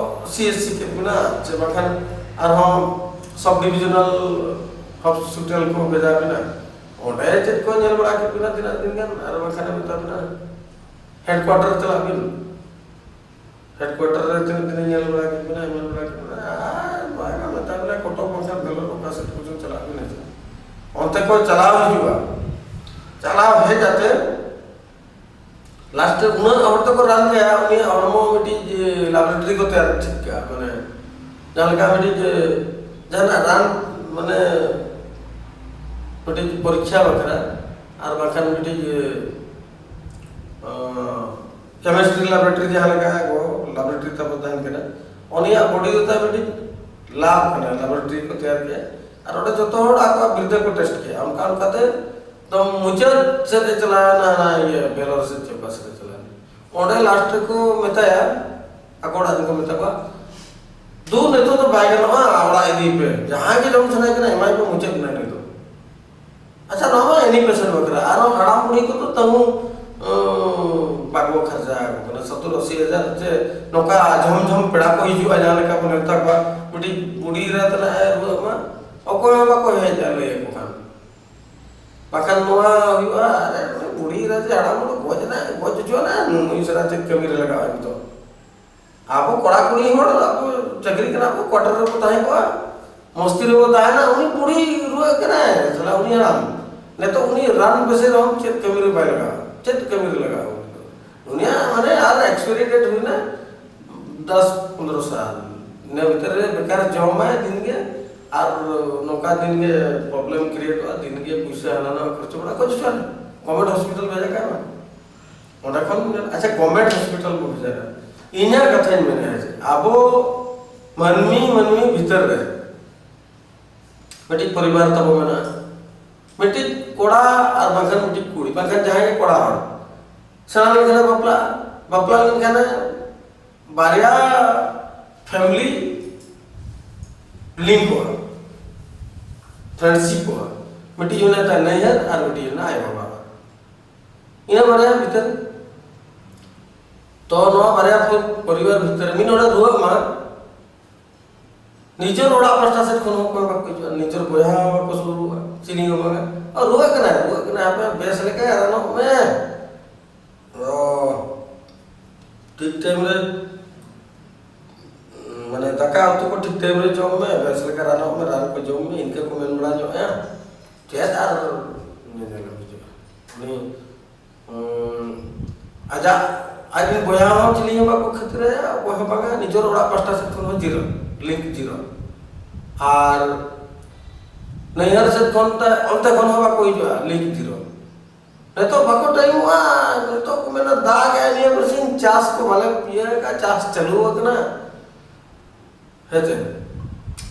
ᱥᱤ ᱮᱭᱤᱪ ᱥᱤ ᱠᱮᱫ ᱵᱮᱱᱟ, ᱪᱮ ᱵᱟᱝᱠᱷᱟᱱ ᱟᱨᱦᱚᱸ ᱥᱟᱵ ᱰᱤᱵᱷᱤᱡᱚᱱᱟᱞ ᱦᱚᱥᱯᱤᱴᱟᱞ ᱠᱚ ᱵᱷᱮᱡᱟ ᱵᱮᱱᱟ, ᱚᱸᱰᱮ ᱪᱮᱫ ᱠᱚ ᱧᱮᱞ ᱵᱟᱲᱟ ᱠᱮᱫ ᱵᱮᱱᱟ ᱛᱤᱱᱟᱹᱜ ᱫᱤᱱ ᱜᱟᱱ, ᱟᱨ ᱵᱟᱝᱠᱷᱟᱱ ᱢᱮᱛᱟ ᱵᱮᱱᱟ ᱦᱮᱰᱠᱩᱣᱟᱴᱟᱨ ᱪᱟᱞᱟᱜ ᱵᱤᱱ᱾ ᱦᱮᱰᱠᱩᱣᱟᱴᱟᱨ ᱨᱮ ᱛᱤᱱᱟᱹᱜ ᱫᱤᱱ ᱧᱮᱞ ᱵᱟᱲᱟ ᱠᱮᱫ ᱵᱮᱱᱟ, ᱧᱮᱞ ᱵᱟᱲᱟ ᱠᱮᱫ ᱵᱮᱱᱟ, ᱟᱨ ᱵᱟᱝᱟ, ᱢᱮᱛᱟ ᱵᱮᱱᱟ ᱠᱚᱴᱚᱠ ᱵᱟᱝᱠᱷᱟᱱ ᱵᱮᱞᱳᱨ ᱚᱠᱟ ᱥᱮᱫ ᱠᱚᱪᱚᱝ ᱪᱟᱞᱟᱜ ᱵᱮᱱᱟ᱾ ᱚᱱᱛᱮ ᱠᱚ ᱪᱟᱞᱟᱣ ᱦᱤᱡᱩᱜᱼᱟ, ᱪᱟᱞᱟᱣ ᱦᱮᱡ ᱠᱟᱛᱮ ᱞᱟᱥᱴ ᱨᱮ ᱩᱱᱟᱹᱜ ᱦᱚᱲ ᱛᱮᱠᱚ ᱨᱟᱱ ᱠᱟᱭᱟ, ᱩᱱᱤᱭᱟᱜ ᱦᱚᱲᱢᱚ ᱢᱤᱫᱴᱤᱡ ᱞᱮᱵᱚᱨᱮᱴᱚᱨᱤ ᱠᱚ ᱛᱮᱭᱟᱨ ᱴᱷᱤᱠ ᱠᱟᱜᱼᱟ, ᱢᱟᱱᱮ ᱡᱟᱦᱟᱸ ᱞᱮᱠᱟ ᱢᱤᱫᱴᱤᱡ ᱡᱟᱦᱟᱱᱟᱜ ᱨᱟᱱ, ᱢᱟᱱᱮ ᱢᱤᱫᱴᱤᱡ ᱯᱚᱨᱤᱠᱠᱷᱟ ᱵᱟᱠᱷᱨᱟ, ᱟᱨ ᱵᱟᱝᱠᱷᱟᱱ ᱢᱤᱫᱴᱤᱡ ᱠᱮᱢᱤᱥᱴᱨᱤ ᱞᱮᱵᱚᱨᱮᱴᱚᱨᱤ ᱡᱟᱦᱟᱸ ᱞᱮᱠᱟ ᱠᱚ ᱞᱮᱵᱚᱨᱮᱴᱚᱨᱤ ᱛᱟᱵᱚ ᱛᱟᱦᱮᱱ ᱠᱟᱱᱟ, ᱩᱱᱤᱭᱟᱜ ᱵᱚᱰᱤ ᱫᱚ ᱛᱟᱭ ᱢᱤᱫᱴᱤᱡ ᱞᱟᱵᱽ ᱠᱟᱱᱟ, ᱞᱮᱵᱚᱨᱮᱴᱚᱨᱤ ᱠᱚ ᱛᱮᱭᱟᱨ ᱠᱮᱜᱼᱟ᱾ ᱟᱨ ᱚᱸᱰᱮ ᱡᱚᱛᱚ ᱦᱚᱲ ᱟᱠᱚᱣᱟᱜ ᱵᱤᱨᱫᱟᱹ ᱠᱚ ᱴᱮᱥᱴ ᱠᱮᱜᱼᱟ᱾ ᱚᱱᱠᱟ ᱚᱱᱠᱟᱛᱮ ᱮᱠᱫᱚᱢ ᱢᱩᱪᱟᱹᱫ ᱥᱮᱫ ᱮ ᱪᱟᱞᱟᱣ ᱮᱱᱟ, ᱦᱟᱱᱟ ᱤᱭᱟᱹ ᱵᱮᱞᱳᱨ ᱥᱮᱫ ᱪᱮ ᱚᱠᱟ ᱥᱮᱫ ᱮ ᱪᱟᱞᱟᱣ ᱮᱱᱟ᱾ ᱚᱸᱰᱮ ᱞᱟᱥᱴ ᱨᱮᱠᱚ ᱢᱮᱛᱟᱭᱟ, ᱟᱠᱚ ᱚᱲᱟᱜ ᱨᱮᱱ ᱠᱚ ᱢᱮᱛᱟ ᱠᱚᱣᱟ, "ᱫᱩ, ᱱᱤᱛᱚᱜ ᱫᱚ ᱵᱟᱭ ᱜᱟᱱᱚᱜᱼᱟ, ᱚᱲᱟᱜ ᱤᱫᱤᱭᱮ ᱯᱮ, ᱡᱟᱦᱟᱸᱭ ᱜᱮ ᱡᱚᱢ ᱥᱟᱱᱟᱭᱮ ᱠᱟᱱᱟ ᱮᱢᱟᱭ ᱯᱮ, ᱢᱩᱪᱟᱹᱫ ᱮᱱᱟ ᱱᱩᱭ ᱫᱚ᱾" ᱟᱪᱪᱷᱟ, ᱱᱚᱣᱟ ᱢᱟ ᱮᱱᱤ ᱯᱮᱥᱮᱱᱴ ᱵᱟᱠᱷᱨᱟ, ᱟᱨᱦᱚᱸ ᱦᱟᱲᱟᱢ ᱵᱩᱲᱦᱤ ᱠᱚᱫᱚ ᱛᱟᱹᱦᱩ ᱵᱟᱠᱚ ᱠᱷᱚᱨᱪᱟ ᱟᱠᱚ ᱠᱟᱱᱟ, ᱥᱚᱛᱛᱚᱨ ᱟᱥᱤ ᱦᱟᱡᱟᱨ ᱪᱮ ᱱᱚᱝᱠᱟ ᱡᱷᱚᱢ ᱡᱷᱚᱢ ᱯᱮᱲᱟ ᱠᱚ ᱦᱤᱡᱩᱜᱼᱟ, ᱡᱟᱦᱟᱸ ᱞᱮᱠᱟ ᱵᱚᱱ ᱢᱮᱛᱟ ᱠᱚᱣᱟ, ᱢᱤᱫᱴᱤᱡ ᱵᱩᱰᱷᱤ ᱮᱨᱟ ᱛᱟᱞᱟᱭ ᱨᱩᱣᱟᱹᱜ ᱢᱟ, ᱚᱠᱚᱭ ᱦᱚᱸ ᱵᱟᱠᱚ ᱦᱮᱡ ᱞᱟᱹᱭ ᱟᱠᱚ ᱠᱷᱟᱱ᱾ ᱵᱟᱠᱷᱟᱱ ᱱᱚᱣᱟ ᱦᱩᱭᱩᱜᱼᱟ, "ᱟᱨᱮ, ᱱᱩᱭ ᱵᱩᱲᱦᱤ ᱮᱨᱟ ᱡᱮ ᱦᱟᱲᱟᱢ ᱦᱚᱲ ᱜᱚᱡ ᱮᱱᱟᱭ, ᱜᱚᱡ ᱦᱚᱪᱚ ᱮᱱᱟᱭ, ᱱᱩᱭ ᱥᱟᱞᱟ ᱪᱮᱫ ᱠᱟᱹᱢᱤ ᱨᱮ ᱞᱟᱜᱟᱜᱼᱟ ᱱᱤᱛᱚᱜ?" ᱟᱵᱚ ᱠᱚᱲᱟ ᱠᱩᱲᱤ ᱦᱚᱲ, ᱟᱵᱚ ᱪᱟᱹᱠᱨᱤ ᱠᱟᱱᱟ ᱵᱚ, ᱠᱣᱟᱴᱟᱨ ᱨᱮᱵᱚ ᱛᱟᱦᱮᱸ ᱠᱚᱜᱼᱟ, ᱢᱚᱥᱛᱤ ᱨᱮᱵᱚ ᱛᱟᱦᱮᱱᱟ, ᱩᱱᱤ ᱵᱩᱲᱦᱤ ᱨᱩᱣᱟᱹᱜ ᱠᱟᱱᱟᱭ, ᱥᱟᱞᱟ ᱩᱱᱤ ᱦᱟᱲᱟᱢ᱾ ᱱᱤᱛᱚᱜ ᱩᱱᱤ ᱨᱟᱱ ᱵᱮᱥᱮ ᱨᱮᱦᱚᱸ ᱪᱮᱫ ᱠᱟᱹᱢᱤ ᱨᱮ ᱵᱟᱭ ᱞᱟᱜᱟᱜᱼᱟ, ᱪᱮᱫ ᱠᱟᱹᱢᱤ ᱨᱮ ᱞᱟᱜᱟᱜᱼᱟ ᱩᱱᱤ ᱫᱚ? ᱩᱱᱤᱭᱟᱜ ᱢᱟᱱᱮ ᱟᱨ ᱮᱠᱥᱯᱟᱭᱨᱤ ᱰᱮᱴ ᱦᱩᱭᱱᱟ ᱫᱚᱥ ᱯᱚᱱᱫᱽᱨᱚ ᱥᱟᱞ, ᱤᱱᱟᱹ ᱵᱷᱤᱛᱨᱤ ᱨᱮ ᱵᱮᱠᱟᱨ ᱡᱚᱢᱟᱭ ᱫᱤᱱ ᱜᱮ, ᱟᱨ ᱱᱚᱝᱠᱟ ᱫᱤᱱ ᱜᱮ ᱯᱨᱚᱵᱞᱮᱢ ᱠᱨᱤᱭᱮᱴᱚᱜᱼᱟ, ᱫᱤᱱ ᱜᱮ ᱯᱩᱭᱥᱟᱹ ᱦᱟᱱᱟ ᱱᱟᱣᱟ ᱠᱷᱚᱨᱪᱟ ᱵᱟᱲᱟ ᱠᱚ ᱪᱮᱫ ᱜᱚᱵᱷᱚᱨᱱᱢᱮᱱᱴ ᱦᱚᱥᱯᱤᱴᱟᱞ ᱵᱷᱮᱡᱟ ᱠᱟᱭ ᱢᱟ᱾ ᱚᱸᱰᱮ ᱠᱷᱚᱱ ᱢᱮᱱ, ᱟᱪᱪᱷᱟ, ᱜᱚᱵᱷᱚᱨᱱᱢᱮᱱᱴ ᱦᱚᱥᱯᱤᱴᱟᱞ ᱵᱚ ᱵᱷᱮᱡᱟᱭᱟ᱾ ᱤᱧᱟᱹᱜ ᱠᱟᱛᱷᱟᱧ ᱢᱮᱱᱮᱫᱼᱟ ᱡᱮ ᱟᱵᱚ ᱢᱟᱹᱱᱢᱤ, ᱢᱟᱹᱱᱢᱤ ᱵᱷᱤᱛᱟᱹᱨ ᱨᱮ ᱢᱤᱫᱴᱤᱡ ᱯᱚᱨᱤᱵᱟᱨ ᱛᱟᱵᱚ ᱢᱮᱱᱟᱜᱼᱟ, ᱢᱤᱫᱴᱤᱡ ᱠᱚᱲᱟ ᱟᱨ ᱵᱟᱝᱠᱷᱟᱱ ᱢᱤᱫᱴᱤᱡ ᱠᱩᱲᱤ, ᱵᱟᱝᱠᱷᱟᱱ ᱡᱟᱦᱟᱸᱭ ᱜᱮ ᱠᱚᱲᱟ ᱦᱚᱲ ᱥᱮᱬᱟ ᱞᱮᱱᱠᱷᱟᱱᱮ ᱵᱟᱯᱞᱟ, ᱵᱟᱯᱞᱟ ᱞᱮᱱᱠᱷᱟᱱᱮ ᱵᱟᱨᱭᱟ ᱯᱷᱮᱢᱮᱞᱤ ᱞᱤᱝᱠ ᱠᱚᱜᱼᱟ, ᱯᱷᱨᱮᱱᱰᱥᱤᱯ ᱠᱚᱜᱼᱟ, ᱢᱤᱫᱴᱤᱡ ᱦᱩᱭᱱᱟ ᱛᱟᱭ ᱱᱟᱹᱭᱦᱟᱹᱨ ᱟᱨ ᱢᱤᱫᱴᱤᱡ ᱦᱩᱭᱱᱟ ᱟᱭᱳ ᱵᱟᱵᱟ᱾ ᱤᱱᱟᱹ ᱵᱟᱨᱭᱟ ᱵᱷᱤᱛᱟᱹᱨ ᱛᱚ ᱱᱚᱣᱟ ᱵᱟᱨᱭᱟ ᱯᱚ-, ᱯᱚᱨᱤᱵᱟᱨ ᱵᱷᱤᱛᱟᱹᱨ ᱢᱤᱫ ᱦᱚᱲᱮ ᱨᱩᱣᱟᱹᱜ ᱢᱟ, ᱱᱤᱡᱮᱨ ᱚᱲᱟᱜ ᱯᱟᱥᱴᱟ ᱥᱮᱫ ᱠᱷᱚᱱ ᱦᱚᱸ ᱚᱠᱚᱭ ᱵᱟᱠᱚ ᱦᱤᱡᱩᱜᱼᱟ, ᱱᱤᱡᱮᱨ ᱵᱚᱭᱦᱟ ᱦᱚᱸ ᱵᱟᱠᱚ ᱥᱩᱨᱩᱜᱼᱟ, ᱪᱤᱞᱤ ᱦᱚᱸ ᱵᱟᱝᱟ᱾ ᱟᱨ ᱨᱩᱣᱟᱹᱜ ᱠᱟᱱᱟᱭ, ᱨᱩᱣᱟᱹᱜ ᱠᱟᱱᱟᱭ, ᱦᱟᱯᱮ ᱵᱮᱥ ᱞᱮᱠᱟᱭ ᱨᱟᱱᱚᱜ ᱢᱮ᱾ ᱚ, ᱴᱷᱤᱠ ᱴᱟᱭᱤᱢ ᱨᱮ ᱴᱟᱭᱤᱢ ᱨᱮ ᱡᱚᱢ ᱢᱮ, ᱵᱮᱥ ᱞᱮᱠᱟ ᱨᱟᱱᱚᱜ ᱢᱮ, ᱨᱟᱱ ᱠᱚ ᱡᱚᱢ ᱢᱮ, ᱤᱱᱠᱟᱹ ᱠᱚ ᱢᱮᱱ ᱵᱟᱲᱟ ᱧᱚᱜᱼᱟ᱾ ᱪᱮᱫ ᱟᱨ ᱧᱮᱧᱮᱞ ᱮᱢ ᱦᱤᱡᱩᱜᱼᱟ? ᱩᱱᱤ, ᱩᱸ, ᱟᱡᱟᱜ, ᱟᱡ ᱨᱮᱱ ᱵᱚᱭᱦᱟ ᱦᱚᱸ ᱪᱤᱞᱤ ᱦᱚᱸ ᱵᱟᱠᱚ ᱠᱷᱟᱹᱛᱤᱨᱟᱭᱟ, ᱚᱠᱚᱭ ᱦᱚᱸ ᱵᱟᱝᱟ, ᱱᱤᱡᱮᱨ ᱚᱲᱟᱜ ᱯᱟᱥᱴᱟ ᱥᱮᱫ ᱠᱷᱚᱱ ᱦᱚᱸ ᱡᱤᱨᱳ, ᱞᱤᱝᱠ ᱡᱤᱨᱳ᱾ ᱟᱨ ᱱᱟᱹᱭᱦᱟᱹᱨ ᱥᱮᱫ ᱠᱷᱚᱱ ᱛᱮ, ᱚᱱᱛᱮ ᱠᱷᱚᱱ ᱦᱚᱸ ᱵᱟᱠᱚ ᱦᱤᱡᱩᱜᱼᱟ, ᱞᱤᱝᱠ ᱡᱤᱨᱳ᱾ ᱱᱤᱛᱚᱜ ᱵᱟᱠᱚ ᱴᱟᱭᱤᱢᱚᱜᱼᱟ, ᱱᱤᱛᱚᱜ ᱠᱚ ᱢᱮᱱᱟ ᱫᱟᱜ ᱮ ᱱᱤᱭᱟᱹ ᱵᱟᱨᱥᱤᱧ ᱪᱟᱥ ᱠᱚ ᱵᱟᱞᱮ ᱤᱭᱟᱹ ᱟᱠᱟᱫ, ᱪᱟᱥ ᱪᱟᱹᱞᱩ ᱟᱠᱟᱱᱟ᱾ ᱦᱮᱸ ᱪᱮ?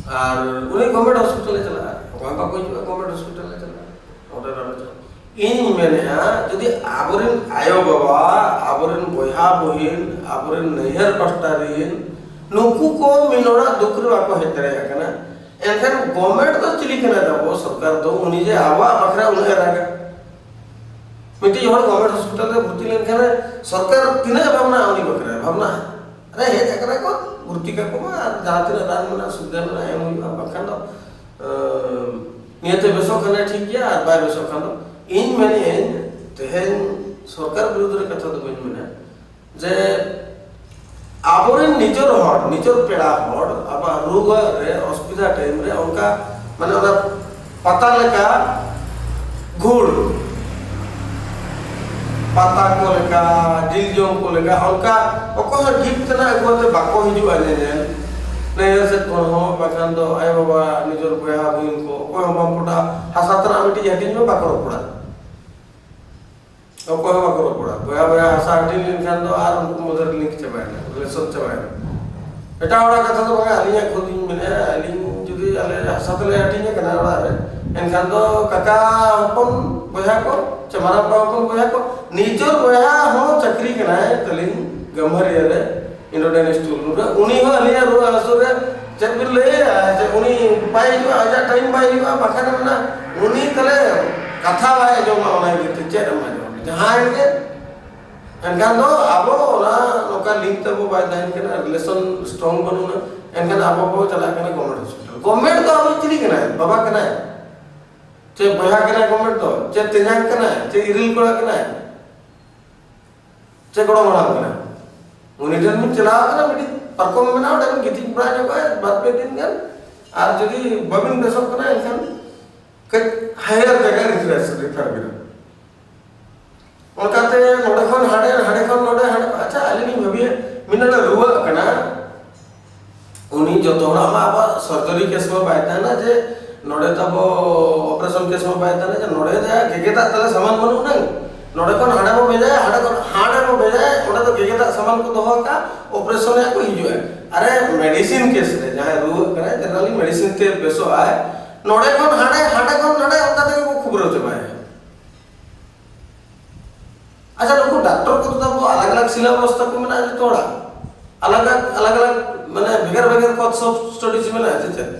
ᱟᱨ ᱩᱱᱤ ᱜᱚᱵᱷᱢᱮᱱᱴ ᱦᱚᱥᱯᱤᱴᱟᱞ ᱮ ᱪᱟᱞᱟᱜᱼᱟ, ᱚᱠᱚᱭ ᱦᱚᱸ ᱵᱟᱠᱚ ᱦᱤᱡᱩᱜᱼᱟ ᱜᱚᱵᱷᱢᱮᱱᱴ ᱦᱚᱥᱯᱤᱴᱟᱞ ᱮ ᱪᱟᱞᱟᱜᱼᱟ᱾ ᱚᱸᱰᱮ ᱱᱚᱰᱮ ᱪᱟᱞᱟᱜᱼᱟ᱾ ᱤᱧ ᱢᱮᱱᱮᱫᱼᱟ, ᱡᱩᱫᱤ ᱟᱵᱚᱨᱮᱱ ᱟᱭᱳᱼᱵᱟᱵᱟ, ᱟᱵᱚᱨᱮᱱ ᱵᱚᱭᱦᱟ ᱵᱩᱦᱤᱱ, ᱟᱵᱚᱨᱮᱱ ᱱᱟᱹᱭᱦᱟᱹᱨ ᱯᱟᱥᱴᱟ ᱨᱮᱱ, ᱱᱩᱠᱩ ᱠᱚ ᱢᱤᱫ ᱦᱚᱲᱟᱜ ᱫᱩᱠ ᱨᱮ ᱵᱟᱠᱚ ᱦᱮᱡ ᱫᱟᱲᱮᱭᱟᱜ ᱠᱟᱱᱟ, ᱮᱱᱠᱷᱟᱱ ᱜᱚᱵᱷᱢᱮᱱᱴ ᱫᱚ ᱪᱤᱞᱤ ᱠᱟᱱᱟᱭ ᱛᱟᱵᱚ? ᱥᱚᱨᱠᱟᱨ ᱫᱚ ᱩᱱᱤ ᱡᱮ ᱟᱵᱚᱣᱟᱜ ᱵᱟᱠᱷᱨᱟ ᱩᱱᱟᱹᱜ ᱮ ᱨᱟᱜᱟ? ᱢᱤᱫᱴᱤᱡ ᱦᱚᱲ ᱜᱚᱵᱷᱢᱮᱱᱴ ᱦᱚᱥᱯᱤᱴᱟᱞ ᱨᱮ ᱵᱷᱚᱨᱛᱤ ᱞᱮᱱᱠᱷᱟᱱ ᱥᱚᱨᱠᱟᱨ ᱛᱤᱱᱟᱹᱜ ᱮ ᱵᱷᱟᱵᱽᱱᱟᱜᱼᱟ ᱩᱱᱤ ᱵᱟᱠᱷᱨᱟ? ᱵᱷᱟᱵᱽᱱᱟᱜᱼᱟ? ᱟᱨᱮ, ᱦᱮᱡ ᱟᱠᱟᱱᱟ ᱠᱚ, ᱵᱷᱚᱨᱛᱤ ᱠᱟᱠᱚ ᱢᱟ, ᱟᱨ ᱡᱟᱦᱟᱸ ᱛᱤᱱᱟᱹᱜ ᱨᱟᱱ ᱢᱮᱱᱟᱜᱼᱟ, ᱥᱩᱵᱤᱫᱷᱟ ᱢᱮᱱᱟᱜᱼᱟ, ᱮᱢ ᱦᱩᱭᱩᱜᱼᱟ, ᱵᱟᱝᱠᱷᱟᱱ ᱫᱚ, ᱟᱸ, ᱱᱤᱭᱟᱹᱛᱮ ᱵᱮᱥᱚᱜ ᱠᱷᱟᱱᱮ ᱴᱷᱤᱠ ᱜᱮᱭᱟ, ᱟᱨ ᱵᱟᱭ ᱵᱮᱥᱚᱜ ᱠᱷᱟᱱ ᱫᱚ᱾ ᱤᱧ ᱢᱮᱱᱮᱫ ᱟᱹᱧ, ᱛᱮᱦᱮᱧ ᱥᱚᱨᱠᱟᱨ ᱵᱤᱨᱩᱫᱽ ᱨᱮ ᱠᱟᱛᱷᱟ ᱫᱚ ᱵᱟᱹᱧ ᱢᱮᱱᱟ, ᱡᱮ ᱟᱵᱚᱨᱮᱱ ᱱᱤᱡᱚᱨ ᱦᱚᱲ, ᱱᱤᱡᱚᱨ ᱯᱮᱲᱟ ᱦᱚᱲ, ᱟᱵᱚᱣᱟᱜ ᱨᱩᱣᱟᱹ ᱨᱮ, ᱚᱥᱩᱵᱤᱫᱷᱟ ᱴᱟᱭᱤᱢ ᱨᱮ ᱚᱱᱠᱟ, ᱢᱟᱱᱮ, ᱚᱱᱟ ᱯᱟᱛᱟ ᱞᱮᱠᱟ ᱜᱷᱩᱲ, ᱯᱟᱛᱟ ᱠᱚ ᱞᱮᱠᱟ, ᱡᱤᱞ ᱡᱚᱢ ᱠᱚ ᱞᱮᱠᱟ, ᱚᱱᱠᱟ ᱚᱠᱚᱭ ᱦᱚᱸ ᱜᱤᱯᱷᱴ ᱛᱮᱱᱟᱜ ᱟᱹᱜᱩ ᱠᱟᱛᱮ ᱵᱟᱠᱚ ᱦᱤᱡᱩᱜᱼᱟ ᱧᱮᱧᱮᱞ᱾ ᱱᱟᱹᱭᱦᱟᱹᱨ ᱥᱮᱫ ᱠᱷᱚᱱ ᱦᱚᱸ, ᱵᱟᱠᱷᱟᱱ ᱫᱚ ᱟᱭᱳᱼᱵᱟᱵᱟ, ᱱᱤᱡᱚᱨ ᱵᱚᱭᱦᱟ ᱵᱩᱦᱤᱱ ᱠᱚ, ᱚᱠᱚᱭ ᱦᱚᱸ ᱵᱟᱢ ᱯᱚᱴᱟ, ᱦᱟᱥᱟ ᱛᱮᱱᱟᱜ ᱢᱤᱫᱴᱤᱡ ᱦᱟᱹᱴᱤᱧ ᱦᱚᱸ ᱵᱟᱠᱚ ᱨᱚᱯᱚᱲᱟ᱾ ᱚᱠᱚᱭ ᱦᱚᱸ ᱵᱟᱠᱚ ᱨᱚᱯᱚᱲᱟ᱾ ᱵᱚᱭᱦᱟ ᱵᱚᱭᱦᱟ ᱦᱟᱥᱟ ᱦᱟᱹᱴᱤᱧ ᱞᱮᱱᱠᱷᱟᱱ ᱫᱚ ᱟᱨ ᱩᱱᱠᱩ ᱢᱚᱫᱽᱫᱷᱮ ᱨᱮ ᱞᱤᱝᱠ ᱪᱟᱵᱟᱭᱮᱱᱟ, ᱨᱤᱞᱮᱥᱚᱱ ᱪᱟᱵᱟᱭᱮᱱᱟ᱾ ᱮᱴᱟᱜ ᱦᱚᱲᱟᱜ ᱠᱟᱛᱷᱟ ᱫᱚ ᱵᱟᱝᱟ, ᱟᱹᱞᱤᱧᱟᱜ ᱠᱷᱩᱫ ᱤᱧ ᱢᱮᱱᱮᱫᱼᱟ, ᱟᱹᱞᱤᱧ ᱡᱩᱫᱤ ᱟᱞᱮ ᱦᱟᱥᱟ ᱛᱮᱞᱮ ᱦᱟᱹᱴᱤᱧ ᱟᱠᱟᱱᱟ ᱚᱲᱟᱜ ᱨᱮ, ᱮᱱᱠᱷᱟᱱ ᱫᱚ ᱠᱟᱠᱟ ᱦᱚᱯᱚᱱ ᱵᱚᱭᱦᱟ ᱠᱚ, ᱪᱮ ᱢᱟᱨᱟᱝᱵᱟ ᱦᱚᱯᱚᱱ ᱵᱚᱭᱦᱟ ᱠᱚ, ᱱᱤᱡᱚᱨ ᱵᱚᱭᱦᱟ ᱦᱚᱸ ᱪᱟᱹᱠᱨᱤ ᱠᱟᱱᱟᱭ ᱛᱟᱹᱞᱤᱧ ᱜᱟᱹᱢᱵᱷᱟᱹᱨᱤᱭᱟᱹ ᱨᱮ, ᱤᱱᱰᱳᱰᱮᱱ ᱥᱴᱳᱨ ᱨᱩᱢ ᱨᱮ, ᱩᱱᱤ ᱦᱚᱸ ᱟᱹᱞᱤᱧᱟᱜ ᱨᱩᱣᱟᱹ ᱦᱟᱹᱥᱩ ᱨᱮ ᱪᱮᱫ ᱵᱤᱱ ᱞᱟᱹᱭᱟ, ᱡᱮ ᱩᱱᱤ ᱵᱟᱭ ᱦᱤᱡᱩᱜᱼᱟ, ᱟᱡᱟᱜ ᱴᱟᱭᱤᱢ ᱵᱟᱭ ᱦᱤᱡᱩᱜᱼᱟ, ᱵᱟᱠᱷᱟᱱ ᱢᱮᱱᱟ ᱩᱱᱤ ᱛᱟᱦᱞᱮ ᱠᱟᱛᱷᱟ ᱵᱟᱭ ᱟᱸᱡᱚᱢᱟ, ᱚᱱᱟ ᱤᱫᱤ ᱠᱟᱛᱮ ᱪᱮᱫ ᱮᱢ ᱟᱸᱡᱚᱢᱟ? ᱡᱟᱦᱟᱸᱭ ᱜᱮ, ᱮᱱᱠᱷᱟᱱ ᱫᱚ ᱟᱵᱚ ᱚᱱᱟ ᱱᱚᱝᱠᱟ ᱞᱤᱝᱠ ᱛᱟᱵᱚ ᱵᱟᱭ ᱛᱟᱦᱮᱱ ᱠᱟᱱᱟ, ᱨᱤᱞᱮᱥᱚᱱ ᱥᱴᱨᱚᱝ ᱵᱟᱹᱱᱩᱜᱼᱟ, ᱮᱱᱠᱷᱟᱱ ᱟᱵᱚ ᱵᱚ ᱪᱟᱞᱟᱜ ᱠᱟᱱᱟ ᱜᱚᱵᱷᱢᱮᱱᱴ ᱦᱚᱥᱯᱤᱴᱟᱞ᱾ ᱜᱚᱵᱷᱢᱮᱱᱴ ᱫᱚ ᱟᱵᱚ ᱪᱤᱞᱤ ᱠᱟᱱᱟᱭ? ᱵᱟᱵᱟ ᱠᱟᱱᱟᱭ, ᱪᱮ ᱵᱚᱭᱦᱟ ᱠᱟᱱᱟᱭ ᱜᱚᱵᱷᱢᱮᱱᱴ ᱫᱚ, ᱪᱮ ᱛᱮᱧᱟᱝ ᱠᱟᱱᱟᱭ, ᱪᱮ ᱤᱨᱤᱞ ᱠᱚᱲᱟ ᱠᱟᱱᱟᱭ? ᱪᱮᱫ ᱜᱚᱲᱚ ᱢᱟᱲᱟᱝ ᱠᱟᱱᱟ? ᱩᱱᱤ ᱴᱷᱮᱱ ᱵᱤᱱ ᱪᱟᱞᱟᱣ ᱠᱟᱱᱟ, ᱢᱤᱫᱴᱤᱡ ᱯᱟᱨᱠᱚᱢ ᱢᱮᱱᱟᱜᱼᱟ, ᱚᱸᱰᱮ ᱵᱤᱱ ᱜᱤᱛᱤᱡ ᱵᱟᱲᱟ ᱧᱚᱜᱚᱜᱼᱟ ᱵᱟᱨ ᱯᱮ ᱫᱤᱱ ᱜᱟᱱ᱾ ᱟᱨ ᱡᱩᱫᱤ ᱵᱟᱵᱤᱱ ᱵᱮᱥᱚᱜ ᱠᱟᱱᱟ, ᱮᱱᱠᱷᱟᱱ ᱠᱟᱹᱡ ᱦᱟᱭᱟᱨ ᱡᱟᱭᱜᱟ ᱨᱤᱯᱷᱟᱨ, ᱨᱤᱯᱷᱟᱨ ᱵᱤᱱᱟ᱾ ᱚᱱᱠᱟᱛᱮ ᱱᱚᱰᱮ ᱠᱷᱚᱱ ᱦᱟᱸᱰᱮ, ᱦᱟᱸᱰᱮ ᱠᱷᱚᱱ ᱱᱚᱰᱮ, ᱦᱟᱸᱰᱮ, ᱟᱪᱪᱷᱟ, ᱟᱹᱞᱤᱧ ᱞᱤᱧ ᱵᱷᱟᱹᱵᱤᱭᱟ, ᱢᱤᱫ ᱦᱚᱲᱮ ᱨᱩᱣᱟᱹᱜ ᱠᱟᱱᱟ, ᱩᱱᱤ ᱡᱚᱛᱚ ᱦᱚᱲᱟᱜ ᱢᱟ ᱟᱵᱚᱣᱟᱜ ᱥᱚᱨᱡᱚᱨᱤ ᱠᱮᱥ ᱢᱟ ᱵᱟᱭ ᱛᱟᱦᱮᱱᱟ ᱡᱮ ᱱᱚᱰᱮ ᱛᱟᱵᱚ ᱚᱯᱟᱨᱮᱥᱚᱱ ᱠᱮᱥ ᱢᱟ ᱵᱟᱭ ᱛᱟᱦᱮᱱᱟ ᱡᱮ ᱱᱚᱰᱮ ᱡᱟᱦᱟᱸ ᱜᱮᱜᱮᱫᱟᱜ ᱛᱟᱞᱮ ᱥᱟᱢᱟᱱ ᱵᱟᱹᱱᱩᱜ ᱟᱱᱟᱝ, ᱱᱚᱰᱮ ᱠᱷᱚᱱ ᱦᱟᱸᱰᱮ ᱵᱚ ᱵᱷᱮᱡᱟᱭᱟ, ᱦᱟᱸᱰᱮ ᱠᱷᱚᱱ ᱦᱟᱸᱰᱮ ᱵᱚ ᱵᱷᱮᱡᱟᱭᱟ, ᱚᱸᱰᱮ ᱫᱚ ᱜᱮᱜᱮᱫᱟᱜ ᱥᱟᱢᱟᱱ ᱠᱚ ᱫᱚᱦᱚ ᱠᱟᱜᱼᱟ, ᱚᱯᱟᱨᱮᱥᱚᱱ ᱨᱮᱭᱟᱜ ᱠᱚ ᱦᱤᱡᱩᱜᱼᱟ᱾ ᱟᱨᱮ, ᱢᱮᱰᱤᱥᱤᱱ ᱠᱮᱥ ᱨᱮ ᱡᱟᱦᱟᱸᱭ ᱨᱩᱣᱟᱹᱜ ᱠᱟᱱᱟᱭ, ᱡᱮᱱᱟᱨᱟᱞᱤ ᱢᱮᱰᱤᱥᱤᱱ ᱛᱮ ᱵᱮᱥᱚᱜ ᱟᱭ, ᱱᱚᱰᱮ ᱠᱷᱚᱱ ᱦᱟᱸᱰᱮ, ᱦᱟᱸᱰᱮ ᱠᱷᱚᱱ ᱱᱚᱰᱮ, ᱚᱱᱠᱟ ᱛᱮᱜᱮ ᱠᱚ ᱠᱷᱩᱵᱽᱨᱟᱹᱣ ᱪᱟᱵᱟᱭᱟ᱾ ᱟᱪᱪᱷᱟ, ᱱᱩᱠᱩ ᱰᱟᱠᱛᱚᱨ ᱠᱚᱫᱚ ᱛᱟᱵᱚ ᱟᱞᱟᱜᱽ ᱟᱞᱟᱜᱽ ᱥᱤᱞᱟᱵᱚᱥ ᱛᱟᱠᱚ ᱢᱮᱱᱟᱜᱼᱟ ᱡᱚᱛᱚ ᱦᱚᱲᱟᱜ? ᱟᱞᱟᱜᱽ ᱟᱞᱟᱜᱽ, ᱟᱞᱟᱜᱽ ᱟᱞᱟᱜᱽ, ᱢᱟᱱᱮ ᱵᱷᱮᱜᱟᱨ ᱵᱷᱮᱜᱟᱨ ᱠᱳᱨᱥ ᱚᱯᱷ ᱥᱴᱟᱰᱤᱡᱽ ᱢᱮᱱᱟᱜᱼᱟ ᱪᱮ ᱪᱮᱫ?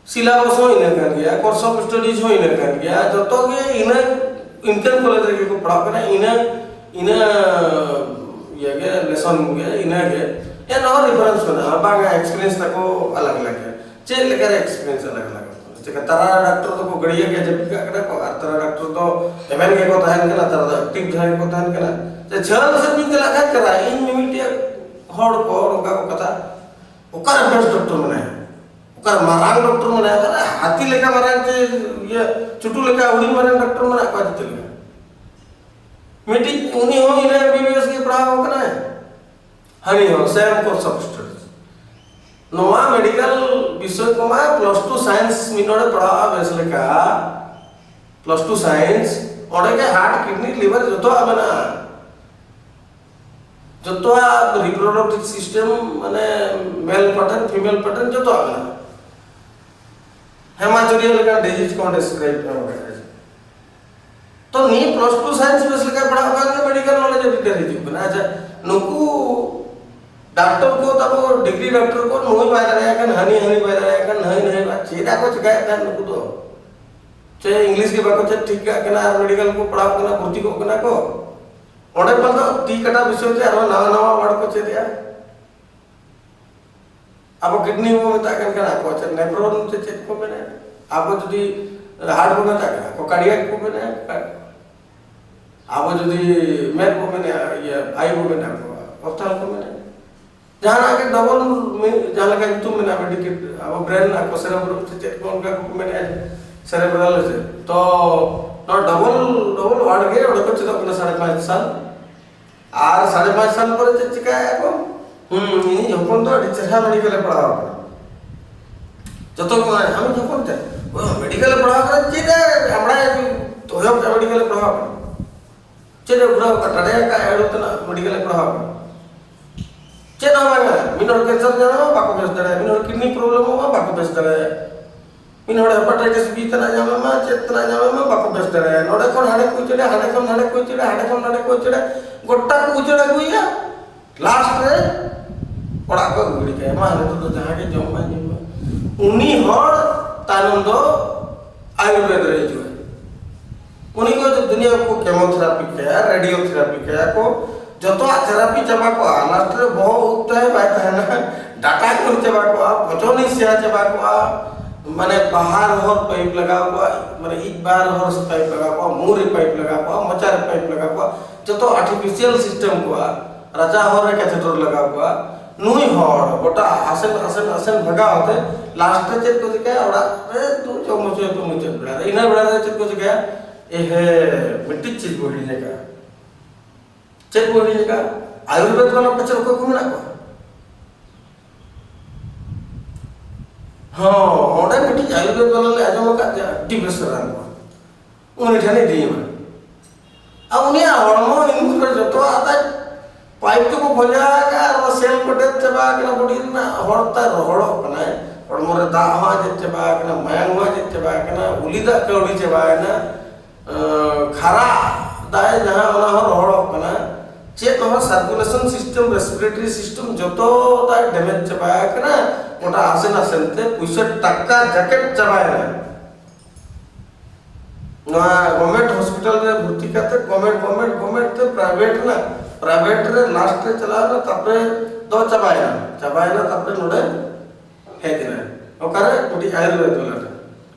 ᱥᱤᱞᱟᱵᱚᱥ ᱦᱚᱸ ᱤᱱᱟᱹ ᱠᱟᱱ ᱜᱮᱭᱟ, ᱠᱳᱨᱥ ᱚᱯᱷ ᱥᱴᱟᱰᱤᱡᱽ ᱦᱚᱸ ᱤᱱᱟᱹ ᱠᱟᱱ ᱜᱮᱭᱟ, ᱡᱚᱛᱚ ᱜᱮ ᱤᱱᱟᱹ, ᱤᱱᱠᱟᱹᱱ ᱠᱚᱞᱮᱡᱽ ᱨᱮᱜᱮ ᱠᱚ ᱯᱟᱲᱦᱟᱜ ᱠᱟᱱᱟ, ᱤᱱᱟᱹ, ᱤᱱᱟᱹ ᱤᱭᱟᱹ ᱜᱮ, ᱞᱮᱥᱚᱱ ᱜᱮ ᱤᱱᱟᱹ ᱜᱮ᱾ ᱮᱱ ᱨᱮᱦᱚᱸ ᱰᱤᱯᱷᱟᱨᱮᱱᱥ ᱢᱮᱱᱟᱜᱼᱟ, ᱵᱟᱝᱟ, ᱮᱠᱥᱯᱤᱨᱤᱭᱮᱱᱥ ᱛᱟᱠᱚ ᱟᱞᱟᱜᱽ ᱟᱞᱟᱜᱽ ᱜᱮᱭᱟ᱾ ᱪᱮᱫ ᱞᱮᱠᱟᱨᱮ ᱮᱠᱥᱯᱤᱨᱤᱭᱮᱱᱥ ᱟᱞᱟᱜᱽ ᱟᱞᱟᱜᱽ? ᱪᱮᱠᱟ ᱛᱟᱨᱟ ᱰᱟᱠᱛᱚᱨ ᱫᱚᱠᱚ ᱜᱟᱹᱲᱭᱟᱹ ᱜᱮ ᱡᱟᱹᱯᱤᱫ ᱠᱟᱜ ᱠᱟᱱᱟ ᱠᱚ, ᱟᱨ ᱛᱟᱨᱟ ᱰᱟᱠᱛᱚᱨ ᱫᱚ ᱮᱵᱷᱮᱱ ᱜᱮᱠᱚ ᱛᱟᱦᱮᱱ ᱠᱟᱱᱟ, ᱛᱟᱨᱟ ᱫᱚ ᱮᱠᱴᱤᱵᱷ ᱫᱷᱟᱨᱟ ᱜᱮᱠᱚ ᱛᱟᱦᱮᱱ ᱠᱟᱱᱟ᱾ ᱡᱮ ᱡᱷᱟᱹᱞ ᱥᱮᱫ ᱵᱤᱱ ᱪᱟᱞᱟᱜ ᱠᱷᱟᱱ ᱪᱟᱞᱟᱜ, ᱤᱧ ᱢᱤᱢᱤᱫᱴᱮᱡ ᱦᱚᱲ ᱠᱚ ᱱᱚᱝᱠᱟ ᱠᱚ ᱠᱟᱛᱷᱟ, ᱚᱠᱟᱨᱮ ᱵᱮᱥ ᱰᱟᱠᱛᱚᱨ ᱢᱮᱱᱟᱭᱟ? ᱚᱠᱟᱨᱮ ᱢᱟᱨᱟᱝ ᱰᱟᱠᱛᱚᱨ ᱢᱮᱱᱟᱭᱟ? ᱟᱨᱮ, ᱦᱟᱹᱛᱤ ᱞᱮᱠᱟ ᱢᱟᱨᱟᱝ ᱪᱮ ᱤᱭᱟᱹ ᱪᱩᱴᱩ ᱞᱮᱠᱟ ᱦᱩᱰᱤᱧ ᱢᱟᱨᱟᱝ ᱰᱟᱠᱛᱚᱨ ᱢᱮᱱᱟᱜ ᱠᱚᱣᱟ ᱪᱮ ᱪᱮᱫ ᱞᱮᱠᱟ? ᱢᱤᱫᱴᱤᱡ ᱩᱱᱤ ᱦᱚᱸ ᱤᱱᱟᱹ ᱮᱢ ᱵᱤ ᱵᱤ ᱮᱥ ᱜᱮ ᱯᱟᱲᱦᱟᱣ ᱠᱟᱱᱟᱭ, ᱦᱟᱹᱱᱤ ᱦᱚᱸ ᱥᱮᱢ ᱠᱳᱨᱥ ᱚᱯᱷ ᱥᱴᱟᱰᱤᱡᱽ᱾ ᱱᱚᱣᱟ ᱢᱮᱰᱤᱠᱟᱞ ᱵᱤᱥᱚᱭ ᱠᱚᱢᱟ ᱯᱞᱟᱥ ᱴᱩ ᱥᱟᱭᱮᱱᱥ ᱢᱤᱫ ᱦᱚᱲᱮ ᱯᱟᱲᱦᱟᱜᱼᱟ ᱵᱮᱥ ᱞᱮᱠᱟ, ᱯᱞᱟᱥ ᱴᱩ ᱥᱟᱭᱮᱱᱥ, ᱚᱸᱰᱮ ᱜᱮ ᱦᱟᱨᱴ, ᱠᱤᱰᱱᱤ, ᱞᱤᱵᱷᱟᱨ ᱡᱚᱛᱚᱣᱟᱜ ᱢᱮᱱᱟᱜᱼᱟ᱾ ᱡᱚᱛᱚᱣᱟᱜ ᱨᱤᱯᱨᱚᱰᱟᱠᱴᱤᱵᱷ ᱥᱤᱥᱴᱮᱢ, ᱢᱟᱱᱮ ᱢᱮᱞ ᱯᱟᱴᱟᱨᱱ, ᱯᱷᱤᱢᱮᱞ ᱯᱟᱴᱟᱨᱱ, ᱡᱚᱛᱚᱣᱟᱜ ᱢᱮᱱᱟᱜᱼᱟ᱾ ᱦᱮᱢᱟᱪᱚᱨᱤᱭᱟ ᱞᱮᱠᱟᱱ ᱰᱤᱡᱤᱡᱽ ᱠᱚᱦᱚᱸ ᱰᱮᱥᱠᱨᱟᱭᱤᱵ ᱮᱢ ᱠᱟᱫᱟ᱾ ᱛᱚ ᱱᱤᱭᱟᱹ ᱯᱞᱟᱥ ᱴᱩ ᱥᱟᱭᱮᱱᱥ ᱵᱮᱥ ᱞᱮᱠᱟ ᱯᱟᱲᱦᱟᱣ ᱠᱟᱱ ᱜᱮ ᱢᱮᱰᱤᱠᱟᱞ ᱱᱚᱞᱮᱡᱽ ᱟᱹᱰᱤ ᱰᱷᱮᱨ ᱦᱤᱡᱩᱜ ᱠᱟᱱᱟ᱾ ᱟᱪᱪᱷᱟ, ᱱᱩᱠᱩ ᱰᱟᱠᱛᱚᱨ ᱠᱚ ᱛᱟᱵᱚ, ᱰᱤᱜᱽᱨᱤ ᱰᱟᱠᱛᱚᱨ ᱠᱚ, ᱱᱩᱭ ᱵᱟᱭ ᱫᱟᱲᱮᱭᱟᱜ ᱠᱟᱱ, ᱦᱟᱹᱱᱤ, ᱦᱟᱹᱱᱤ ᱵᱟᱭ ᱫᱟᱲᱮᱭᱟᱜ ᱠᱟᱱ, ᱱᱟᱹᱭ, ᱱᱟᱹᱭ ᱵᱟᱭ, ᱪᱮᱫ ᱟᱠᱚ ᱪᱮᱠᱟᱭᱮᱫ ᱛᱟᱦᱮᱸᱫ ᱱᱩᱠᱩ ᱫᱚ? ᱪᱮ ᱤᱝᱞᱤᱥ ᱜᱮ ᱵᱟᱠᱚ ᱪᱮᱫ ᱴᱷᱤᱠ ᱠᱟᱜ ᱠᱟᱱᱟ ᱟᱨ ᱢᱮᱰᱤᱠᱟᱞ ᱠᱚ ᱯᱟᱲᱦᱟᱣ ᱠᱟᱱᱟ, ᱵᱷᱚᱨᱛᱤ ᱠᱚᱜ ᱠᱟᱱᱟ ᱠᱚ᱾ ᱚᱸᱰᱮ ᱠᱷᱚᱱ ᱫᱚ ᱛᱤ ᱠᱟᱴᱟ ᱵᱤᱥᱚᱭ ᱛᱮ ᱟᱨᱦᱚᱸ ᱱᱟᱣᱟ ᱱᱟᱣᱟ ᱣᱟᱨᱰ ᱠᱚ ᱪᱮᱫ ᱮᱜᱼᱟ᱾ ᱟᱵᱚ ᱠᱤᱰᱱᱤ ᱵᱚ ᱢᱮᱛᱟᱜ ᱠᱟᱱ ᱠᱷᱟᱱ ᱟᱠᱚ ᱪᱮᱫ ᱱᱮᱯᱷᱨᱚᱱ ᱪᱮ ᱪᱮᱫ ᱠᱚ ᱢᱮᱱᱟ, ᱟᱵᱚ ᱡᱩᱫᱤ ᱦᱟᱨᱴ ᱵᱚ ᱢᱮᱛᱟᱜ ᱠᱟᱱᱟ ᱟᱠᱚ ᱠᱟᱨᱰᱤᱭᱟᱠ ᱠᱚ ᱢᱮᱱᱟ, ᱟᱵᱚ ᱡᱩᱫᱤ ᱢᱮᱫ ᱵᱚ ᱢᱮᱱᱟ, ᱤᱭᱟᱹ, ᱟᱭ ᱵᱚ ᱢᱮᱱᱟ ᱟᱠᱚ ᱚᱯᱛᱷᱟᱞ ᱠᱚ ᱢᱮᱱᱟ᱾ ᱡᱟᱦᱟᱱᱟᱜ ᱜᱮ ᱰᱚᱵᱚᱞ, ᱡᱟᱦᱟᱸ ᱞᱮᱠᱟ ᱧᱩᱛᱩᱢ ᱢᱮᱱᱟᱜᱼᱟ, ᱢᱮᱰᱤᱠᱮᱴ, ᱟᱵᱚ ᱵᱨᱮᱱ ᱟᱠᱚ ᱥᱮᱨᱮᱵᱨᱟᱞ ᱥᱮ ᱪᱮᱫ ᱠᱚ ᱚᱱᱠᱟ ᱠᱚ ᱢᱮᱱᱮᱫᱼᱟ, ᱥᱮᱨᱮᱵᱨᱟᱞ ᱥᱮ᱾ ᱛᱚ ᱱᱚᱣᱟ ᱰᱚᱵᱚᱞ, ᱰᱚᱵᱚᱞ ᱣᱟᱨᱰ ᱜᱮ ᱚᱸᱰᱮ ᱠᱚ ᱪᱮᱫᱚᱜ ᱠᱟᱱᱟ ᱥᱟᱲᱮ ᱯᱟᱸᱪ ᱥᱟᱞ᱾ ᱟᱨ ᱥᱟᱲᱮ ᱯᱟᱸᱪ ᱥᱟᱞ ᱯᱚᱨᱮ ᱪᱮᱫ ᱪᱤᱠᱟᱹᱭᱮᱫᱼᱟ ᱠᱚ? ᱦᱩᱸ, ᱤᱧᱤᱡ ᱦᱚᱯᱚᱱ ᱫᱚ ᱟᱹᱰᱤ ᱪᱮᱦᱨᱟ ᱢᱮᱰᱤᱠᱮᱞᱮ ᱯᱟᱲᱦᱟᱣ ᱟᱠᱟᱱᱟ᱾ ᱡᱚᱛᱚ ᱠᱚ ᱢᱮᱱᱟ, "ᱟᱢᱤᱡ ᱦᱚᱯᱚᱱ ᱛᱮ ᱢᱮᱰᱤᱠᱮᱞᱮ ᱯᱟᱲᱦᱟᱣ ᱟᱠᱟᱱᱟ, ᱪᱮᱫ ᱮ ᱟᱢᱲᱟᱭ ᱛᱚᱭᱚᱵ ᱮ ᱢᱮᱰᱤᱠᱮᱞᱮ ᱯᱟᱲᱦᱟᱣ ᱟᱠᱟᱱᱟ? ᱪᱮᱫ ᱮ ᱯᱩᱨᱟᱹᱣ ᱟᱠᱟᱫ, ᱴᱟᱴᱟᱭ ᱟᱠᱟᱫ ᱮ ᱟᱹᱲᱩ ᱛᱮᱱᱟᱜ ᱢᱮᱰᱤᱠᱮᱞᱮ ᱯᱟᱲᱦᱟᱣ ᱟᱠᱟᱱᱟ?" ᱪᱮᱫ ᱦᱚᱸ ᱵᱟᱝᱟ᱾ ᱢᱤᱫ ᱦᱚᱲ ᱠᱮᱱᱥᱟᱨ ᱧᱟᱢᱮᱢᱟ, ᱵᱟᱠᱚ ᱵᱮᱥ ᱫᱟᱲᱮᱭᱟᱜᱼᱟ᱾ ᱢᱤᱫ ᱦᱚᱲ ᱠᱤᱰᱱᱤ ᱯᱨᱚᱵᱞᱮᱢᱚᱜ ᱢᱟ, ᱵᱟᱠᱚ ᱵᱮᱥ ᱫᱟᱲᱮᱭᱟᱜᱼᱟ᱾ ᱢᱤᱫ ᱦᱚᱲ ᱦᱮᱯᱟᱴᱟᱭᱴᱤᱥ ᱵᱤ ᱛᱮᱱᱟᱜ ᱧᱟᱢᱮᱢᱟ, ᱪᱮᱫ ᱛᱮᱱᱟᱜ ᱧᱟᱢᱮᱢᱟ, ᱵᱟᱠᱚ ᱵᱮᱥ ᱫᱟᱲᱮᱭᱟᱜᱼᱟ᱾ ᱱᱚᱰᱮ ᱠᱷᱚᱱ ᱦᱟᱸᱰᱮ ᱠᱚ ᱩᱪᱟᱹᱲᱟ, ᱦᱟᱸᱰᱮ ᱠᱷᱚᱱ ᱦᱟᱸᱰᱮ ᱠᱚ ᱩᱪᱟᱹᱲᱟ, ᱦᱟᱸᱰᱮ ᱠᱷᱚᱱ ᱦᱟᱸᱰᱮ ᱠᱚ ᱩᱪᱟᱹᱲᱟ, ᱜᱚᱴᱟ ᱠᱚ ᱩᱪᱟᱹᱲ ᱟᱹᱜᱩᱭᱮᱭᱟ᱾ ᱞᱟᱥᱴ ᱨᱮ ᱚᱲᱟᱜ ᱠᱚ ᱟᱹᱜᱩ ᱜᱤᱰᱤ ᱠᱟᱭᱟ, "ᱢᱟ, ᱱᱤᱛᱚᱜ ᱫᱚ ᱡᱟᱦᱟᱸ ᱜᱮ ᱡᱚᱢ ᱢᱟ, ᱧᱩ ᱢᱟ᱾" ᱩᱱᱤ ᱦᱚᱲ ᱛᱟᱭᱱᱚᱢ ᱫᱚ ᱟᱭᱩᱨᱵᱮᱫ ᱨᱮ ᱦᱤᱡᱩᱜᱼᱟ᱾ ᱩᱱᱤ ᱠᱚ ᱫᱩᱱᱤᱭᱟᱹ ᱠᱚ ᱠᱮᱢᱳᱛᱷᱮᱨᱟᱯᱤ ᱠᱟᱭᱟ, ᱨᱮᱰᱤᱭᱳᱛᱷᱮᱨᱟᱯᱤ ᱠᱟᱭᱟ ᱠᱚ, ᱡᱚᱛᱚᱣᱟᱜ ᱛᱷᱮᱨᱟᱯᱤ ᱪᱟᱵᱟ ᱠᱚᱜᱼᱟ᱾ ᱞᱟᱥᱴ ᱨᱮ ᱵᱚᱦᱚᱜ ᱩᱵ ᱛᱟᱭ ᱵᱟᱭ ᱛᱟᱦᱮᱱᱟ, ᱰᱟᱴᱟ ᱧᱩᱨ ᱪᱟᱵᱟ ᱠᱚᱜᱼᱟ, ᱯᱚᱪᱚᱱᱤ ᱥᱮᱭᱟ ᱪᱟᱵᱟ ᱠᱚᱜᱼᱟ, ᱢᱟᱱᱮ ᱵᱟᱦᱟ ᱨᱚᱦᱚᱨ ᱯᱟᱭᱤᱯ ᱞᱟᱜᱟᱣ ᱠᱚᱜᱼᱟ, ᱢᱟᱱᱮ ᱤᱡ ᱵᱟᱦᱟ ᱨᱚᱦᱚᱨ ᱯᱟᱭᱤᱯ ᱞᱟᱜᱟᱣ ᱠᱚᱜᱼᱟ, ᱢᱩ ᱨᱮ ᱯᱟᱭᱤᱯ ᱞᱟᱜᱟᱣ ᱠᱚᱜᱼᱟ, ᱢᱚᱪᱟ ᱨᱮ ᱯᱟᱭᱤᱯ ᱞᱟᱜᱟᱣ ᱠᱚᱜᱼᱟ, ᱡᱚᱛᱚ ᱟᱨᱴᱤᱯᱷᱤᱥᱤᱭᱟᱞ ᱥᱤᱥᱴᱮᱢ ᱠᱚᱜᱼᱟ, ᱨᱟᱪᱟ ᱦᱚᱨ ᱨᱮ ᱠᱮᱛᱷᱮᱴᱚᱨ ᱞᱟᱜᱟᱣ ᱠᱚᱜᱼᱟ᱾ ᱱᱩᱭ ᱦᱚᱲ ᱜᱚᱴᱟ ᱟᱥᱮᱱ ᱟᱥᱮᱱ ᱟᱥᱮᱱ ᱵᱷᱟᱜᱟᱣ ᱟᱛᱮ ᱞᱟᱥᱴ ᱨᱮ ᱪᱮᱫ ᱠᱚ ᱪᱤᱠᱟᱹᱭᱟ? ᱚᱲᱟᱜ ᱨᱮ ᱫᱩ ᱡᱚᱢ ᱦᱚᱪᱚᱭ ᱯᱮ ᱢᱩᱪᱟᱹᱫ ᱵᱮᱲᱟ ᱨᱮ᱾ ᱤᱱᱟᱹ ᱵᱮᱲᱟ ᱨᱮ ᱪᱮᱫ ᱠᱚ ᱪᱤᱠᱟᱹᱭᱟ? ᱮ ᱦᱮ, ᱢᱤᱫᱴᱤᱡ ᱪᱤᱡᱽ ᱵᱚ ᱦᱤᱲᱤᱧ ᱟᱠᱟᱫᱼᱟ᱾ ᱪᱮᱫ ᱵᱚ ᱦᱤᱲᱤᱧ ᱟᱠᱟᱫᱼᱟ? ᱟᱭᱩᱨᱵᱮᱫ ᱵᱟᱞᱟ ᱯᱟᱪᱮᱫ ᱚᱠᱚᱭ ᱠᱚ ᱢᱮᱱᱟᱜ ᱠᱚᱣᱟ? ᱦᱚᱸ, ᱚᱸᱰᱮ ᱢᱤᱫᱴᱤᱡ ᱟᱭᱩᱨᱵᱮᱫ ᱵᱟᱞᱟ ᱞᱮ ᱟᱸᱡᱚᱢ ᱟᱠᱟᱫ ᱡᱮ ᱟᱹᱰᱤ ᱵᱮᱥ ᱨᱟᱱ ᱠᱚᱣᱟ, ᱩᱱᱤ ᱴᱷᱮᱱ ᱤᱫᱤᱭᱮᱢᱟ᱾ ᱟᱨ ᱩᱱᱤᱭᱟᱜ ᱦᱚᱲᱢᱚ ᱤᱱ ᱠᱚᱨᱮ ᱡᱚᱛᱚᱣᱟᱜ ᱛᱟᱭ ᱯᱟᱭᱤᱯ ᱛᱮᱠᱚ ᱵᱚᱡᱟ ᱟᱠᱟᱫᱼᱟ, ᱟᱨ ᱚᱱᱟ ᱥᱮᱞ ᱠᱚ ᱰᱮᱛ ᱪᱟᱵᱟ ᱟᱠᱟᱱᱟ, ᱵᱚᱰᱤ ᱨᱮᱱᱟᱜ ᱦᱚᱲ ᱛᱟᱭ ᱨᱚᱦᱚᱲᱚᱜ ᱠᱟᱱᱟᱭ, ᱦᱚᱲᱢᱚ ᱨᱮ ᱫᱟᱜ ᱦᱚᱸ ᱟᱸᱡᱮᱫ ᱪᱟᱵᱟ ᱟᱠᱟᱱᱟ, ᱢᱟᱭᱟᱝ ᱦᱚᱸ ᱟᱸᱡᱮᱫ ᱪᱟᱵᱟ ᱟᱠᱟᱱᱟ, ᱩᱞᱤ ᱫᱟᱜ ᱠᱟᱹᱣᱰᱤ ᱪᱟᱵᱟᱭᱮᱱᱟ, ᱟᱸ, ᱠᱷᱟᱨᱟ ᱫᱟᱭ ᱡᱟᱦᱟᱸ, ᱚᱱᱟ ᱦᱚᱸ ᱨᱚᱦᱚᱲᱚᱜ ᱠᱟᱱᱟ, ᱪᱮᱫ ᱦᱚᱸ circulation system, respiratory system ᱡᱚᱛᱚ ᱛᱟᱭ damage ᱪᱟᱵᱟ ᱟᱠᱟᱱᱟ, ᱜᱚᱴᱟ ᱟᱥᱮᱱ ᱟᱥᱮᱱ ᱛᱮ ᱯᱩᱭᱥᱟᱹ ᱴᱟᱠᱟ ᱡᱟᱠᱮᱴ ᱪᱟᱵᱟᱭᱮᱱᱟ᱾ ᱱᱚᱣᱟ government hospital ᱨᱮ ᱵᱷᱚᱨᱛᱤ ᱠᱟᱛᱮ government, government, government ᱛᱮ private ᱨᱮᱱᱟᱜ, private ᱨᱮ last ᱨᱮ ᱪᱟᱞᱟᱣ ᱮᱱᱟ, ᱛᱟᱯᱚᱨᱮ ᱫᱚ ᱪᱟᱵᱟᱭᱮᱱᱟ, ᱪᱟᱵᱟᱭᱮᱱᱟ, ᱛᱟᱯᱚᱨᱮ ᱱᱚᱰᱮ ᱦᱮᱡ ᱮᱱᱟ᱾ ᱚᱠᱟᱨᱮ? ᱢᱤᱫᱴᱤᱡ ᱟᱭᱩᱨᱵᱮᱫ ᱵᱟᱞᱟ ᱴᱷᱮᱱ᱾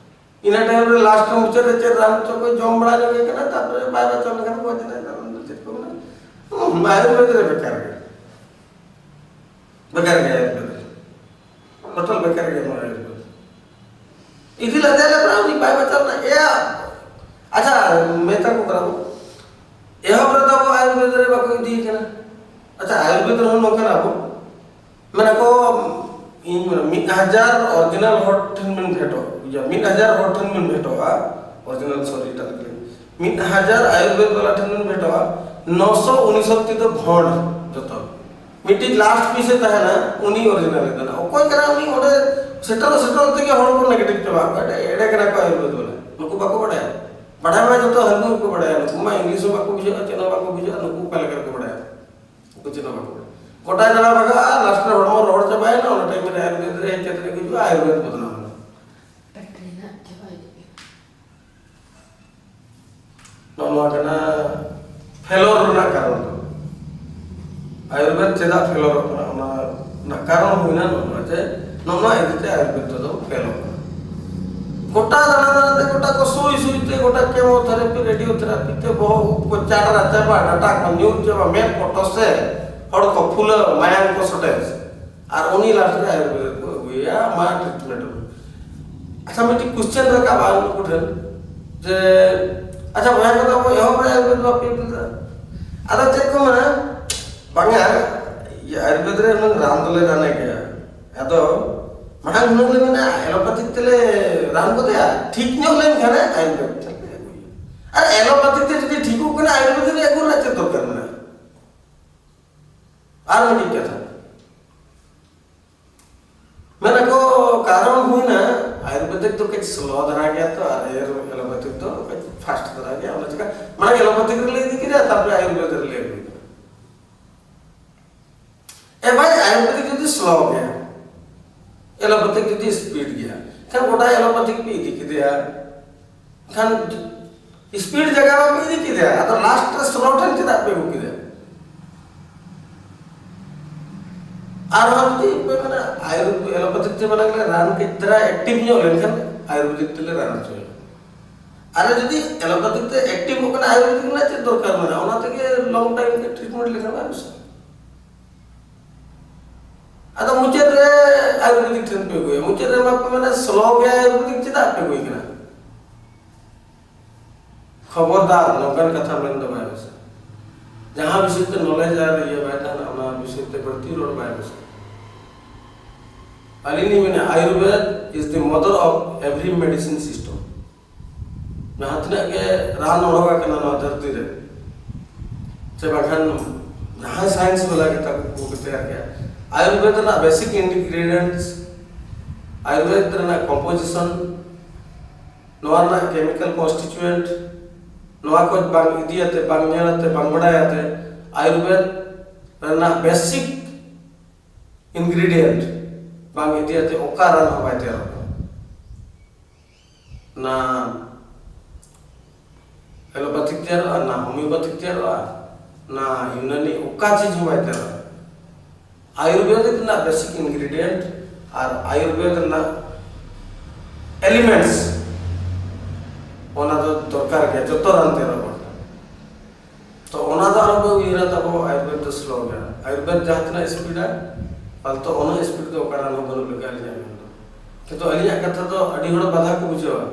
ᱤᱱᱟᱹ time ᱨᱮ last ᱨᱮ ᱢᱩᱪᱟᱹᱫ ᱨᱮ ᱪᱮᱫ ᱨᱟᱱ ᱪᱚ ᱠᱚ ᱡᱚᱢ ᱵᱟᱲᱟ ᱧᱚᱜ ᱠᱟᱱᱟ, ᱛᱟᱯᱚᱨᱮ ᱵᱟᱭ ᱵᱟᱪᱟᱣ ᱞᱮᱠᱷᱟᱱ ᱜᱚᱡ ᱮᱱᱟ᱾ ᱪᱮᱫ ᱠᱚ ᱢᱮᱱᱟ? ᱦᱩᱸ, ᱟᱭᱩᱨᱵᱮᱫ ᱨᱮ ᱵᱮᱠᱟᱨ ᱜᱮ᱾ ᱵᱮᱠᱟᱨ ᱜᱮᱭᱟ ᱟᱭᱩᱨᱵᱮᱫ᱾ ᱴᱳᱴᱟᱞ ᱵᱮᱠᱟᱨ ᱜᱮᱭᱟ ᱱᱚᱣᱟ ᱟᱭᱩᱨᱵᱮᱫ᱾ ᱤᱫᱤ ᱞᱮᱫᱮ ᱞᱮ ᱯᱨᱟᱭ ᱩᱱᱤ ᱵᱟᱭ ᱵᱟᱧᱪᱟᱣ ᱞᱮᱱᱟ᱾ ᱮᱭᱟ, ᱟᱪᱪᱷᱟ, ᱢᱮᱛᱟ ᱠᱚ ᱠᱟᱱᱟ ᱵᱚ, ᱮᱦᱚᱵ ᱨᱮᱫᱚ ᱟᱵᱚ ᱟᱭᱩᱨᱵᱮᱫ ᱨᱮ ᱵᱟᱠᱚ ᱤᱫᱤᱭᱮ ᱠᱟᱱᱟ᱾ ᱟᱪᱪᱷᱟ, ᱟᱭᱩᱨᱵᱮᱫ ᱨᱮᱦᱚᱸ ᱱᱚᱝᱠᱟᱱᱟ ᱟᱵᱚ, ᱢᱮᱱᱟ ᱠᱚ, ᱤᱧ ᱢᱮᱱᱟ, ᱢᱤᱫ ᱦᱟᱡᱟᱨ ᱚᱨᱤᱡᱤᱱᱟᱞ ᱦᱚᱲ ᱴᱷᱮᱱ ᱵᱮᱱ ᱵᱷᱮᱴᱚᱜ, ᱵᱩᱡᱷᱟᱹᱣ, ᱢᱤᱫ ᱦᱟᱡᱟᱨ ᱦᱚᱲ ᱴᱷᱮᱱ ᱵᱮᱱ ᱵᱷᱮᱴᱚᱜᱼᱟ, ᱚᱨᱤᱡᱤᱱᱟᱞ, ᱥᱚᱨᱤ, ᱮᱴᱟᱜ ᱠᱟᱹᱴᱤᱡ, ᱢᱤᱫ ᱦᱟᱡᱟᱨ ᱟᱭᱩᱨᱵᱮᱫ ᱵᱟᱞᱟ ᱴᱷᱮᱱ ᱵᱮᱱ ᱵᱷᱮᱴᱚᱜᱼᱟ, ᱱᱚᱥᱚ ᱩᱱᱤᱥᱚ ᱛᱮᱫᱚ ᱵᱷᱚᱸᱰ ᱡᱚᱛᱚ᱾ ᱢᱤᱫᱴᱤᱡ ᱞᱟᱥᱴ ᱯᱤᱥ ᱮ ᱛᱟᱦᱮᱱᱟ, ᱩᱱᱤ ᱚᱨᱤᱡᱤᱱᱟᱞ ᱮ ᱛᱟᱦᱮᱱᱟ᱾ ᱚᱠᱚᱭ ᱠᱟᱱᱟ ᱩᱱᱤ? ᱚᱸᱰᱮ ᱥᱮᱴᱮᱨᱚᱜ ᱥᱮᱴᱮᱨᱚᱜ ᱛᱮᱜᱮ ᱦᱚᱲ ᱠᱚ ᱱᱮᱜᱮᱴᱤᱵᱷ ᱪᱟᱵᱟᱜ ᱟᱠᱚ, ᱮᱲᱮ, ᱮᱲᱮ ᱠᱟᱱᱟ ᱠᱚ ᱟᱭᱩᱨᱵᱮᱫ ᱵᱟᱞᱟ᱾ ᱱᱩᱠᱩ ᱵᱟᱠᱚ ᱵᱟᱰᱟᱭᱟ᱾ ᱵᱟᱰᱟᱭ ᱢᱟ ᱡᱚᱛᱚ ᱦᱟᱹᱱᱠᱩ ᱜᱮᱠᱚ ᱵᱟᱰᱟᱭᱟ, ᱱᱩᱠᱩ ᱢᱟ ᱤᱝᱞᱤᱥ ᱦᱚᱸ ᱵᱟᱠᱚ ᱵᱩᱡᱷᱟᱹᱜᱼᱟ, ᱪᱮᱫ ᱦᱚᱸ ᱵᱟᱠᱚ ᱵᱩᱡᱷᱟᱹᱜᱼᱟ, ᱱᱩᱠᱩ ᱚᱠᱟ ᱞᱮᱠᱟ ᱨᱮᱠᱚ ᱵᱟᱰᱟᱭᱟ? ᱩᱱᱠᱩ ᱪᱮᱫ ᱦᱚᱸ ᱵᱟᱠᱚ ᱵᱟᱰᱟᱭᱟ᱾ ᱜᱚᱴᱟᱭ ᱫᱟᱬᱟ ᱵᱷᱟᱜᱟᱜᱼᱟ, ᱞᱟᱥᱴ ᱨᱮ ᱦᱚᱲᱢᱚ ᱨᱚᱦᱚᱲ ᱪᱟᱵᱟᱭᱮᱱᱟ, ᱚᱱᱟ ᱴᱟᱭᱤᱢ ᱨᱮ ᱟᱭᱩᱨᱵᱮᱫ ᱨᱮ ᱦᱮᱡ ᱠᱟᱛᱮ ᱠᱚ ᱦᱤᱡᱩᱜᱼᱟ, ᱟᱭᱩᱨᱵᱮᱫ ᱵᱚᱫᱱᱟᱢ ᱮᱱᱟ᱾ ᱵᱮᱴᱨᱤ ᱨᱮᱱᱟᱜ ᱪᱟᱵᱟ ᱤᱫᱤᱜ ᱠᱟᱱᱟ᱾ ᱱᱚᱜᱼᱚ ᱱᱚᱣᱟ ᱠᱟᱱᱟ ᱯᱷᱮᱞᱳᱨ ᱨᱮᱱᱟᱜ ᱠᱟᱨᱚᱱ ᱫᱚ᱾ ᱟᱭᱩᱨᱵᱮᱫ ᱪᱮᱫᱟᱜ ᱯᱷᱮᱞᱳᱨᱚᱜ ᱠᱟᱱᱟ, ᱚᱱᱟ ᱨᱮᱱᱟᱜ ᱠᱟᱨᱚᱱ ᱦᱩᱭᱱᱟ ᱱᱚᱜᱼᱚ ᱱᱚᱣᱟ ᱡᱮ ᱱᱚᱜᱼᱚ ᱱᱚᱣᱟ ᱤᱫᱤ ᱛᱮ ᱟᱭᱩᱨᱵᱮᱫ ᱫᱚ ᱯᱷᱮᱞᱳᱨᱚᱜ ᱠᱟᱱᱟ᱾ ᱜᱚᱴᱟ ᱫᱟᱬᱟ ᱫᱟᱬᱟ ᱛᱮ, ᱜᱚᱴᱟ ᱠᱚ ᱥᱩᱭ ᱥᱩᱭ ᱛᱮ, ᱜᱚᱴᱟ ᱠᱮᱢᱳᱛᱷᱮᱨᱟᱯᱤ, ᱨᱮᱰᱤᱭᱳᱛᱷᱮᱨᱟᱯᱤ ᱛᱮ ᱵᱚᱦᱚᱜ ᱩᱵ ᱠᱚ ᱪᱟᱰᱨᱟ ᱪᱟᱵᱟ, ᱰᱟᱴᱟ ᱠᱚ ᱧᱩᱨ ᱪᱟᱵᱟ, ᱢᱮᱫ ᱠᱚ ᱴᱚᱥᱮ, ᱦᱚᱲ ᱠᱚ ᱯᱷᱩᱞᱟᱹ, ᱢᱟᱭᱟᱢ ᱠᱚ ᱥᱚᱴᱮᱡ᱾ ᱟᱨ ᱩᱱᱤ ᱞᱟᱥᱴ ᱨᱮ ᱟᱭᱩᱨᱵᱮᱫ ᱠᱚ ᱟᱹᱜᱩᱭᱟ, ᱢᱟ ᱴᱨᱤᱴᱢᱮᱱᱴ ᱢᱮ᱾ ᱟᱪᱪᱷᱟ, ᱢᱤᱫᱴᱤᱡ ᱠᱚᱥᱪᱮᱱ ᱨᱟᱠᱟᱵᱼᱟ ᱱᱩᱠᱩ ᱴᱷᱮᱱ ᱡᱮ, ᱟᱪᱪᱷᱟ, ᱵᱚᱭᱦᱟ ᱠᱚ, ᱟᱵᱚ ᱮᱦᱚᱵ ᱨᱮ ᱟᱭᱩᱨᱵᱮᱫ ᱵᱟᱯᱮ ᱤᱫᱤ ᱞᱮᱫᱟ? ᱟᱫᱚ ᱪᱮᱫ ᱠᱚ ᱢᱮᱱᱟ, ᱵᱟᱝᱟ, ᱤᱭᱟᱹ, ᱟᱭᱩᱨᱵᱮᱫ ᱨᱮ ᱦᱩᱱᱟᱹᱝ ᱨᱟᱱ ᱫᱚᱞᱮ ᱨᱟᱱᱮ ᱜᱮᱭᱟ᱾ ᱟᱫᱚ ᱢᱟᱲᱟᱝ ᱦᱩᱱᱟᱹᱝ ᱞᱮ ᱢᱮᱱᱟ ᱮᱞᱳᱯᱟᱛᱷᱤᱠ ᱛᱮᱞᱮ ᱨᱟᱱ ᱜᱚᱫᱮᱭᱟ, ᱴᱷᱤᱠ ᱧᱚᱜ ᱞᱮᱱᱠᱷᱟᱱ ᱟᱭᱩᱨᱵᱮᱫ ᱛᱮᱞᱮ ᱟᱹᱜᱩᱭᱟ᱾ ᱟᱨ ᱮᱞᱳᱯᱟᱛᱷᱤᱠ ᱛᱮ ᱡᱩᱫᱤ ᱴᱷᱤᱠᱚᱜ ᱠᱟᱱᱟ, ᱟᱭᱩᱨᱵᱮᱫ ᱨᱮ ᱟᱹᱜᱩ ᱨᱮᱱᱟᱜ ᱪᱮᱫ ᱫᱚᱨᱠᱟᱨ ᱢᱮᱱᱟᱜᱼᱟ? ᱟᱨ ᱢᱤᱫᱴᱤᱡ ᱠᱟᱛᱷᱟ, ᱢᱮᱱᱟ ᱠᱚ, ᱠᱟᱨᱚᱱ ᱦᱩᱭᱱᱟ, ᱟᱭᱩᱨᱵᱮᱫᱤᱠ ᱫᱚ ᱠᱟᱹᱡ ᱥᱞᱳ ᱫᱷᱟᱨᱟ ᱜᱮᱭᱟ ᱛᱚ, ᱟᱨ ᱮᱞᱳᱯᱮᱛᱷᱤᱠ ᱫᱚ ᱠᱟᱹᱡ ᱯᱷᱟᱥᱴ ᱫᱷᱟᱨᱟ ᱜᱮᱭᱟ᱾ ᱚᱱᱟ ᱪᱤᱠᱟ ᱢᱟᱲᱟᱝ ᱮᱞᱳᱯᱮᱛᱷᱤᱠ ᱨᱮᱞᱮ ᱤᱫᱤ ᱠᱮᱫᱟ, ᱛᱟᱨᱯᱚᱨᱮ ᱟᱭᱩᱨᱵᱮᱫ ᱨᱮᱞᱮ ᱟᱹᱜᱩ ᱠᱮᱫᱟ᱾ ᱮ ᱵᱷᱟᱭ, ᱟᱭᱩᱨᱵᱮᱫᱤᱠ ᱡᱩᱫᱤ ᱥᱞᱳ ᱜᱮᱭᱟ, ᱮᱞᱳᱯᱮᱛᱷᱤᱠ ᱡᱩᱫᱤ ᱥᱯᱤᱰ ᱜᱮᱭᱟ, ᱮᱱᱠᱷᱟᱱ ᱜᱚᱴᱟ ᱮᱞᱳᱯᱮᱛᱷᱤᱠ ᱯᱮ ᱤᱫᱤ ᱠᱮᱫᱮᱭᱟ, ᱮᱱᱠᱷᱟᱱ ᱥᱯᱤᱰ ᱡᱟᱭᱜᱟ ᱵᱟᱯᱮ ᱤᱫᱤ ᱠᱮᱫᱮᱭᱟ, ᱟᱫᱚ ᱞᱟᱥᱴ ᱨᱮ ᱥᱞᱳ ᱴᱷᱮᱱ ᱪᱮᱫᱟᱜ ᱯᱮ ᱟᱹᱜᱩ ᱠᱮᱫᱮᱭᱟ? ᱟᱨᱦᱚᱸ ᱡᱩᱫᱤ ᱯᱮ ᱢᱮᱱᱟ ᱟᱭᱩᱨᱵᱮᱫ, ᱮᱞᱳᱯᱮᱛᱷᱤᱠ ᱛᱮ ᱢᱟᱱᱮ ᱨᱟᱱ ᱠᱟᱹᱡ ᱫᱷᱟᱨᱟ ᱮᱠᱴᱤᱵᱷ ᱧᱚᱜ ᱞᱮᱱᱠᱷᱟᱱ ᱟᱭᱩᱨᱵᱮᱫᱤᱠ ᱛᱮᱞᱮ ᱨᱟᱱ ᱦᱚᱪᱚᱭᱟ᱾ ᱟᱨ ᱡᱩᱫᱤ ᱮᱞᱳᱯᱮᱛᱷᱤᱠ ᱛᱮ ᱮᱠᱴᱤᱵᱷᱚᱜ ᱠᱟᱱᱟ, ᱟᱭᱩᱨᱵᱮᱫᱤᱠ ᱨᱮᱱᱟᱜ ᱪᱮᱫ ᱫᱚᱨᱠᱟᱨ ᱢᱮᱱᱟᱜᱼᱟ? ᱚᱱᱟ ᱛᱮᱜᱮ ᱞᱚᱝ ᱴᱟᱭᱤᱢ ᱜᱮ ᱴᱨᱤᱴᱢᱮᱱᱴ ᱞᱮᱠᱷᱟᱱ ᱵᱟᱝ ᱵᱮᱥᱟ? ᱟᱭᱩᱨᱵᱮᱫᱤᱠ ᱴᱷᱮᱱ ᱯᱮ ᱟᱹᱜᱩᱭᱟ, ᱢᱩᱪᱟᱹᱫ ᱨᱮ ᱢᱟ ᱯᱮ ᱢᱮᱱᱟ ᱥᱞᱳ ᱜᱮ ᱟᱭᱩᱨᱵᱮᱫᱤᱠ, ᱪᱮᱫᱟᱜ ᱯᱮ ᱟᱹᱜᱩᱭ ᱠᱟᱱᱟ? ᱠᱷᱚᱵᱚᱨᱫᱟᱨ, ᱱᱚᱝᱠᱟᱱ ᱠᱟᱛᱷᱟ ᱢᱮᱱ ᱫᱚ ᱵᱟᱭ ᱵᱮᱥᱟ᱾ ᱡᱟᱦᱟᱸ ᱵᱤᱥᱚᱭ ᱛᱮ ᱱᱚᱞᱮᱡᱽ ᱟᱨ ᱤᱭᱟᱹ ᱵᱟᱭ ᱛᱟᱦᱮᱱᱟ, ᱚᱱᱟ ᱵᱤᱥᱚᱭ ᱛᱮ ᱵᱟᱹᱲᱛᱤ ᱨᱚᱲ ᱵᱟᱭ ᱵᱮᱥᱟ᱾ ᱟᱹᱞᱤᱧ ᱞᱤᱧ ᱢᱮᱱᱟ, Ayurveda is the mother of every medicine system᱾ ᱡᱟᱦᱟᱸ ᱛᱤᱱᱟᱹᱜ ᱜᱮ ᱨᱟᱱ ᱚᱰᱚᱠ ᱟᱠᱟᱱᱟ ᱱᱚᱣᱟ ᱫᱷᱟᱹᱨᱛᱤ ᱨᱮ, ᱥᱮ ᱵᱟᱝᱠᱷᱟᱱ ᱡᱟᱦᱟᱸᱭ ᱥᱟᱭᱮᱱᱥ ᱵᱟᱞᱟ ᱜᱮ ᱛᱟᱠᱚ ᱠᱚ ᱛᱮᱭᱟᱨ ᱠᱮᱜᱼᱟ, ᱟᱭᱩᱨᱵᱮᱫ ᱨᱮᱱᱟᱜ ᱵᱮᱥᱤᱠ ᱤᱱᱜᱨᱤᱰᱤᱭᱮᱱᱴᱥ, ᱟᱭᱩᱨᱵᱮᱫ ᱨᱮᱱᱟᱜ ᱠᱚᱢᱯᱳᱡᱤᱥᱚᱱ, ᱱᱚᱣᱟ ᱨᱮᱱᱟᱜ ᱠᱮᱢᱤᱠᱮᱞ ᱠᱚᱱᱥᱴᱤᱴᱩᱭᱮᱱᱴ, ᱱᱚᱣᱟ ᱠᱚ ᱵᱟᱝ ᱤᱫᱤᱭᱟᱛᱮ, ᱵᱟᱝ ᱧᱮᱞ ᱟᱛᱮ, ᱵᱟᱝ ᱵᱟᱲᱟᱭ ᱟᱛᱮ ᱟᱭᱩᱨᱵᱮᱫ ᱨᱮᱱᱟᱜ ᱵᱮᱥᱤᱠ ᱤᱱᱜᱨᱤᱰᱤᱭᱮᱱᱴ ᱵᱟᱝ ᱤᱫᱤᱭᱟᱛᱮ ᱚᱠᱟ ᱨᱟᱱ ᱦᱚᱸ ᱵᱟᱭ ᱛᱮᱭᱟᱨᱚᱜ ᱠᱟᱱᱟ᱾ ᱱᱟ ᱮᱞᱳᱯᱮᱛᱷᱤᱠ ᱛᱮᱭᱟᱨᱚᱜᱼᱟ, ᱱᱟ ᱦᱳᱢᱤᱭᱳᱯᱮᱛᱷᱤᱠ ᱛᱮᱭᱟᱨᱚᱜᱼᱟ, ᱱᱟ ᱭᱩᱱᱟᱱᱤ, ᱚᱠᱟ ᱪᱤᱡᱽ ᱦᱚᱸ ᱵᱟᱭ ᱛᱮᱭᱟᱨᱚᱜᱼᱟ᱾ ᱟᱭᱩᱨᱵᱮᱫ ᱨᱮᱱᱟᱜ ᱵᱮᱥᱤᱠ ᱤᱱᱜᱨᱤᱰᱤᱭᱮᱱᱴ ᱟᱨ ᱟᱭᱩᱨᱵᱮᱫ ᱨᱮᱱᱟᱜ ᱮᱞᱤᱢᱮᱱᱴᱥ, ᱚᱱᱟ ᱫᱚ ᱫᱚᱨᱠᱟᱨ ᱜᱮᱭᱟ ᱡᱚᱛᱚ ᱨᱟᱱ ᱛᱮᱭᱟᱨᱚᱜ ᱵᱟᱠᱷᱨᱟ᱾ ᱛᱚ ᱚᱱᱟ ᱫᱚ ᱟᱨᱚ ᱵᱚ ᱩᱭᱦᱟᱹᱨᱟ ᱛᱟᱵᱚ, ᱟᱭᱩᱨᱵᱮᱫ ᱫᱚ ᱥᱞᱳ ᱜᱮᱭᱟ᱾ ᱟᱭᱩᱨᱵᱮᱫ ᱡᱟᱦᱟᱸ ᱛᱤᱱᱟᱹᱜ ᱥᱯᱤᱰᱟ, ᱯᱟᱞᱛᱚ ᱩᱱᱟᱹᱜ ᱥᱯᱤᱰ ᱫᱚ ᱚᱠᱟ ᱨᱟᱱ ᱦᱚᱸ ᱵᱟᱹᱱᱩᱜ ᱞᱮᱠᱟ ᱟᱹᱞᱤᱧᱟᱜ ᱢᱮᱱ ᱫᱚ᱾ ᱠᱤᱱᱛᱩ ᱟᱹᱞᱤᱧᱟᱜ ᱠᱟᱛᱷᱟ ᱫᱚ ᱟᱹᱰᱤ ᱦᱚᱲ ᱵᱟᱫᱷᱟ ᱠᱚ ᱵᱩᱡᱷᱟᱹᱣᱟ᱾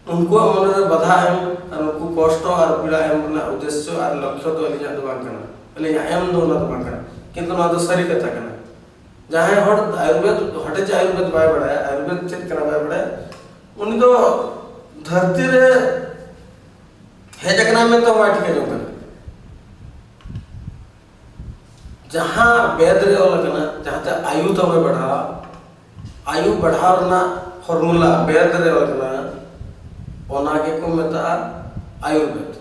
ᱩᱱᱠᱩᱣᱟᱜ ᱢᱚᱱᱮ ᱨᱮ ᱵᱟᱫᱷᱟ ᱮᱢ ᱟᱨ ᱩᱱᱠᱩ ᱠᱚᱥᱴᱚ ᱟᱨ ᱯᱤᱲᱟ ᱮᱢ ᱨᱮᱱᱟᱜ ᱩᱫᱽᱫᱮᱥᱥᱚ ᱟᱨ ᱞᱚᱠᱠᱷᱚ ᱫᱚ ᱟᱹᱞᱤᱧᱟᱜ ᱫᱚ ᱵᱟᱝ ᱠᱟᱱᱟ᱾ ᱟᱹᱞᱤᱧᱟᱜ ᱮᱢ ᱫᱚ ᱚᱱᱟ ᱫᱚ ᱵᱟᱝ ᱠᱟᱱᱟ᱾ ᱠᱤᱱᱛᱩ ᱱᱚᱣᱟ ᱫᱚ ᱥᱟᱹᱨᱤ ᱠᱟᱛᱷᱟ ᱠᱟᱱᱟ᱾ ᱡᱟᱦᱟᱸᱭ ᱦᱚᱲ ᱟᱭᱩᱨᱵᱮᱫ, ᱦᱚᱴᱮᱡ ᱟᱭᱩᱨᱵᱮᱫ ᱵᱟᱭ ᱵᱟᱲᱟᱭᱟ, ᱟᱭᱩᱨᱵᱮᱫ ᱪᱮᱫ ᱠᱟᱱᱟ ᱵᱟᱭ ᱵᱟᱲᱟᱭᱟ, ᱩᱱᱤ ᱫᱚ ᱫᱷᱟᱹᱨᱛᱤ ᱨᱮ ᱦᱮᱡ ᱟᱠᱟᱱᱟᱭ ᱢᱮᱱᱛᱮ ᱦᱚᱸ ᱵᱟᱭ ᱴᱷᱤᱠᱟᱹ ᱡᱚᱝ ᱠᱟᱱᱟ᱾ ᱡᱟᱦᱟᱸ ᱵᱮᱫ ᱨᱮ ᱚᱞ ᱟᱠᱟᱱᱟ, ᱡᱟᱦᱟᱸᱛᱮ ᱟᱭᱩ ᱛᱟᱵᱚᱭ ᱵᱟᱲᱦᱟᱣᱟ, ᱟᱭᱩ ᱵᱟᱲᱦᱟᱣ ᱨᱮᱱᱟᱜ ᱯᱷᱚᱨᱢᱩᱞᱟ ᱵᱮᱫ ᱨᱮ ᱚᱞ ᱟᱠᱟᱱᱟ, ᱚᱱᱟ ᱜᱮᱠᱚ ᱢᱮᱛᱟᱜᱼᱟ ᱟᱭᱩᱨᱵᱮᱫ᱾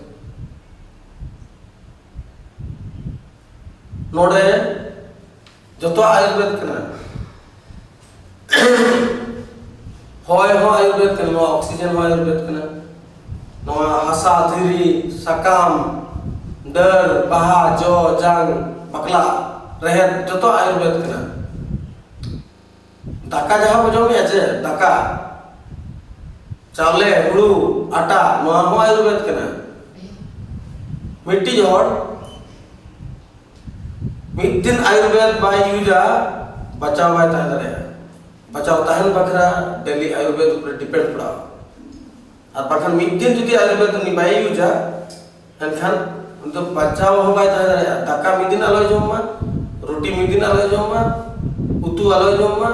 ᱱᱚᱰᱮ ᱡᱚᱛᱚ ᱟᱭᱩᱨᱵᱮᱫ ᱠᱟᱱᱟ᱾ ᱦᱚᱭ ᱦᱚᱸ ᱟᱭᱩᱨᱵᱮᱫ ᱠᱟᱱᱟ, ᱱᱚᱣᱟ ᱚᱠᱥᱤᱡᱮᱱ ᱦᱚᱸ ᱟᱭᱩᱨᱵᱮᱫ ᱠᱟᱱᱟ, ᱱᱚᱣᱟ ᱦᱟᱥᱟ, ᱫᱷᱤᱨᱤ, ᱥᱟᱠᱟᱢ, ᱰᱟᱹᱨ, ᱵᱟᱦᱟ, ᱡᱚ, ᱡᱟᱝ, ᱵᱟᱠᱞᱟ, ᱨᱮᱦᱮᱫ, ᱡᱚᱛᱚ ᱟᱭᱩᱨᱵᱮᱫ ᱠᱟᱱᱟ᱾ ᱫᱟᱠᱟ ᱡᱟᱦᱟᱸ ᱵᱚ ᱡᱚᱢᱮᱜᱼᱟ ᱪᱮ, ᱫᱟᱠᱟ, ᱪᱟᱣᱞᱮ, ᱦᱩᱲᱩ, ᱟᱴᱟ, ᱱᱚᱣᱟ ᱦᱚᱸ ᱟᱭᱩᱨᱵᱮᱫ ᱠᱟᱱᱟ᱾ ᱢᱤᱫᱴᱤᱡ ᱦᱚᱲ ᱢᱤᱫ ᱫᱤᱱ ᱟᱭᱩᱨᱵᱮᱫ ᱵᱟᱭ ᱤᱭᱩᱡᱟ, ᱵᱟᱧᱪᱟᱣ ᱵᱟᱭ ᱛᱟᱦᱮᱸ ᱫᱟᱲᱮᱭᱟᱜᱼᱟ᱾ ᱵᱟᱧᱪᱟᱣ ᱛᱟᱦᱮᱱ ᱵᱟᱠᱷᱨᱟ ᱰᱮᱞᱤ ᱟᱭᱩᱨᱵᱮᱫ ᱩᱯᱨᱮ ᱰᱤᱯᱮᱱᱰ ᱯᱟᱲᱟᱜᱼᱟ᱾ ᱟᱨ ᱵᱟᱠᱷᱟᱱ ᱢᱤᱫ ᱫᱤᱱ ᱡᱩᱫᱤ ᱟᱭᱩᱨᱵᱮᱫ ᱩᱱᱤ ᱵᱟᱭ ᱤᱭᱩᱡᱟ, ᱮᱱᱠᱷᱟᱱ ᱩᱱᱤ ᱫᱚ ᱵᱟᱧᱪᱟᱣ ᱦᱚᱸ ᱵᱟᱭ ᱛᱟᱦᱮᱸ ᱫᱟᱲᱮᱭᱟᱜᱼᱟ᱾ ᱫᱟᱠᱟ ᱢᱤᱫ ᱫᱤᱱ ᱟᱞᱚᱭ ᱡᱚᱢ ᱢᱟ, ᱨᱩᱴᱤ ᱢᱤᱫ ᱫᱤᱱ ᱟᱞᱚᱭ ᱡᱚᱢ ᱢᱟ, ᱩᱛᱩ ᱟᱞᱚᱭ ᱡᱚᱢ ᱢᱟ,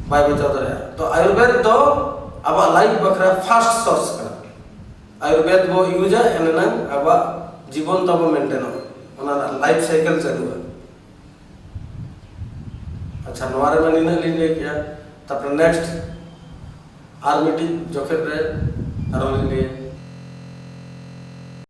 ᱵᱟᱭ ᱵᱟᱧᱪᱟᱣ ᱫᱟᱲᱮᱭᱟᱜᱼᱟ᱾ ᱛᱚ ᱟᱭᱩᱨᱵᱮᱫ ᱫᱚ ᱟᱵᱚᱣᱟᱜ ᱞᱟᱭᱤᱯᱷ ᱵᱟᱠᱷᱨᱟ ᱯᱷᱟᱥᱴ ᱥᱳᱨᱥ ᱠᱟᱱᱟ᱾ ᱟᱭᱩᱨᱵᱮᱫ ᱵᱚ ᱤᱭᱩᱡᱟ, ᱮᱱᱮᱱᱟᱝ ᱟᱵᱚᱣᱟᱜ ᱡᱤᱵᱚᱱ ᱛᱟᱵᱚ ᱢᱮᱱᱴᱮᱱᱚᱜᱼᱟ, ᱚᱱᱟ ᱨᱮᱱᱟᱜ ᱞᱟᱭᱤᱯᱷ ᱥᱟᱭᱠᱮᱞ ᱪᱟᱹᱞᱩᱜᱼᱟ᱾ ᱟᱪᱪᱷᱟ, ᱱᱚᱣᱟ ᱨᱮᱢᱟ ᱱᱤᱱᱟᱹᱜ ᱞᱤᱧ ᱞᱟᱹᱭ ᱠᱮᱜᱼᱟ᱾ ᱛᱟᱨᱯᱚᱨᱮ ᱱᱮᱠᱥᱴ ᱟᱨ ᱢᱤᱫᱴᱤᱡ ᱡᱚᱠᱷᱮᱡ ᱨᱮ ᱟᱨᱚ ᱞᱤᱧ ᱞᱟᱹᱭᱟ᱾